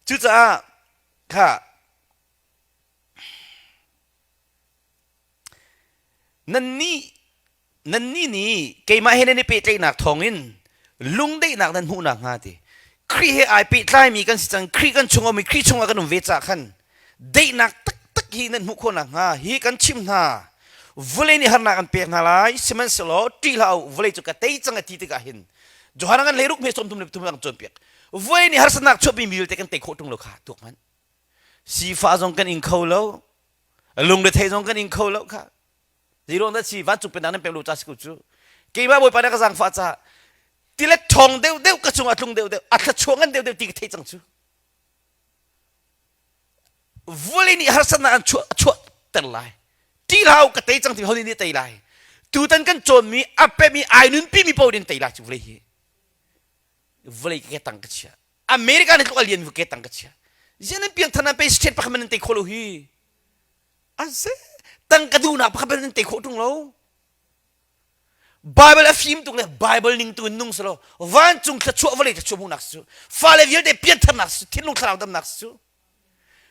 Cucaah kha nannih nannih nih keimah he nan i pehtlaihnak thawngin lungdaihnak nan hmuh nakhnga ti Khrih he ai pehtlaimi kan si cang Khrih kan chung um i Khrih chungah kan um ve caah khan daihnak taktak hi nan hmuh khawh nakhnga hi kan chim hna vawlei nih harnak an pek hna lai sihmanhsehlaw ṭih hlah u vawlei cu ka tei cang a ti tikah hin Johan kan leiruk hme 33 kan cawnpiak vawlei nih harsatnak chuahpi mi vialte kan tei khawh ṭung lo kha tuak hmanh sifah zong kan ing kho lo lungrethei zong kan ing kho lo kha zeiruang dah si vancung pennak nan pek lo ca si ko cu keimah bawipa na ka zaangfah ca tilet ṭhawng deuh deuh ka cungah tlung deuh deuh a thluachuah ngan deuh deuh ti ka theih cang cu. Vawlei nih harsatnak an chuah chuahter lai. Ṭih hlah u ka tei cang ti ho nih tei lai. Tutan kan cawnmi a pemi ai nunpi mi paoh nih tei lai cu vawlei hi. Vawlei ke tang ka chia. America nih tluk a lian ke tang ka chia. Zian nan piang than nan pe state pakhat man nan tei kho lo hi. Ase tang ka duhnak pakhat man nan tei khawh ṭung lo. Bible a fim tuk le Bible ning tu in nung selaw vancung thluachuah vawlei thluachuah hmuhnak cu fale vialte piantharnak cu thinlung thlarau damnak cu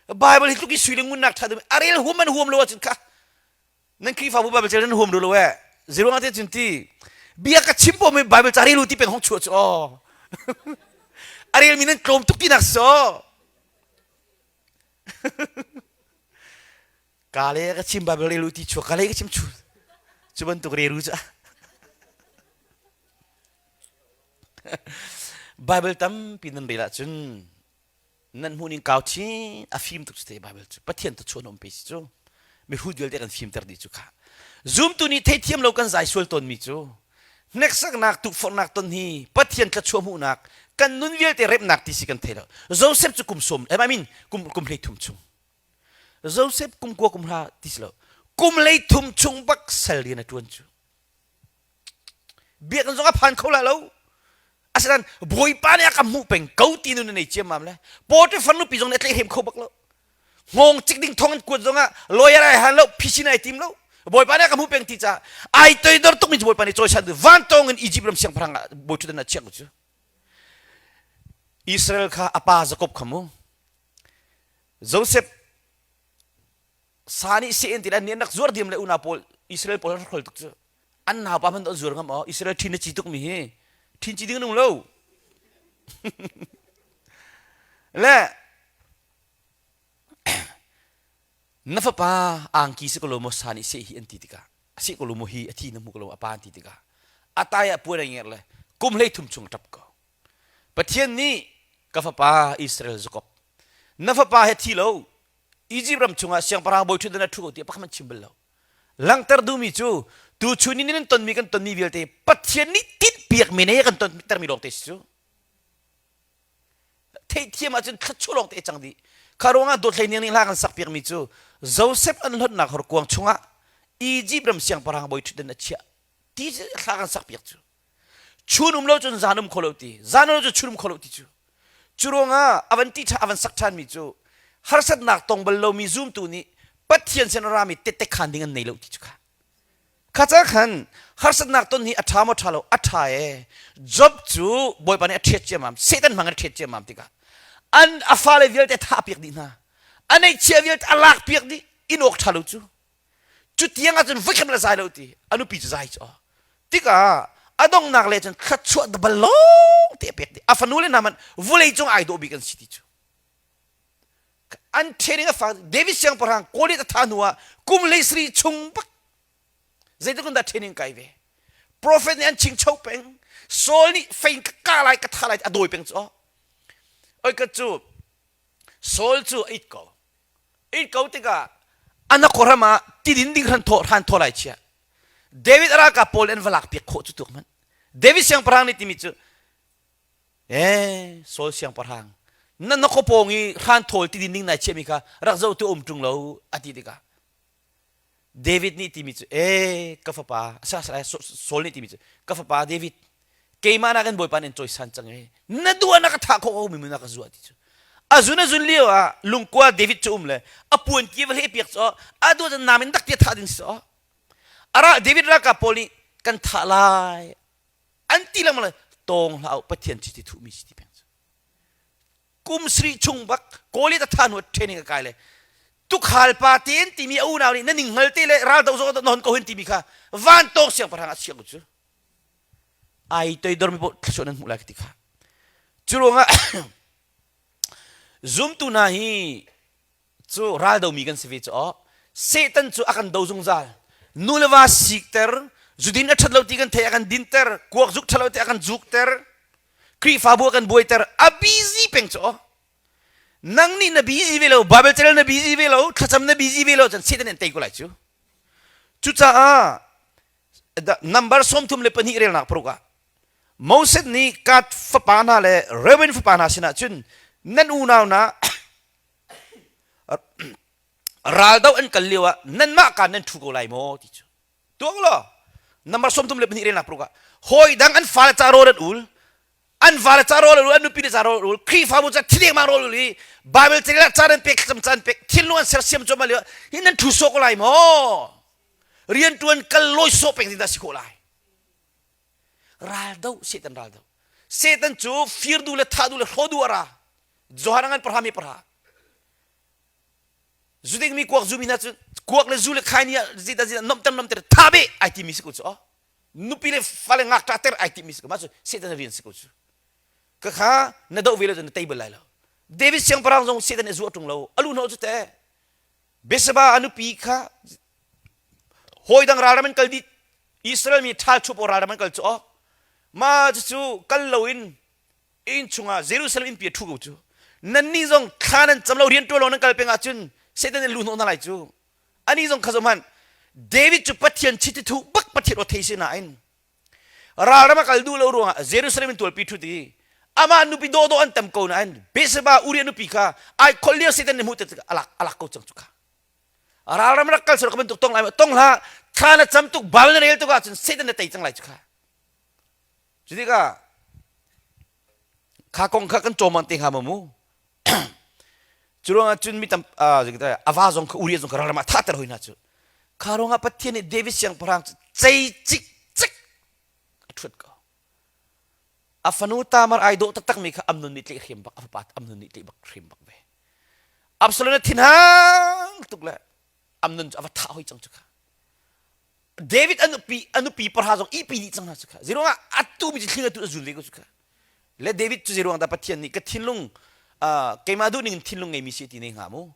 Bible hi tluk i sui le ngunnak ṭha dum a rel huam an huam lo ahcun kha nan Khrihfabu Bible cel nan huam lo eh zeruang te cun ti bia ka chim pom Bible ca rel u ti peng hong chuah cu aw a rel mi nan tlawm tuk tinak so Ka le ka chim Bible rel u ti chuak ka le ka chim chu cu bantuk rel u cu Bible tampi nan rel ahcun nan hmuh ning kau chin a fim tuk te Bible cu Pathian tu chuan um pe si cu mihrut vialte kan fimter dih cu kha zumtu nih theithiam lo kan zai sual tawn mi cu hneksaknak tukforhnak ton hi Pathian thluachuah hmuhnak kan nun vialte remnak ti si kan thei lo Joseph cu kum sawm I mean kum kum hlei thum chung Joseph kum kua kum hra ti si lo kum lei thum chung bak sal rian a ṭuan cu biakinn zong a phan kho la lo asinain bawipa nih a ka hmuh peng ko ti nun a nei ciammam le Potiphar nupi zong nih a tlaihhrem kho bak lo hngawng cik ding thong an kuat zong ah lawyer ai han lo phisin ai tim lo bawipa nih a ka hmuh peng ti caah ai toidor tukmi cu bawipa nih cawisan tu vantawng in Egypt ram siangpahrang ah bawi ṭhutdan ah chiah ko cu Israel kha a pa Jacob kha mu Joseph sa nih seh in ti le an rak zuar diam le unau pawl Israel pawl an rak hrol tuk cu an naupa hmanh an zuar ngam aw Israel ṭhin na ci tuk mi hi ṭhin ci ding an um lo le na fapa angki si ko lo maw sa nih seh hi an ti tikah a seh ko lo maw hi a thi na hmu ko lo a pa an ti tikah a tai ah puan a ngerh le kum hlei thum chung ṭap ko Pathian nih ka fapa Israel Jacob na fapa he thi lo Egypt ram chungah siangpahrang bawi ṭhutdan ah ṭhu ko tiah pakhat hmanh chim bal lo. Langhter duhmi cu tuchun in nan tonmi kan tonmi vialte Pathian nih tinhpiakmi ne kan tontermi lawngte si cu. Theihthiam ahcun thluachuah lawngte a cang dih. Kha ruangah dawt hlei ning nih hla kan sakpiakmi cu Joseph an hlonhnak horkuang chungah Egypt ram siangpahrang bawi ṭhutdan a chiah ti hla kan sakpiak cu. Chun um lo cun zan um kho lo ti zan um lo cun chun um kho lo ti cu cu ruangah a van ti a van sak ṭhan mi cu harsatnak tong bal lomi zumtu nih Pathian sin a rami tette khan ding an nei lo ti cu kha kha ca khan harsatnak ton hi a ṭha maw ṭha lo a ṭha e Job cu Bawipa nih a ṭhiat ciammam Satan hmang in a ṭhiat ciammam tikah an a fale vialte a thah piak dih hna a neihchia vialte a lak piak dih in awk ṭha lo cu cu tiang ahcun voikhat le zai lo ti a nupi cu zai cu tikah a donghnak le cun thluachuah dabal lawng te a pek dih a fanu le hna hmanh vulei cung ai dawh bik an si ti cu an training a fak David siangpahrang Goliath a thah hnu ah kum 13 chung bak zeitluk in dah training kai ve prophet nih an chingcho peng Saul nih fein ka ka lai ka tha lai a dawi peng cu oi ka cu Saul cu a it ko it ko tikah an khuaram ah tidin ding hran thaw hran thaw lai chia David a ralkap pawl an va lak piak khawh cu tuk hmanh David siangpahrang nih timi cu eh Saul siangpahrang na na khuapawng i hran thawl tidin ding nai chiahmi kha rak zoh tu um ṭung lo a ti tikah David nih timi cu ee ka fapa Saul nih timi cu ka fapa David keimah nakin Bawipa nih an cawisan cang ee na duh ah na ka thah khawh ko mi na ka zuah ti cu a zun a zun lio ah lungkua David cu um le a puan ki va hleh piak cu a duh cun nam in dak tia thah ding si ara David ralkap pawl nih kan thah lai an ti lengmang le tawng hlah Pathian chiti thuhmi si ti peng cu kum sarih chung bak Goliath a thah hnu training a kai le tukhal pa ten timi a unau nih na ning hngal te le ral do zong na hon ko hin timi kha van tawk siangpahrang a chiang cu ai toidor mi paoh thluachuah nan hmuh lai ka ti kha cu ruangah zumtu hna hi cu ral domi kan si ve cu aw Satan cu a kan do zungzal nu le va sikter zudin a ṭhat lo ti kan thei a kan dinter kuak zuk ṭhat lo ti a kan zukter Khrihfabu a kan buaiter a busy peng cu aw nang nih na busy ve lo Bible carel na busy ve lo thlacam na busy ve lo cun Satan nih an tei ko lai cu cucaah number 32 relnak paruk ah Moses nih Gad fapa hna le Reuben fapa hna sinah cun nan unau hna. Raldo an kal lio ah nanmah kaan nan ṭhu ko lai maw ti cu. Tuak law number 32 relnak paruk ah hawi dang an fale ca rawl an ul an vale ca rawl an ul an nupi le ca rawl an ul Khrihfabu ca thileng rawl ul i Bible ca caan an pek thlacam caan pek thinlung an sersiam cuahmah lio hi nan ṭhu sawh ko lai maw rianṭuan kal lawi sawh peng ding dah si khawh lai raldo Satan raldo Satan cu fir du le thah du le hraw du a ra Johan ngan parha mi parha zu ding mi kuak zu mi hna cu kuak le zu le khai ni ah zita zita nomter nomter tha be ai ti mi si ko cu nupi le fale ngakṭah ter ai ti mi si ko ma cu Satan rian si ko cu ka kha na doh ve lo na tei bal lai lo David siangpahrang zong Satan nih zuah ṭung lo alu hnawh cu te Bethsheba a nupi kha hawi dang ralram an kal dih Israel mi ṭhal chup ralram an kal cu ma cu kal loin inn chungah Jerusalem innpi a ṭhu ko cu nannih zong thla nan cam lo rian ṭuan lo nan kal peng ahcun Satan nih lu hnawh hna lai cu ani zong kha zoh David cu Pathian chiti thuh bak Pathian aw thei si nain ralram a kal duh lo ruangah Jerusalem in tualpi ṭhut i amah nupi dawhdawh an tam ko nain Bathsheba Uriah nupi kha ai kholh lio Satan nih hmuh tik alak alak ko cang cu kha ralram rak kal sor ka bantuk tong lai tong hlah thla na cam tuk bal na rel tuk ahcun Satan na tei cang lai cu kha Cu tikah kha kong kha kan cawm te hnga maw mu? Cu ruangah cun mi tam a va zong kha Uriah zong kha ralram ah thahter hoi hna cu. Kha ruangah Pathian nih David siangpahrang cu cei cikcek a ṭhuat ko. A fanu Tamar ai dawh taktakmi kha Amnon nih tlaih hrim bak, a fapa Amnon nih tlaih bak hrim bak ve. Absalom a thinhang tuk le Amnon cu a va thah hoi cang cu kha. David a nupi a nupi parha zong ipi dih cang hna cu kha zeiruangah atu mi cu thling atu a zul ve ko cu kha le David cu zeiruang dah Pathian nih ka thinlung keimah duh ning in thinlung ngeimi si ti ne hnga mu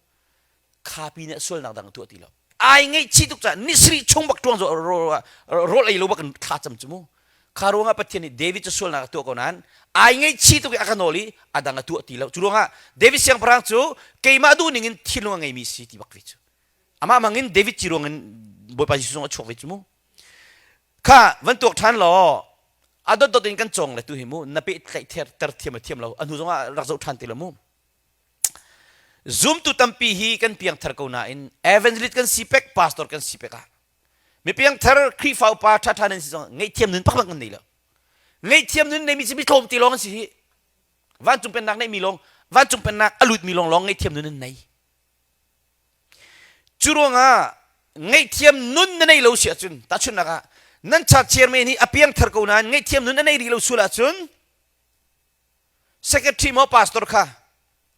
khapi nih sualnak dang tuah ti lo ai ngaihchih tuk caah ni sarih chung bak tuang rawl ei lo bak in thla cam cu mu kha ruangah Pathian nih David cu sualnak a tuah ko nain ai ngaihchih tuk i a ka nawl i a dang a tuah ti lo cu ruangah David siangpahrang cu keimah duh ning in thinlung a ngeimi si ti bak ve cu Amah mangin David ci ruangin Bawipa Jesuh zong a chuak ve cu mu. Kha van tuak ṭhan law a dotdot in kan cawng le tu hi mu na pehtlaih ter thiam a thiam lo a hnu zongah rak zoh ṭhan ti lo mu. Zumtu tampi hi kan piangthar ko nain evangelist kan si pek pastor kan si pek ah mi piangthar Khrihfa upa ṭhaṭha nan si zong ngaihthiam nun pakhat kan nei lo. Ngaihthiam nun neimi cu mi tlawm te lawng an si hi. Vancung pennak neihmi lawng vancung pennak a lutmi lawng lawng ngaihthiam nun an nei. Cu ruangah ngaihthiam nun na nei lo si ahcun tahchunhnak ah nan church chairman hi a piangthar ko nain ngaihthiam nun a nei rih lo sual ahcun secretary maw pastor kha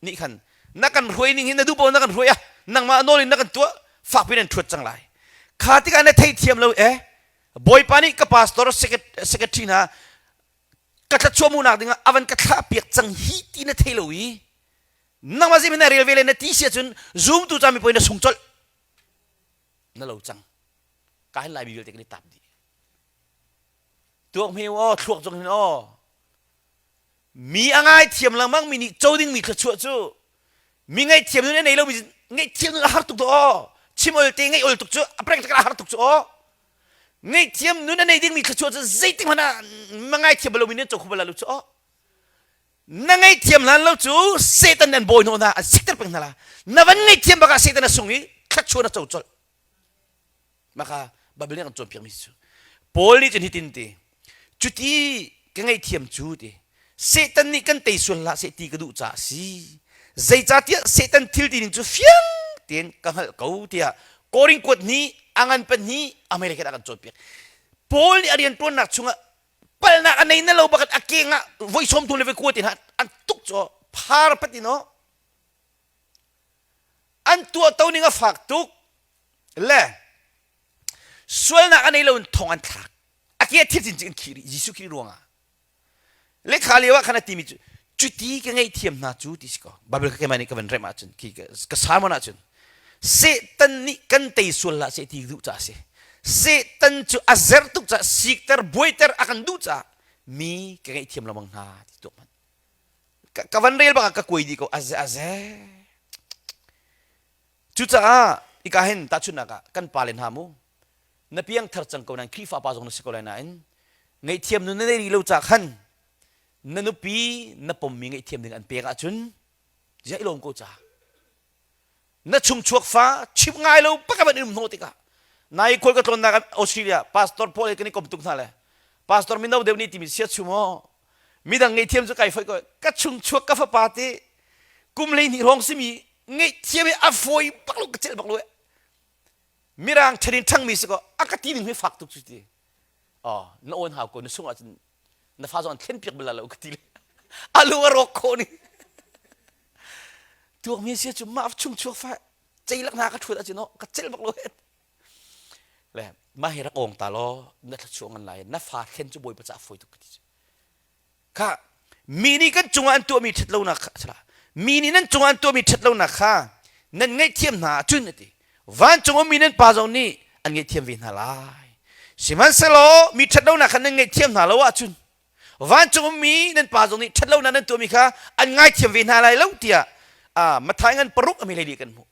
nih khan na kan hruai ning hi na duh paoh na kan hruai ah nangmah nawl in na kan tuah fakpi nan ṭhuat cang lai kha tikah na theithiam lo eh bawipa nih ka pastor secretary hna ka thlachuah munak dingah avan ka thlah piak cang hi ti na thei lo i nangmah zei na rel ve le na ti si ahcun zumtu ca mipuai na sung colh na lo cang ka hin laimi vialte kan i tap dih tuak hme aw thluak zong hin aw mi a ngai thiam lengmang mi nih co ding mi thluachuah cu mi ngaihthiam nun a nei lo mi ngaihthiam nun a har tuk aw chim ol te ngaih ol tuk cu a practical a har tuk cu aw ngaihthiam nun a nei ding mi thluachuah cu zeitik hmanh ah ma ngaithiam bal lo mi nih co kho bal lo cu aw na ngaihthiam hlan lo cu Satan an bawi hnawh hna an sikter peng hna la na van ngaihthiam bak ah Satan a sung i thluachuah na co colh maka Bible nih kan cawnpiak mi cu Paul nih cun hitin ti cuti ka ngaihthiam cu ti Satan nih kan tei sual hlah seh ti ka duh caah si zeicahtiah Satan thil ti ning cu fiang tein ka hngalh ko tiah Korin kuat hnih a ngan pahnih American a kan cawnpiak Paul nih a rian ṭuannak chungah palnak a nei na lo bakat a keng ah voi sawm thum le voi kua tin an tuk cu phar patin o an tuah to ning a fak tuk le sualnak a nei lo in thong an thlak a ke thil cin cin khi Jesuh Khrih ruangah le kha lio ah khan a timi cu cuti ka ngaihthiam hna cu ti si ko Bible ka keimah nih ka van rem ahcun khi ka sermon ahcun Satan nih kan tei sual hlah seh ti duh caah a si. Satan cu a zer tuk caah sikter buaiter a kan duh caah mi ka ngaihthiam lengmang hna ti tuak hmanh. Ka, ka van rel bak ah ka kuai dih ko aze aze. Cucaah ika hin tahchunhnak ah kan pale hna mu na piangthar cang ko nain Khrihfa pa zong na si ko lai nain ngaihthiam nun na nei rih lo ca khan na nupi na pommi ngaihthiam ding an pek ahcun ziah i lawm ko ca. Na chungchuak fa chim ngai lo bak ban in um hnawh tikah nai khual ka tlawnnak Australia pastor pawl he kan i kom tuk hna le pastor mino deuh nih timi sia chum aw midang ngeihthiam cu kai foi ko ka chungchuak ka fapa te kum 12 hrawng simi ngeihthiam hi a fawi bak lo ka celh bak lo mirang ṭhen in ṭhangmi si ko a ka ti ning hi fak tuk cu ti oh na awn hau ko na sung ahcun na fa zong an thlen piak bal lo ka ti le a lung a rawk khawh ni tuak mi sia cu mah chung chuak fa ceilak hna ka ṭhuat ahcun ka celh bak lo le mah hi rak ong ta law na thluachuah ngan lai na fa thlen cu bawipa caah fawi tuk ka ti cu kha mi nih kan cungah an tuahmi ṭhatlonak kha mi nih nan cungah an tuahmi ṭhatlonak kha nan ngaihthiam hna ahcun a ti vancung ummi nan pa zong nih an ngaihthiam ve hna lai sihmanhsehlaw mi ṭhatlonak kha nan ngaihthiam hna lo ahcun vancung ummi nan pa zong nih ṭhatlonak nan tuahmi kha an ngaithiam ve hna lai lo tiah Matthai ngan paruk a mi hlei kan hmuh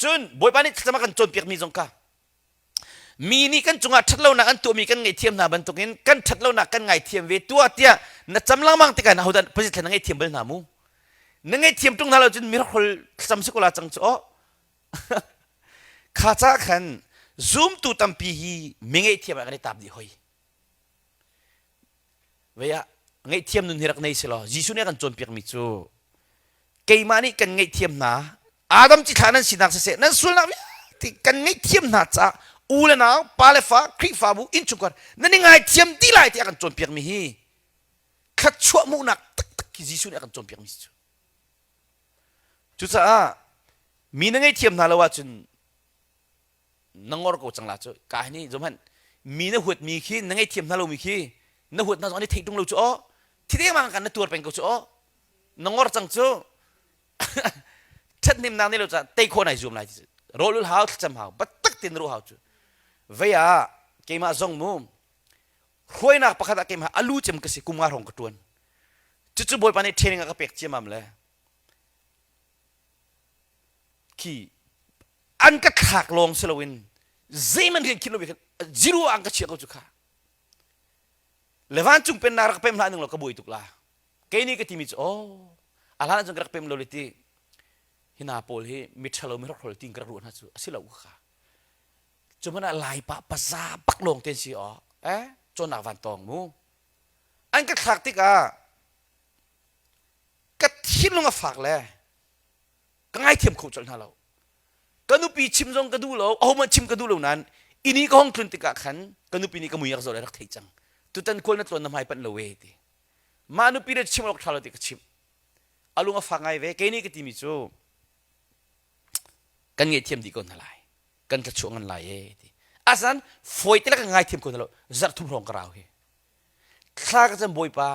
cun Bawipa nih thlacam a kan cawnpiakmi zong kha mi nih kan cungah ṭhatlonak an tuahmi kan ngaihthiam hna bantukin kan ṭhatlonak kan ngaithiam ve tuah tiah na cam lengmang tikah ahodah Pathian na ngaihthiam bal hna mu na ngaihthiam ṭung hna lo cun miracle thlacam si ko la cang cu aw kha ca khan zumtu tampi hi mi ngaihthiam ah kan i tap dih hoi Vei ah ngaihthiam nun hi rak nei si law Jesuh nih a kan cawnpiakmi cu keimah nih kan ngaihthiam hna Adam cithlah nan sinak siseh nan sualnak vialte kan ngaihthiam hna caah u le nau pa le fa Khrihfabu innchungkhar nan i ngaithiam dih lai tiah a kan cawnpiakmi hi thluachuah hmuhnak taktak hi Jesuh nih a kan cawnpiakmi si cu. Cucaah mi na ngaihthiam hna lo ahcun na ngor ko cang la cu ka hi nih zohmanh mi na huat mi khi na ngaihthiam hna lomi khi na huat hna zong an i theih tung lo cu aw thi dengmang kan na tuar peng ko cu aw na ngor cang cu ṭhathnemnak nei lo caah tei khawh nai zuam lai ti rawl ul hau thlacam hau biatak tein ruah hau cu vei ah keimah zong mu hruainak pakhat ah keimah alu cem ka si kum nga hrawng ka ṭuan cucu bawipa nih training a ka pek ciamam le khi an ka thlak lawng si loin zeihmanh rian khinh lo khan zero an ka chiah ko cu kha le vancung pennak rak pem hlah ning law ka buai tuk la kei nih ka timi cu oh a hlan ahcun ka rak pem lo le ti hi hna pawl hi mi ṭhalo mi hrokhrol tin ka rak ruah hna cu a si lo kha cu hmanh ah lai pa paza bak lawng te si aw eh cawnnak van tawng mu an ka thlak tikah ka thinlung a fak le ka ngaithiam kho colh hna lo ka nupi chim zong ka duh lo ahohmanh chim ka duh lo nain ini ka hong tlun tikah khan ka nupi nih ka mui rak zoh le rak thei cang tutan khual na tlawn na hmai panh lo we ti mah nupi le chim awk ṭha lo ti ka chimh a lung a fak ngai ve kei nih ka timi cu kan ngaihthiam dih ko hna lai kan thlachuah ngan lai e ti asan fawi te le ka ngaithiam ko hna lo zarh thum hrawng ka rau hi thla ka cam bawipa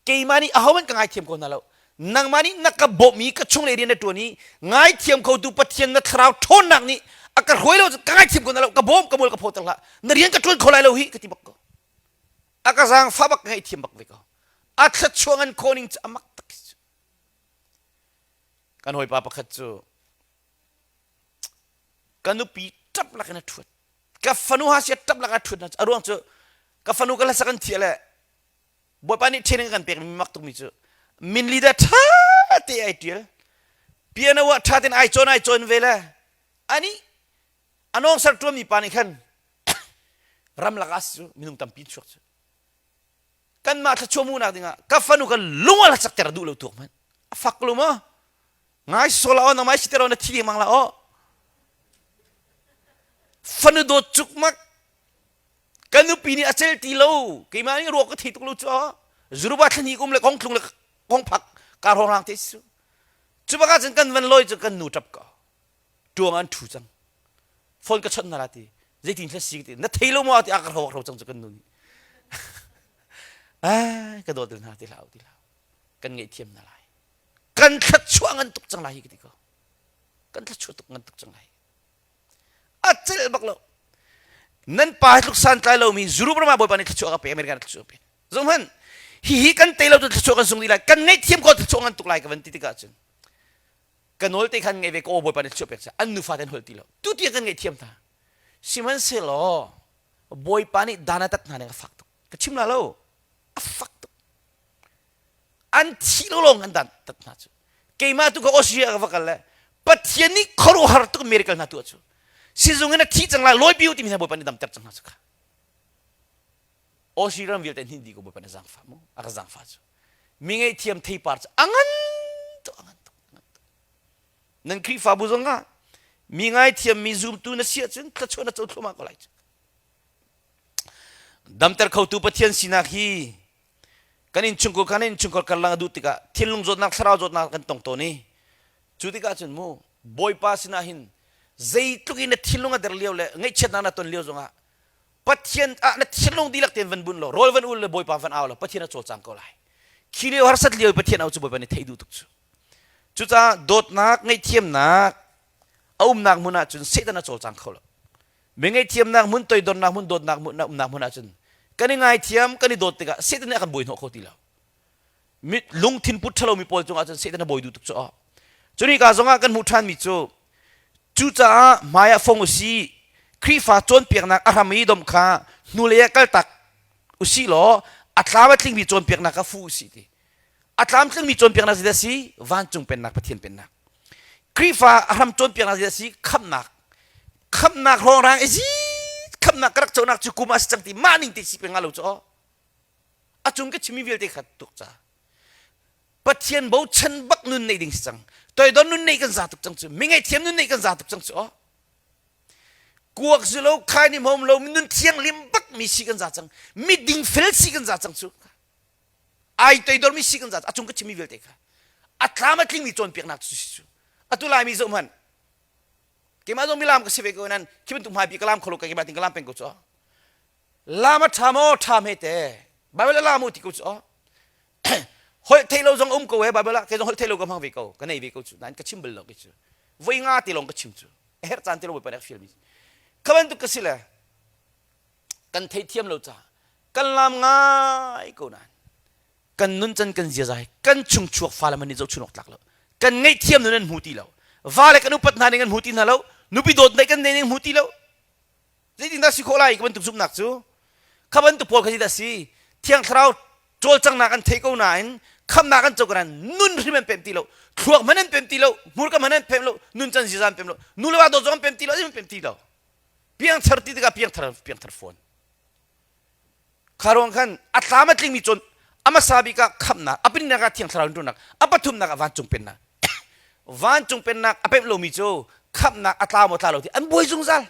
keimah nih ahohmanh ka ngaithiam ko hna lo nangmah nih na ka bawmh i ka chunglei rian na ṭuan i ngaithiam khotu Pathian na thlarau ṭhawnnak nih a ka hruai lo ka ngaithiam ko hna lo ka bawm ka mual ka photer hlah na rian ka ṭuan kho lai lo hi ka ti bak ko a ka zaangfah bak ka ngaihthiam bak ve ko a thluachuah ngan khawh ning cu a mak tak cu kan hawipa pakhat cu ka nupi ṭap lakin a ṭhuat ka fanu ha sia ṭap lak a ṭhut a ruang cu ka fanu ka hlasak an thiah le bawipa nih training kan pek mi mak tukmi cu min leader ṭha te ai ṭial piano ah ṭha tein ai cawn ai cawn ve le ani anong ser ṭuanmi pa nih khan ramlak ah cu minung tampi chuak cu kanmah thluachuah hmuhnak dingah ka fanu ka lung a hlacak ter duh lo tuak hmanh a fak lo maw ngai sola aw nangmai si tero na thi ding mang la aw fanu dawt cuk mak ka nupi nih a cel ti lo keimah nih ruak ka thei tuk lo cu aw zuruba thlani kum le kong tlung le kong phak ka rong rang te su cu baka cun kan van loi cu kan nu tap ko tuang an thu cang phone ka chawnh na la ti zeitin thla si ti na thei lo maw ti a ka ro ro cang cu kan nu nih ai ka dawt hna ti hlah ti hlah kan ngaihthiam na lai kan thluachuah ngan tuk cang lai hi ka ti ko kan thluachuah tuk ngan tuk cang lai a celh bak lo nan pa hi tluk santlai lomi Europe ram ah Bawipa nih thluachuah ka pe America nih thluachuah ka pe zohhmanh hihi kan tei lo cu thluachuah kan sung dih lai kan ngaihthiam ko thluachuah ngan tuk lai ka van ti tikah cun ka nawl te khan ngei ve ko Bawipa nih thluachuah pek an nufa ten holh ti lo tu tiang kan ngaihthiam hna sihmanhsehlaw Bawipa nih dan a tat hna ning a fak tuk ka chim la lo a fak tuk an thi lo lawng an dan tat hna cu keimah tu ka Austria ka va kal le. Pathian nih khuaruahhar tuk miracle hna tuah cu. Sizung in a thi cang lai lawi piu timi hna Bawipa nih damter cang hna cu kha. Aussie ram vialte hnin dih ko Bawipa nih zaangfah mu a ka zaangfah cu. Mi ngaihthiam theipar cu a ngan tuk a ngan tuk a ngan tuk. Nan Khrihfabu zong ah mi ngaithiam mi zumtu na si ahcun thluachuah na co thluahmah ko lai cu. Damter khotu Pathian sinak hi kan innchungkhar kan innchungkhar karlang a duh tikah thinlung zawtnak thlarau zawtnak kan tong tawn i cu tikah cun mu Bawipa sinah hin zeitluk in na thinlung a der lio le ngaihchiatnak na ton lio zongah Pathian ah na thinlung dihlak tein van bunh law rawl van ul le Bawipa van au law Pathian a cawlcang ko lai. Khi lio harsat lio i Pathian au cu Bawipa nih theih duh tuk cu. Cucaah dawtnak ngaihthiamnak a umnak hmun ah cun Satan a cawlcang kho lo. Mi ngaihthiamnak hmun toidornak hmun dawtnak hmun na umnak hmun ah cun kan i ngaithiam kan i dawt tikah Satan nih a kan buai hnawh kho ti lo. Mi lungthin put ṭhalomi pawl cungah cun Satan a bawi duh tuk cu. Cuni ka zongah kan hmuh ṭhanmi cu cucaah hmai ah fong usih Khrihfa cawnpiaknak a hram i dom kha hnulei ah kaltak usih law a tlam a tlingmi cawnpiaknak kha fu usih ti. A tlamtlingmi cawnpiaknak zeidah a si? Vancung pennak Pathian pennak. Khrihfa a hram cawnpiaknak zeidah a si? Khamhnak. Khamhnak hrawngrang i khamhnak ka rak conak cu kum ah si cang ti mah ning te si peng lo cu aw. A cung ka chimmi vialte kha tuk ca. Pathian bochan bak nun neih ding si cang. Toidon nun neih kan za tuk cang cu. Mi ngaihthiam nun neih kan za tuk cang cu aw. Kuak zu lo, khai ni hmom lo, nun thianghlim bak mi si kan za cang. Mi dingfel si kan za cang cu. Ai toidormi si kan za a cung ka chimmi vialte kha. A tlam a tlingmi cawnpiaknak cu si cu. Atu Laimi zoh hmanh. Keimah zong milam ka si ve ko nan khi bantuk hmaipi ka lam kho lo ka keimah tin ka lam peng ko cu. Lam a ṭha maw ṭha hme te. Bible a lam u ti ko cu. Holh theih lo zong um ko e Bible ah kei zong holh theih lo ka hmang ve ko ka nei ve ko cu nain ka chim bal lo kei cu. Voi nga te lawng ka chim cu. A herh caan te lawng Bawipa nih a fial mi. Kha bantuk ka si le kan theithiam lo caah kan lam ngai ko nain kan nuncan kan ziaza hi kan chungchuak fale man nih zohchun awk tlak lo kan ngaihthiam nun an hmu ti lo vale kan upat hna ning an hmu ti hna lo nupi dawt neih kan nei ning hmu ti lo zeitindah si khawh lai ka bantuk zumhnak cu kha bantuk pawl kha zeidah si thiang thlarau cawlcanghnak an thei ko nain khamnak an co ko nain nun hrim an pem ti lo thluak hmanh an pem ti lo hmurka hmanh an pem lo nuncan ziaza an pem lo nu le va dawt zong an pem ti lo an pem ti lo piangthar ti tikah piangthar piangthar fawn kha ruang khan a tlam a tlingmi cawn a hmasa bik ah khamhnak a pinnak ah thiang thlarau in ṭuannak a pathumnak ah vancung pennak vancung pennak a pemh lomi cu khamhnak a tla maw tla lo ti an buai zungzal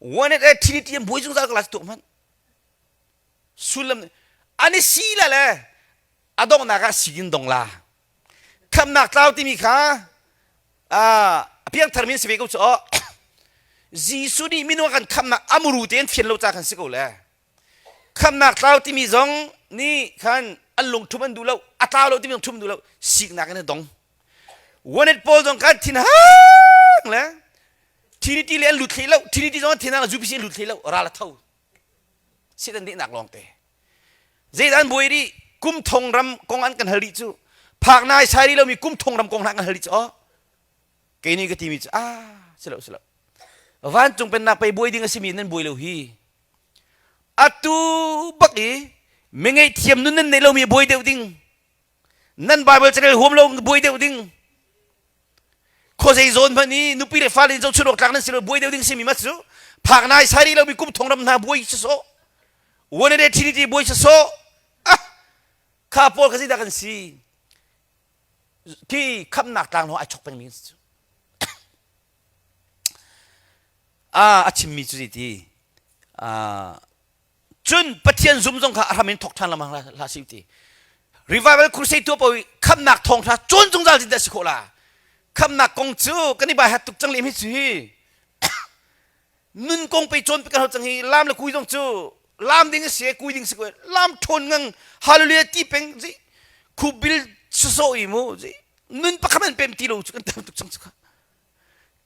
one at trinity an buai zungzal ka la tuk hmanh sullam an i si la le a donghnak ah si in dong la khamhnak tlau timi kha a piangthar mi an si ve ko cu aw Jesuh nih minung a kan khamhnak a muru te an fian lo ca kan si ko le khamhnak tlau timi zong nih khan an lungthum an duh lo a tlau lo timi zong thum duh lo siknak in a dong One Paul zong khan thin hang le Trinity le an lut hlei lo Trinity zong an thin hang UPC an lut hlei lo ral a tho Satan dehnak lawng te Zeidah an buai rih? Kum thong ram kong an kan hal rih cu. Phak nai sai rih lomi kum thong ram kong hna kan hal rih cu. Oh. Kei nih ka timi cu ah si lo si lo. Vancung pennak pei buai ding a simi nan buai lo hi. Atu bak i mi ngaihthiam nun nan neih lomi buai deuh ding. Nan Bible carel huam lo buai deuh ding. Khuazei zawn hmanh i nupi le fale in zohchun awk tlak nan si lo buai deuh ding simi mat cu phak nai sai rih lomi kum thong ram hna buai sawsawh one day trinity buai sawsawh ah kha pawl kha zeidah kan si khi khamnak tlang lawng ai chok pengmi si cu ah a chimmi cu zeiti ah Cun Pathian zum zong kha a hram in thawk ṭhan lengmang hlah sih ti. Revival crusade tuah paoh i khamnak thawngṭha cawn zungzal tin dah si khawh la. Khamnak kong cu kan i bai hat tuk cang lem hi cu hi. Nun kong pei cawn kan hau cang hi lam le kui zong cu lam ding a si kui ding si ko lam ṭhawn ngang hallelujah ti peng zi khubil sawsawh i mu zi nun pakhat an pem ti lo cu kan tam tuk cang cu kha.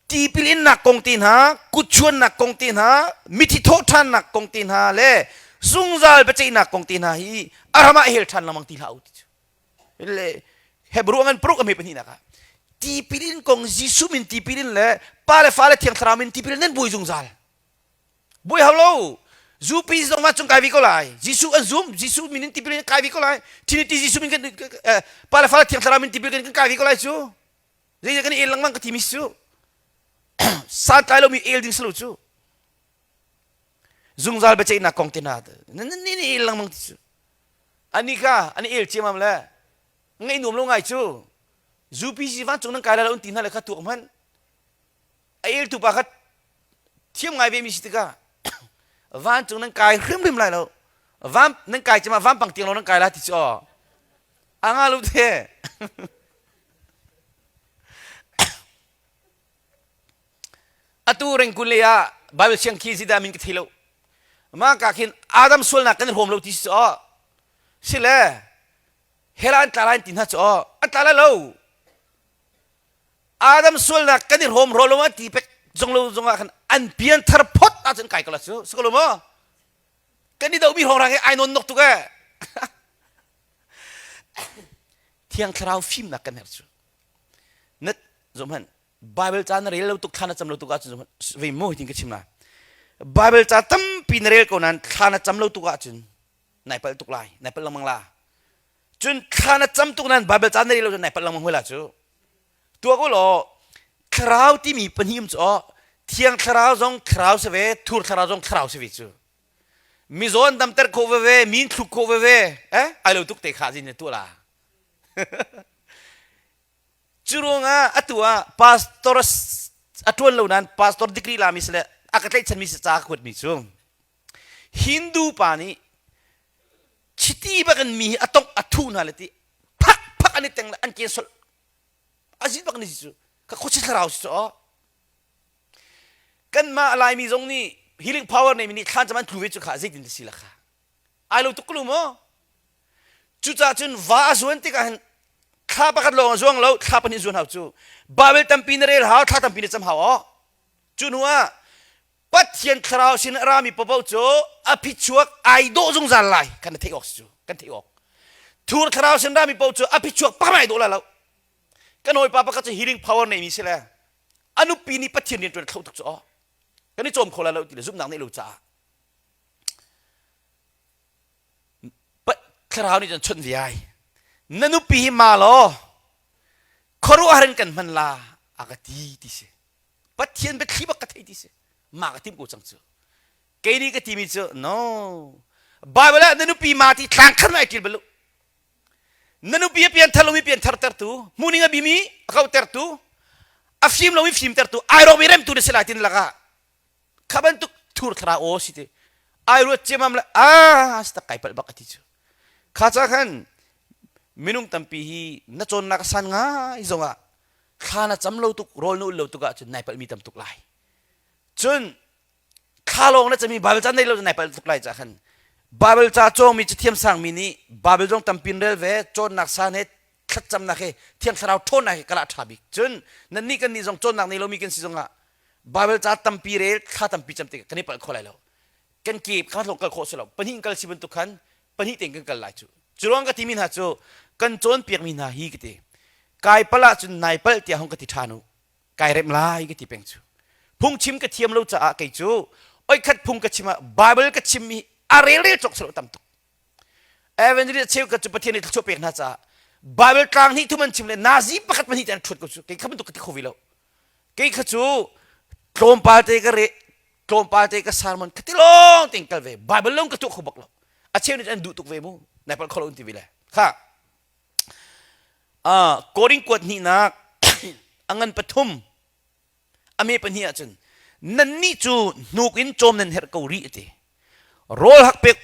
Tipil innak kong te hna, kutchuannak kong te hna, mithi thawhṭhannak kong te hna le zungzal biaceihnak kong te hna hi a ram ah hel ṭhan lengmang ti hlah u ti cu. Le Hebrew ngan paruk a hme pahnihnak ah tipil in kong Jesuh min tipil in le Pa le Fa le Thiang Thlarau min tipil in nan buai zungzal. Buai hau lo. Zupi zong vancung kai ve ko lai. Jesuh an zum, Jesuh min in tipil in kai ve ko lai. Trinity Jesuh min kan Pa le Fa le Thiang Thlarau min tipil kan kai ve ko lai cu. Zeidah kan i el lengmang ka timi cu santlai lomi el ding si lo cu. Zungzal biaceihnak kong te hna nan ni ni el lengmang ti cu. Ani kha an el ciamam le ngaih nuam lo ngai cu. UPC vancung nan kai lai lo an ti hna le kha tuak hmanh. A eltu pa kha thiam ngai ve mi si tikah vancung nan kai hrimhrim lai lo. Van nan kai cema vampang tiang lo nan kai la ti cu aw. A nga lo te. Atu rengkun lei ah Bible siang khi zidah min ka thei lo. Mah ka khin Adam sualnak kan i hrawm lo ti si aw. Sile hell ah an tla lai an ti hna cu aw. An tla lai lo. Adam sualnak kan i hrawm hraw lo an ti pek zong lo zong ah khan an pian thar phot ahcun kai ko la cu. Si ko lo maw? Kan i dohmi hrawng hi ai nawn nok tuk eh. Thiang Thlarau fimnak kan herh cu. Na zohhmanh Bible ca na rel lo tuk thla na cam lo tuk ahcun zohhmanh vei maw hitin ka chim la. Bible ca tampi na rel ko nain thla na cam lo tuk ahcun nai palh tuk lai, nai palh lengmang la. Cun thla na cam tuk nain Bible ca na rel lo cun nai palh lengmang hoi la cu. Tuak u law thlarau timi pahnih um cu aw thiang thlarau zong thlarau si ve, thur thlarau zong thlarau si ve cu. Mizaw an damter khawh veve, mi in thluk khawh veve, eh ai lo tuk te kha zin na tuah la. Cu ruangah atu ah pastor a ṭuan lo nain pastor degree lami si le a ka tlaihchanmi si ca ka kuatmi cu Hindu pa nih chiti bak in mi hi a tongh a thuh hna le ti phak phak an i teng le an ke solh a zin bak ni si cu ka khuachi thlarau si cu aw kanmah Laimi zong nih healing power neimi nih thlan cam an tlu ve cu kha zeitin ti si la kha ai lo tuk ko maw cucaah cun va a zuan tikah hin thla pakhat lawng a zuang lo thla pahnih zuan hau cu Bible tampi na rel hau thla tampi na cam hau aw cu hnu ah Pathian thlarau sin a rami paoh cu a phichuak ai dawh zungzal lai kan theih awk si cu kan theih awk thur thlarau sin rami paoh cu a phichuak pakhat ai dawh lai lo kan hawipa pakhat cu healing power neimi si le a nupi nih Pathian rian ṭuan a thlo tuk cu aw kan i cawm kho lai lo ti le zumhnak neih lo caah thlarau nih cun chawnh viai na nupi hi ma law khuaruahhar in kan hman la a ka ti ti si Pathian biathli bak ka thei ti si ma ka tim ko cang cu kei nih ka timi cu no Bible ah na nupi ma ti thlang khan ai ṭil bal Na nupi a pianthar lomi pianthartertu, hmuhning a bimi a kauhtertu, a fim lomi fimtertu, ai rawkmi remtu na si lai tin lakah kha bantuk thur thlarau aw si ti ai ruat ciamam le a si tak kai palh bak a ti cu kha ca khan minung tampi hi na cawnnak a san ngai zongah thla na cam lo tuk rawl na ul lo tuk ahcun nai palhmi tam tuk lai cun thla lawng na cami Bible ca nei lo nai palh tuk lai ca khan Bible ca cawngmi cu thiam sangmi nih Bible zong tampin rel ve cawnnak san he thlacamnak he thiang thlarau ṭhawnnak he kala ṭha bik cun nannih kan nih zong cawnnak nei lomi kan si zongah Bible ca tampi rel thla tampi cam tik kan i palh kho lai lo kan ke kha lawng kal khawh si lo pahnih kal si bantuk khan pahnih tein kan kal lai cu cu ruang ka timi hna cu kan cawnpiakmi hna hi ka ti kai pal ahcun nai palh tiah hong ka ti ṭhan u kai remh lai ka ti peng cu phungchim ka thiam lo caah kei cu oikhat phung ka chim ah Bible ka chim mi a rel rel cawk selo tam tuk evangelist cheukhat cu Pathian nih thluachuah pek hna caah Bible tlang hnih thum an chim le nazi pakhat pahnih te an ṭhuat ko cu kei kha bantuk ka ti kho ve lo kei kha cu tlawmpal te ka re tlawmpal te ka sermon ka ti lawng tein kal ve Bible lawng ka tuah kho bak lo a cheu nih an duh tuk ve mu nai palh kho lo an ti ve le kha Korin kuat hnihnak a ngan pathum a me pahnih ahcun nannih cu hnuk in cawm nan herh ko rih a ti. Rawl hak pek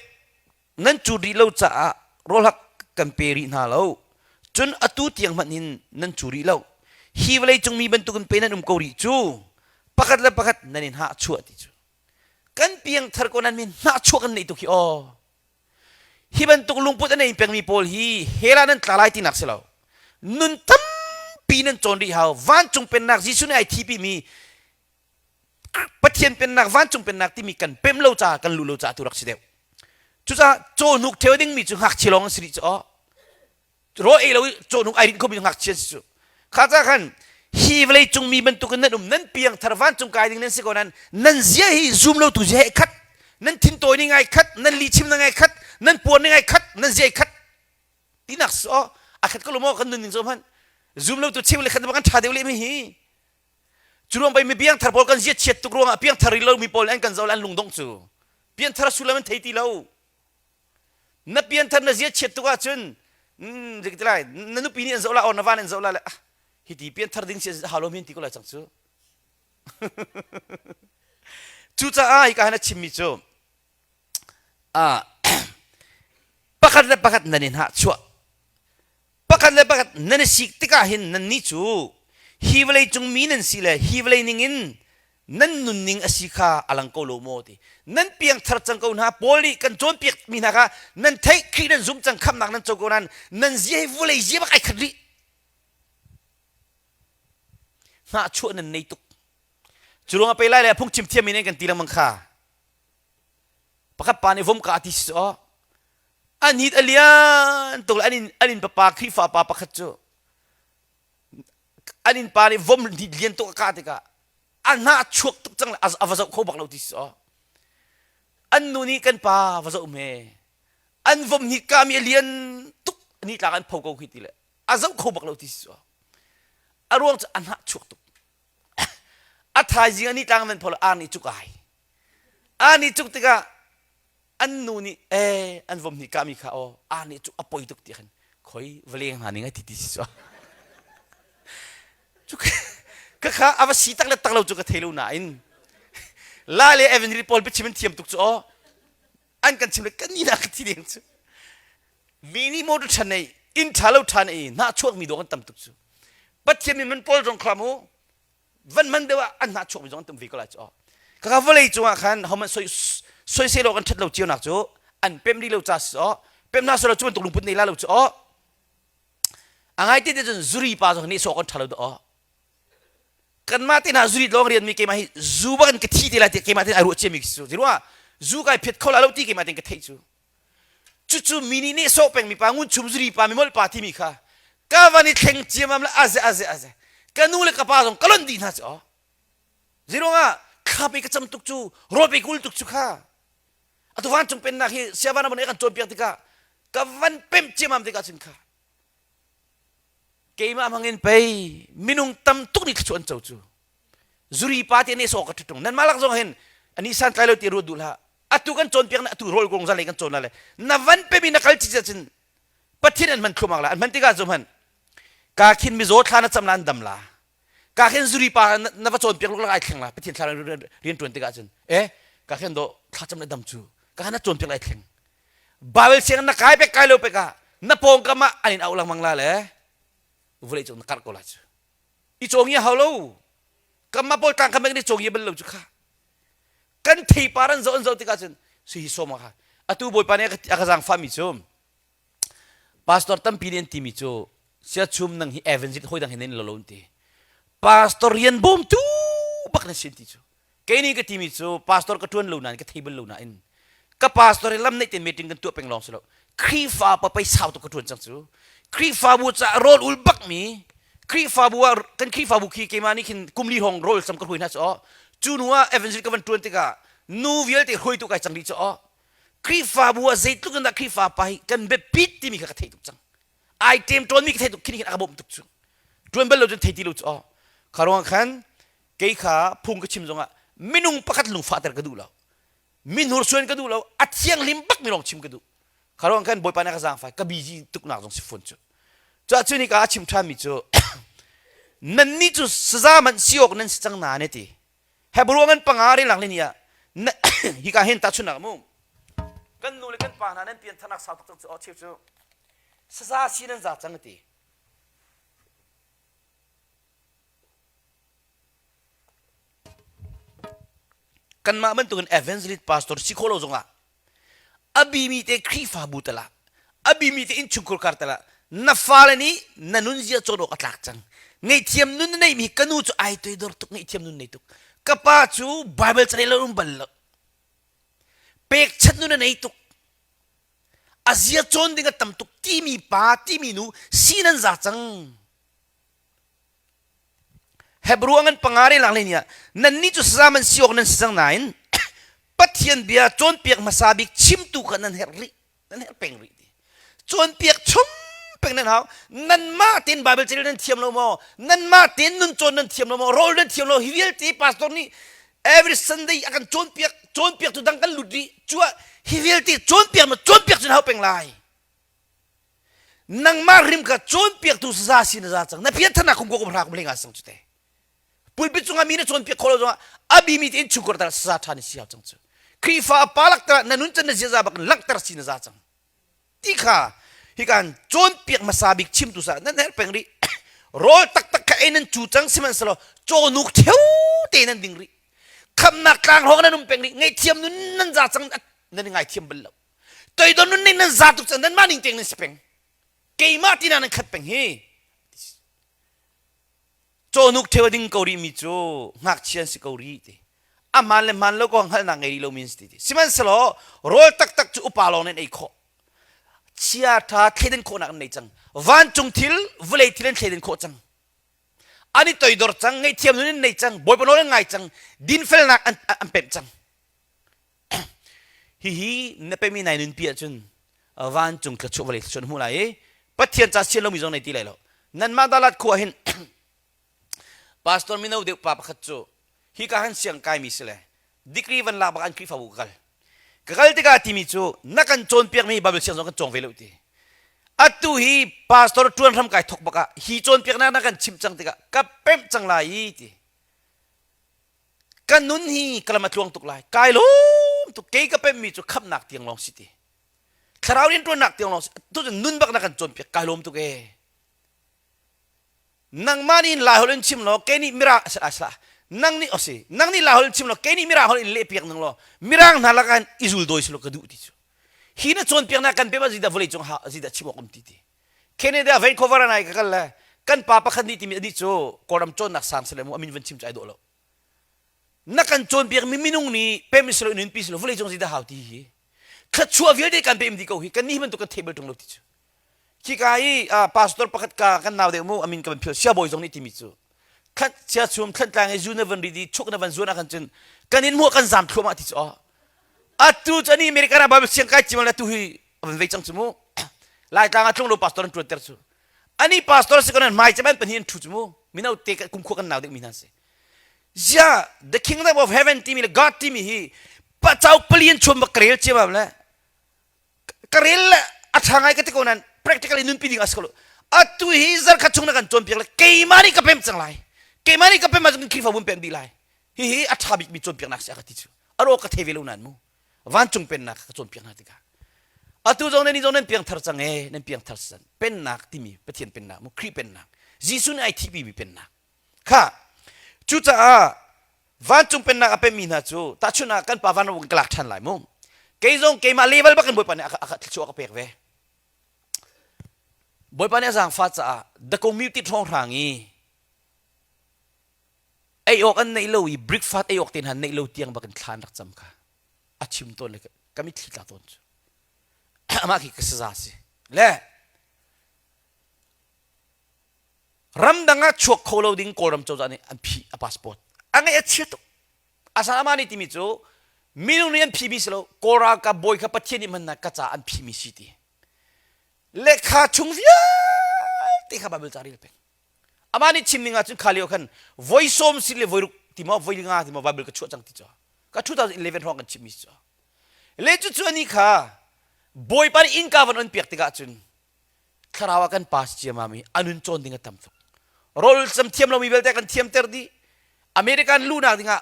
nan cu rih lo caah rawl hak kan pe rih hna lo. Cun atu tiang hmanh hin nan cu rih lo. Hi vawlei cung mi bantukin pe nan um ko rih cu pakhat le pakhat nan in hahchuah ti cu. Kan piangthar ko nan min hnahchuah kan neih tuk hi aw. Hi bantuk lungput a nei pengmi pawl hi hell ah nan tla lai tinak si lo. Nun tampi nan cawn rih hau. Vancung pennak Jesuh nih ai thipimi Pathian pennak vancung pennak timi kan pem lo caah kan luh lo caah tu rak si deuh. Cucaah cawhnuk ṭheo dingmi cu ngakchia lawng an si rih cu aw. Rawl ei lo i cawhnuk ai rinh khomi ngakchia si cu. Kha ca khan hi vawlei cung mi bantukin nan um nan piangthar vancung kai ding nan si ko nan nan zia hi zum lo tu zia he khat nan thintawi ning ai khat nan lihchim ning ai khat nan puar ning ai khat nan zia ai khat tinak so a khat ko lo maw kan nun ning zo hmanh. Zum lo tu cheu le khat kan ṭha deuh leh mi hi. Cu ruang pei mi piangthar pawl kan zia chiat tuk ruangah piangthar rih lo mi pawl an kan zoh le an lungdongh cu. Piangthar sullam an thei ti lo. Na pianthar na zia chiat tuk ahcun mm, lai na nupi nih an zoh la or na van an zoh la le ah hiti pianthar ding si hau lo men ti ko lai cang cu. Cucaah hika han a chimmi cu ah pakhat le pakhat nan i hnahchuah pakhat le pakhat nan i sik tikah hin nannih cu hi vawlei cung mi nan si le hi vawlei ningin nan nunning a si kha a lang ko lo maw ti nan piangthar cang ko hna Paul nih kan cawnpiak mi hna kha nan theih Khrih nan zum cang khamnak nan co ko nain nan zia hi vawlei zia bak ai khat rih hnahchuah nan nei tuk cu ruangah pei lai le phungchim thiam in kan ti lengmang kha pakhat pa nih vom ka ti si aw an hit a lian tuk le an in an in papa Khrihfa pa pakhat cu an in pa nih vom hit lian tuk a kah tikah a hnah chuak tuk cang le a va zoh kho bak lo ti si aw an nu nih kan pa va zoh me an vom hit ka mi a lian tuk ni tlak an pho ko khi ti le a zoh kho bak lo ti si a ruang cu a hnah chuak tuk a thaizing a ni tlang van phol ar nih cuk ai ar nih cuk tikah an nu nih eh an vom nih kami kha aw ar nih cuk a poi tuk ti khan khoi valeng hna ning ai ti ti si cu ka kha a va si tak le tak lo cu ka thei lo nain la le evan paul biachim an thiam tuk cu aw an kan chim le kan ni nak ti ding cu mi nih motor ṭhan ei inn ṭha lo ṭhan ei hnah chuak mi dawh kan tam tuk cu pathian min man pawl zong khram u van man deuh ah an hnah chuak mi zong an tam ve ko lai cu kaka vawlei cungah khan homan soi soisel awk an ṭhat lo cio nak cu an pem rih lo ca si aw pem hna selaw cu bantuk lungput nei la lo cu aw a ngai te te cun zuri pa zong nih sawk an ṭha lo dah aw kanmah te hna zurit lawng rian mi keimah hi zu bak in ka thi te lai ti keimah te ai ruah cia mi cu ziruah zu kai phiat kho la lo ti keimah ten ka theih cu cucu mi nih nih sawh peng mi pa ngun chum zuri pa mi molh pa timi kha ka van i thleng ciamam le aze aze aze ka nu le ka pa zong ka lon dih hna cu aw ziruangah thla pe ka cam tuk cu rawl pe kul tuk cu kha atu vancung pennak hi siavana ban kan cawnpiak tikah ka van pem ciamam tikah cun kha Keimah hmangin pei minung tam tuk nih thluachuah an co cu. Zuri pa te nih saw ka ṭhutung. Nanmah lak zong hin ani san tlai lo ti ruat duh hlah. Atu kan cawnpiak na atu rawl kong zalei kan cawn la le na van pemi na kal ci cun Pathian an hman thluamak la an hman tikah cu hman ka khin mizaw thla na cam la an dam la ka khin zuri pa na va cawnpiak luk ai thleng la Pathian thla rian ṭuan tikah cun eh ka khin do thla cam le dam cu ka khan na cawnpiak lai thleng Bible sianginn na kai pek kai lo pek ah na pawngkam ah an in auh lengmang la le vawlei cung na karh ko lai cu i cawngi hau lo kamah pawl tlang kha ni cawngi bal lo cu kha kan theipar an zoh an zoh tikah cun su hi som kha atu bawipa nih a ka zaangfah mi cu pastor tampi nih an timi cu siachum nang hi evangelist hoi dang hin nan lo lo an ti pastor rian bawmtu bak na sin ti cu Kei nih ka timi cu pastor ka ṭuan lo nain ka thei bal lo nain ka pastor he lam neih tein meeting kan tuah peng lawng si lo. Khrihfa pa pei sau tuk ka ṭuan cang cu. Khrihfabu caah rawl ul bakmi Khrihfabu ah kan Khrihfabu khi keimah nih khin kum li hrawng rawl cam ka hruai hna cu aw. Cu hnu ah evangelist ka van ṭuan tikah nu vialte hruaitu kai cang dih cu aw. Khrihfabu ah zeitluk in dah Khrihfa pa hi kan biapit timi kha ka theih tuk cang. Ai ṭem ṭawnmi ka theih tuk khin khin a ka bawmh tuk cu. Ṭuan bal lo cun thei ti lo cu aw. Kha ruangah khan kei kha phung ka chim zongah minung pakhat lungfahter ka duh lo mi hnursuan ka duh lo a thianghlim bak mi lawng chim ka duh kha ruang khan bawipa nih ka zaangfai ka busy tuknak zong si fawn cu cu cu nika a chim ṭhan mi cu nannih cu saza man si awk nan si cang na ne ti Hebrew ngan panga relak le ni ah hika hin tahchunnak mu kan nu le kan pa hna nan pian thanak sau tuk cang cu oh cheu cu saza si nan za cang ti Kanmah bantukin evangelist pastor si khawh lo zongah a bimi te Khrihfabu tal ah a bimi te innchungkhar kar tal ah na fale nih na nunzia cawn awk a tlak cang. Ngaihthiam nun na neihmi ka nu cu ai toidor tuk ngaihthiam nun nei tuk. Ka pa cu Bible carel lo um bal lo. Pekchanh nun a nei tuk. A zia cawn ding a tam tuk timi pa timi nu si nan za cang. Hebrew ngan panga re lang le nia nannih cu saza man si awk nan si cang nain Pathian bia cawnpiak hmasa bik chimtu kha nan herh rih nan herh peng rih ti cawnpiak chom peng nan hau. Nanmah tein Bible carel nan thiam lo maw? Nanmah tein nun cawn nan thiam lo maw? Rawl nan thiam lo? Hi vialte pastor nih every Sunday a kan cawnpiak, cawnpiaktu dang kan lut rih. Cuah hi vialte cawnpiak ma cawnpiak cu na hau peng lai. Nangmah rim kha cawnpiaktu saza si na za cang. Na piantharnak kum ko kum hra kum hlenga sang cu te. Pulpit cungah mi na cawnpiak khawh lo zongah a bimi te in chungkhar tar saza ṭha ni si hau cang cu. Khrihfa pa lakter na nun can na ziaza bak langhter si na za cang. Ti kha hikan cawnpiak hmasa bik chimtu sa nan herh peng rih. Rawl taktak kha ei nan cu cang sihmanhsehlaw cawhnuk ṭheo te nan ding rih. Khamnak tlang hrawng nan um peng rih. Ngaihthiam nun nan za cang nan i ngaithiam bal lo. Toidor nun ning nan za tuk cang nanmah ning tiang nan si peng. Keimah tina nan khat peng hi. Cawhnuk ṭheo a ding ko rihmi cu ngakchia an si ko rih ti. A hmaan le hmaan lo kong hngalhnak ngei rih lomi an si ti. Sihmanhsehlaw rawl taktak cu upa lawng nih an ei khawh. Chia ṭha thleidan khawhnak an nei cang. Vancung thil, vawlei thil an thleidan khawh cang. An i toidor cang, ngaihthiam nun an nei cang, Bawipa nawl an ngai cang, dinfelnak an, an pemh cang. Hihi na pemi nai nunpi ahcun vancung thluachuah vawlei thluachuah na hmuh lai i Pathian ca sian lomi zong nei ti lai lo. Nanmah Dalat khua hin pastor mino deuh pa pakhat cu hika han siang kaimi si le degree van lak bak an Khrihfabu ka kal. Ka kal tikah timi cu na kan cawnpiakmi Bible siang zong kan cawng ve lo ti. Atu hi pastor ṭuan hram kai thok bak ah hi cawnpiaknak na kan chimh cang tikah ka pemh cang lai i ti. Ka nun hi ka lam a tluang tuk lai. Kai lawm tuk. Kei ka pemmi cu khamhnak tiang lawng si ti. Thlarau rianṭuannak tiang lawng si. Tu cu nun bak na kan cawnpiak. Kai lawm tuk ee. Nangmah nih Lai holh in chim law kei nih Mirang asala asala. Nang nih osi. Nang nih Lai holh in chim law kei nih Mirang holh in lehpiak nang law Mirang hna lakah hin i zul dawi selaw ka duh ti cu. Hi na cawnpiaknak kan pem ah zeidah vawlei cung ha zeidah chim awk um ti ti. Canada Vancouver ah nai ka kal le kan pa pakhat nih timi anih cu Kawlram cawnnak sang sile mu amin van chim cu ai dawh lo. Na kan cawnpiak mi minung nih pem silo nun pi silo vawlei cung zeidah hau ti hi. Thluachuah vialte kan pem dih ko hi kan nih bantuk kan theih bal ṭung lo ti cu. Khika i pastor pakhat ka kan nau deuh mu amin ka van phil siabawi zong nih timi cu khat chia chum thlantlang i zu na van ri di chuk na van zuan ah khan cun kan in hmuh kan zam thluahmah ti cu oh atu cu ani America ram Bible siang kai cimal atu hi van vei cang cu mu Laitlang ah tlung lo pastor an tuan ter cu ani pastor si konan hmai cem an pahnih an thu cu mu mino te kum khua kan nau deuh mi hna si zia the kingdom of heaven timi le God timi hi pa chau pali an chuan bak ka rel ciam le ka rel le a tha ngai ka ti ko nan practically nunpi ding a si ko lo atu hi zarkhat chung na kan cawnpiak le keimah nih ka pem cang lai keimah nih ka pem ahcun Khrihfabu pem dih lai hihi a ṭha bikmi cawnpiaknak si a ka ti cu a rawk ka thei ve lo nain mu vancung pennak ka cawnpiak hna tikah atu zong nan zong nan piangthar cang e nan piangthar san pennak timi Pathian pennak mu Khrih pennak Jesuh nih ai thihpi mi pennak kha cucaah vancung pennak a pemmi hna cu tahchunh ah kan pa van ka lak ṭhan lai mu kei zong keimah level bak in Bawipa nih a ka thluachuah a ka pek ve Bawipa nih a zaangfah caah the community hrawnghrang i ei awk an neih lo i breakfast ei awk te hna neih lo tiang bak in thla an rak cam kha a chim tawn le ka mitthli tla tawn cu amah khi ka saza si le ramdang ah chuak kho lo ding kawlram cozah nih an phih a passport a ngaih a chia tuk asa amah nih timi cu minung nih an phihmi si lo kawl ralkap bawi kha pathian nih hmannak ka ca an phihmi si ti lehkha chung vialte kha Bible ca rel peng Amah nih chim ning ahcun kha lio khan voi sawm si le voi ruk ti maw voi nga ti maw Bible ka chuah cang ti cu ka 2011 hrawng kan chimmi si cu le cucu ani kha Bawipa nih innka van on piak tikah cun thlarau ah kan pass ciamam i a nun cawn ding a tam tuk rawl cam thiam lomi belte kan thiamter dih American luhnak dingah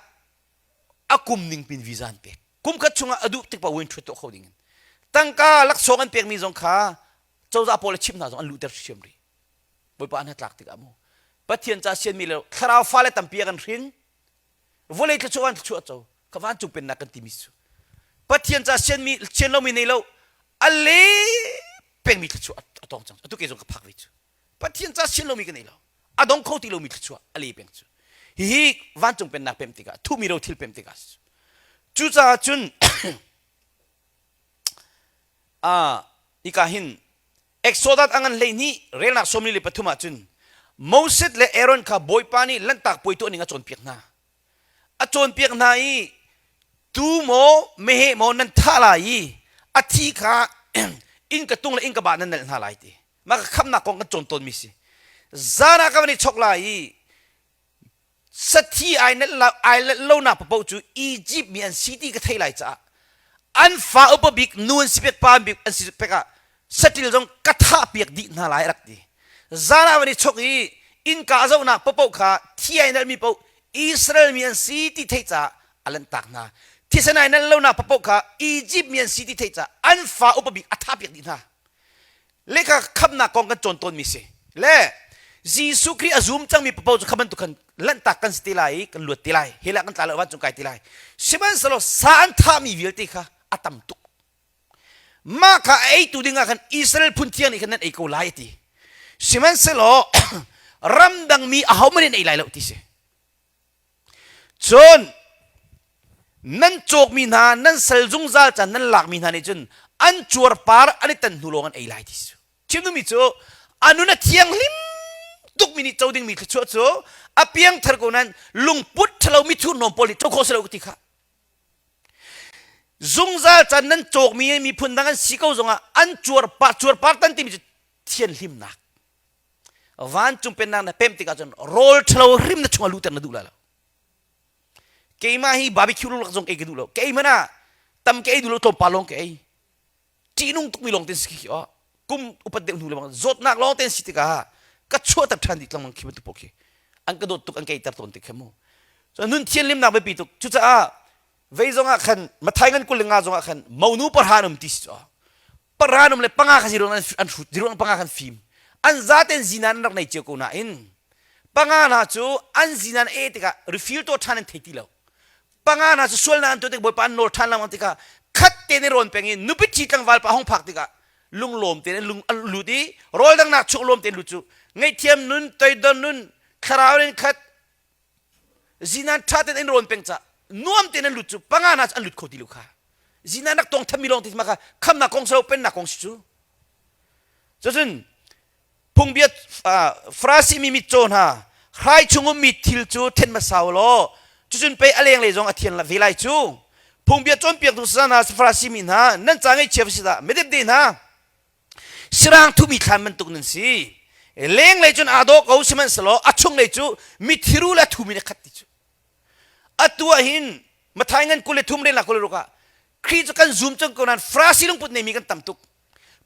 a kum ning pin visa an pek kum khat chungah a duh tik pa win ṭhuat tuah kho ding in tangka laksawng an pekmi zong kha cozah pawl a chimh hna zong an luhter hriam rih Bawipa an tlak tikah mu Pathian ca sianmi le thlarau fale tampi a kan hrin vawlei thluachuah van thluachuah co ka vancung pennak kan timi cu Pathian ca sianmi sian lomi nei lo a le pengmi thluachuah a tong cang atu ke zong ka phak ve cu Pathian ca sian lomi ka nei lo a dong kho ti lomi thluachuah a le peng cu hihi vancung pennak pem tikah thumi ro thil pem tikah cucaah cun a ika hin Exodus a ngan 12 relnak 43 ah cun Moses le Aaron kha Bawipa nih Lanhtak puai tuah ning a cawnpiak hna. A cawnpiak hna i tu maw meheh maw nan thah lai i a thi kha inn ka tung le inn ka ba nan nalh hna lai ti. Mah ka khamnak kong kan cawn tawnmi si. Zan ah ka van i chok lai i sathi ai ai lonak paoh cu Egypt mi an si ti ka thei lai caah an fa upa bik nu an si pek pa bik an si pek ah satil zong ka thah piak dih hna lai rak ti. Zan ah van i chok i innka zohnak paoh kha thi ai nalmi paoh Israel mi an si ti theih caah a lanhtak hna. Thisen ai nal lonak paoh kha Egypt mi an si ti theih caah an fa upa bik a thah piak dih hna. Lehkha khamnak kong kan cawn tawnmi si. Le Jesuh Khrih a zum cangmi paoh cu kha bantuk khan lanhtak kan si te lai i kan luat te lai. Hell ah kan tla lo vancung kai te lai. Sihmanhsehlaw sa an thahmi vialte kha a tam tuk. Mah kha a eitu dingah khan Israel phun thiang nih khan nan ei ko lai a ti. Sihmanhsehlaw ramdang mi ahohmanh in ei lai lo ti si. Cun nan cawkmi hna nan sal zungzal caan nan lakmi hna nih cun an cuarpar an i tan hnu lawng an ei lai ti si. Chim duhmi cu a nun a thianghlim tukmi nih co dingmi thluachuah cu a piangthar ko nain lungput ṭhalo mi thurhnawm pawl nih co khawh si lo ti kha. Zungzal caan nan cawkmi miphun dang an si ko zongah an cuarpar cuarpar tan timi cu thianhlimnak. Vancung pennak na pem tikah cun rawl ṭhalo hrim na chungah luhter na duh lai lo. Keimah hi barbecue lulak zong ei ka duh lo. Ka ei hmanh ah tam ka ei duh lo tlawmpal lawng ka ei. Ṭihnung tukmi lawng ten si khi oh. Kum upat deuh hnu le bang zawtnak lawng ten si tikah ka chuahter ṭhan dih tlangmang khi bantuk paoh khi. An ka dawt tuk an ka eiter tawn tik kha mu. So nun thianhlimnak biapi tuk. Cucaah vei zong ah khan Mathai ngan 25 zong ah khan monu pahra an um ti si cu. Pahra an um le panga kha ziruang an hrut ziruang panga khan fim. An zaten zinan an rak nei cio ko nain panga hna cu an zinan e tikah refill tuah ṭhan an thei ti lo. Panga hna cu sualnak an tuah tik Bawipa an nawl ṭhan lengmang tikah khat te nih rawn peng i nupi ṭhi tlangval pa hung phak tikah lunglawm tein an lung an lut i rawl dangnak chung lawm tein lut cu ngaihthiam nun toidor nun thlarau in khat zinan ṭha tein an rawn peng ca nuam tein an lut cu panga hna cu an lut kho ti lo kha zinan rak tong thammi lawng te ma kha khamnak kong si lo pennak kong si cu cucun phungbia Farasi mi mitcaw hna hrai chung ummi thil cu then hmasa u law cucun pei a lenglei zong a thian ve lai cu phungbia cawnpiaktu sasa hna Farasi mi hna nan ca ngaihchia va si dah medepde hna sirang thumi thlan bantuk nan si lenglei cun aa dawh ko sihmanhsehlaw a chunglei cu mithiru le thumi ne khat ti cu atu ah hin Mathai ngan 23 rel 26 ah Khrih cu kan zum cang ko nain Farasi lungput neimi kan tam tuk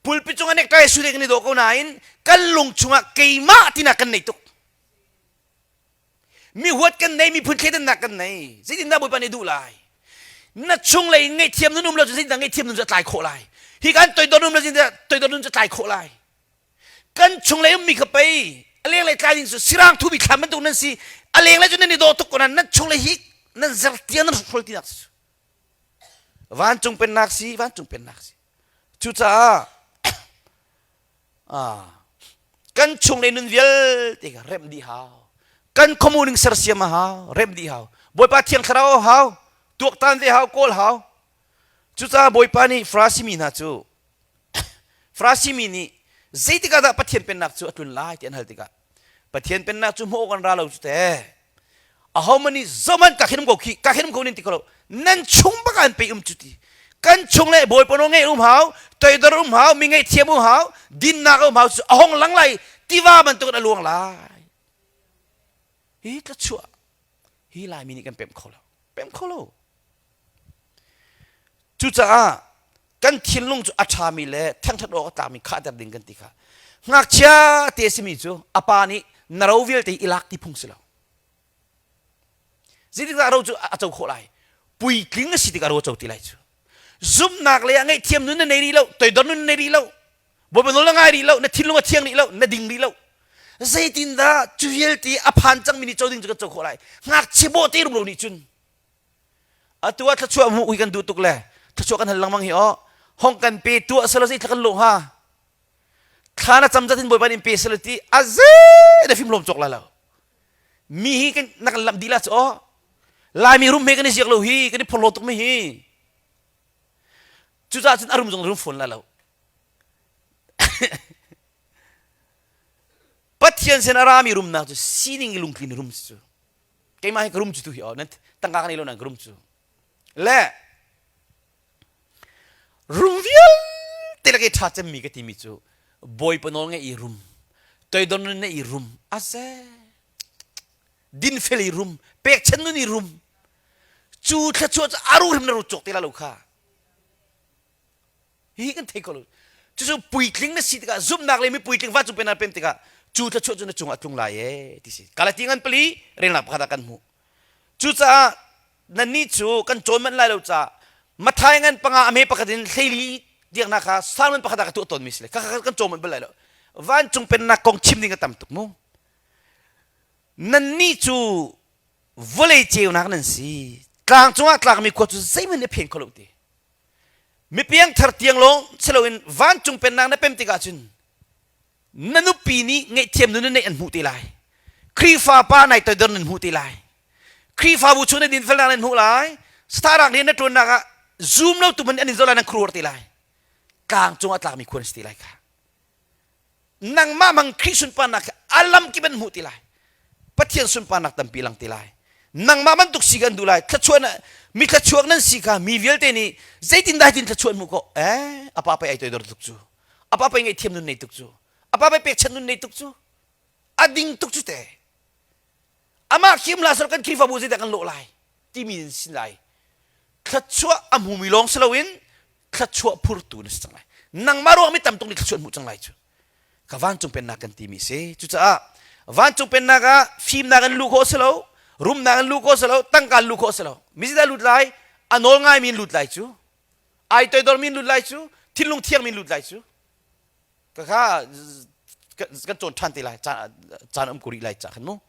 pulpit cung ah necktie suit kan i dawh ko nain kan lung chungah keimah tinak kan nei tuk mi huat kan nei miphun thleidannak kan nei zeitindah bawipa nih duh lai na chunglei in ngaihthiam nun um lo cu zeitindah ngaihthiam nun cu a tlai khawh lai hi kan toidor um lo zeitindah toidor nun cu a tlai khawh lai kan chunglei ummi kha pei a lenglei tlai ding cu sirang thubi thlam bantuk nan si a lenglei cu nan i dawh tuk ko nain nan chunglei hi nan zertiang nan hrol tinak si vancung pennak si vancung pennak si Cucaah kan chunglei nun vialte kha remh dih hau. Kan khuamu ning sersiam a hau, remh dih hau. Bawipa Thiang Thlarau a hau, tuaktan ve hau, kawl hau. Cucaah Bawipa nih Farasi mi hna cu Farasi mi nih zeitik ah dah Pathian pennak cu a tlun lai ti an hal tikah Pathian pennak cu hmuh awk an ra lo cu teh. Ahohmanh nih zohhmanh ka khin um ko khi ka khin um ko nin ti ko lo nan chung bak an pe um cu ti kan chung le bawipa nawl ngeih um hau toidor um hau mi ngaihthiam um hau dinnak um hau cu a hong lang lai tiva bantuk in a luang lai hi tlachuah hi laimi nih kan pemh kho lo pemh kho lo Cucaah kan thinlung cu a ṭhami le thangṭhat awk a tlakmi khahter ding kan ti kha. Ngakchia te a simi cu a pa nih na ro vialte i lak ti phung si lo. Zeitikdah ro cu a co khawh lai? Puitling a si tikah ro a co ti lai cu. Zumhnak lei ah ngaihthiam nun na nei rih lo, toidor nun na nei rih lo, Bawipa nawl na ngai rih lo, na thinlung a thiang rih lo, na ding rih lo. Zeitindah cu vialte a phan cangmi nih co ding cu kan co khawh lai? Ngakchia bawhte rumro nih cun Atu ah thluachuah hmuh hi kan duh tuk le thluachuah kan hal lengmang hi aw. Hong kan pe tuah selaw zei thla kan lawh hnga. Thla na cam zat in Bawipa nih in pe selaw ti a zei na fim lawm cawk lai lo. Mi hi kan na kan lamh dih la cu aw. Laimi rum he kan i ziak lo hi kan i phorhlaw tuk mi hi. Cucaah cun a rum zong rum fawn lai lo. Pathian sin a rami rumnak cu sining i lungtlin rum si cu. Keimah hi ka rum cu tu hi aw nan tangka ka nei lo nan ka rum cu. Le rum vialte lak i ṭha cemmi ka timi cu Bawipa nawl ngeih i rum, toidor nun i rum, ase dinfel i rum, pekchan nun i rum. Cu thluachuah cu aru hrim na ru cawk te la lo kha. Hihi kan thei ko lo. Cucu puitling na si tikah zumhnak le mi puitling vancung pennak pem tikah cu thluachuah cu na cungah a tlung lai ee ti si. Galati ngan pali relnak pakhat ah kan hmuh. Cucaah nannih cu kan cawn manh lai lo caah Mathai ngan panga a me pakhat in hleili tiangnak kha sermon pakhat ah ka tuah tawnmi si le kha kan cawn manh bal lai lo. Vancung pennak kong chim ding a tam tuk mu. Nannih cu vawlei ceunak nan si. Tlang cungah tlakmi khua cu zeihmanh nih a phen kho lo ti. Mi piangthar tiang lawng si loin vancung pennak na pem tikah cun na nupi nih ngaihthiam nun na neih an hmuh te lai. Khrihfa pa nai toidor nan hmuh te lai. Khrihfabu chung na dinfelnak nan hmuh lai. Star rian na ṭuannak ah zum lo tu hmanh an in zoh lai nan khuaruah te lai. Tlang cungah tlakmi khua na si te lai kha. Nangmah mang Khrih sunparnak hi a lam kip an hmuh ti lai. Pathian sunparnak tampi lang ti lai. Nangmah bantuk si kan duh lai. Thluachuah na mi thluachuak nan si kha mi vialte nih zeitindah tin thluachuah an hmuh khawh? Eh, a pa pei ai toidor tuk cu. A pa pei ngaihthiam nun nei tuk cu. A pa pei pekchanh nun nei tuk cu. A ding tuk cu te. Amah khim la sar kan Khrihfabu zeidah kan lawh lai timi in sin lai. Thluachuah a hmumi lawng si loin thluachuah phurtu na si cang lai. Nangmah ruang mi tam tuk nih thluachuah hmuh cang lai cu. Ka vancung pennak kan timi si. Cucaah vancung pennak ah fimnak in luh khawh si lo, rumnak in luh khawh si lo, tangka in luh khawh si lo. Mi zeidah lut lai? A nawl ngaimi in lut lai cu. Ai toidormi in lut lai cu. Thinlung thiangmi in lut lai cu. Ka kha kan cawn ṭhan te lai caan um ko rih lai ca khan mu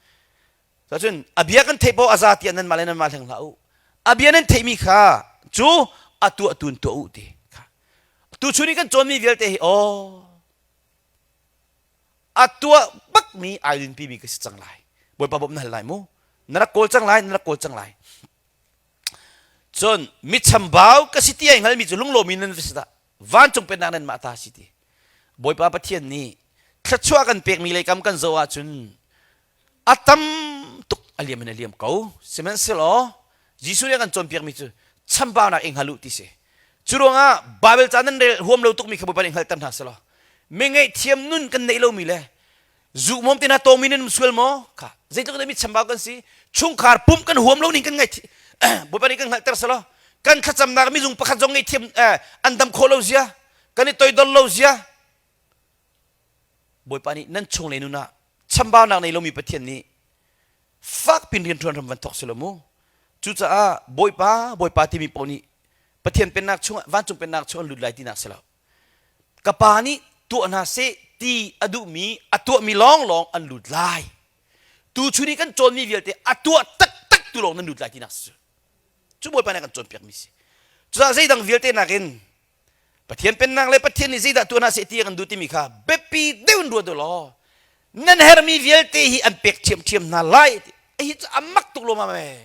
cun a bia kan theih paoh a za tiah nanmah le nanmah hleng hlah u a bia nan theihmi kha cu a tuah tun tuah u ti kha tu chun i kan cawnmi vialte hi aw a tuah bakmi ai rinpimi ka si cang lai bawipa bawmh na hal lai mu na rak kawl cang lai na rak kawl cang lai cun mi chambau ka si ti ai hngalmi cu lunglawmi nan va si dah vancung pennak nan mah ta si ti Bawipa Pathian nih thluachuah kan pekmi lei kam kan zoh ahcun a tam tuk a liam in a liam ko sihmanhsehlaw Jesuh nih a kan cawnpiakmi cu chambaunak i hngal u ti si cu ruangah Baibal ca nan rel huam lo tukmi kha Bawipa nih hngalter hna selaw mi ngaihthiam nun kan neih lomi le zu mom te na tawmi nan um sual maw kha zeitluk in mi chambau kan si chungkhar pumh kan huam lo ning kan ngai Bawipa nih kan hngalhter selaw kan thlacamnak mizung pakhat zong ngaihthiam an dam khawh lo zia kan i toidor lo zia Bawipa nih nan chung le nun ah chambaunak nei lomi Pathian nih fak pin rian ṭuan ram van thawk selaw mu cucaah Bawipa Bawipa timi paoh nih Pathian pennak chungah vancung pennak chung an lut lai tinak si lo ka pa nih tuah hna seh ti a duhmi a tuahmi lawnglawng an lut lai tu chun i kan cawnmi vialte a tuah taktak tu lawng nan lut lai tinak si cu bawipa nih a kan cawnpiakmi si cucaah zeidang vialte nakin Pathian pennak le Pathian nih zeidah tuah hna seh ti a kan duh timi kha biapi deuh in ruat u law nan herhmi vialte hi an pek ṭhiamṭhiam hna lai ti hi cu a mak tuk lawmam ee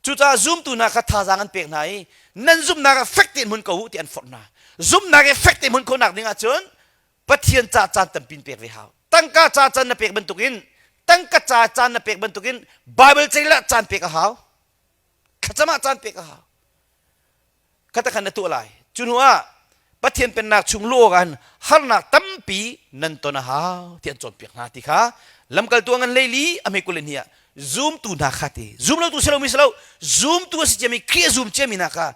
Cucaah zumtu hna kha thazaang an pek hna i nan zumhnak ah fek tein hmun ko u ti an forh hna. Zumhnak i fek tein hmun khawhnak ding ahcun Pathian ca caan tampi in pek ve hau. Tangka ca caan na pek bantukin tangka ca caan na pek bantukin Bible ceil ah caan pek a hau. Thlacam ah caan pek a hau. Khata khan na tuah lai. Cu hnu ah Pathian pennak chung luh awk ah harnak tampi nan ton a hau ti an cawnpiak hna ti kha lamkaltu a ngan leili a hme kul le hnih ah zumtu hna kha ti zum lotu si lomi si lo zumtu a si ciami Khrih a zum ciami hna kha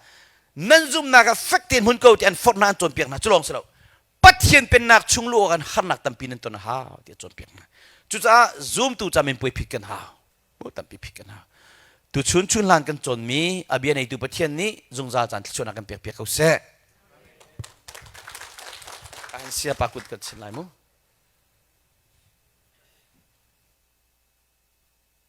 nan zumnak ah fek tein hmun ko ti an forh hna an cawnpiak hna cu lawng si lo Pathian pennak chung luh awk ah harnak tampi nan ton a hau ti a cawnpiak hna cucaah zumtu ca min puai phit kan hau tampi phit kan hau tu chun chun hlan kan cawnmi a bia neitu Pathian nih zungzal caan thluachuahnak kan pek piak ko seh. An siapa kut kan chin lai mu.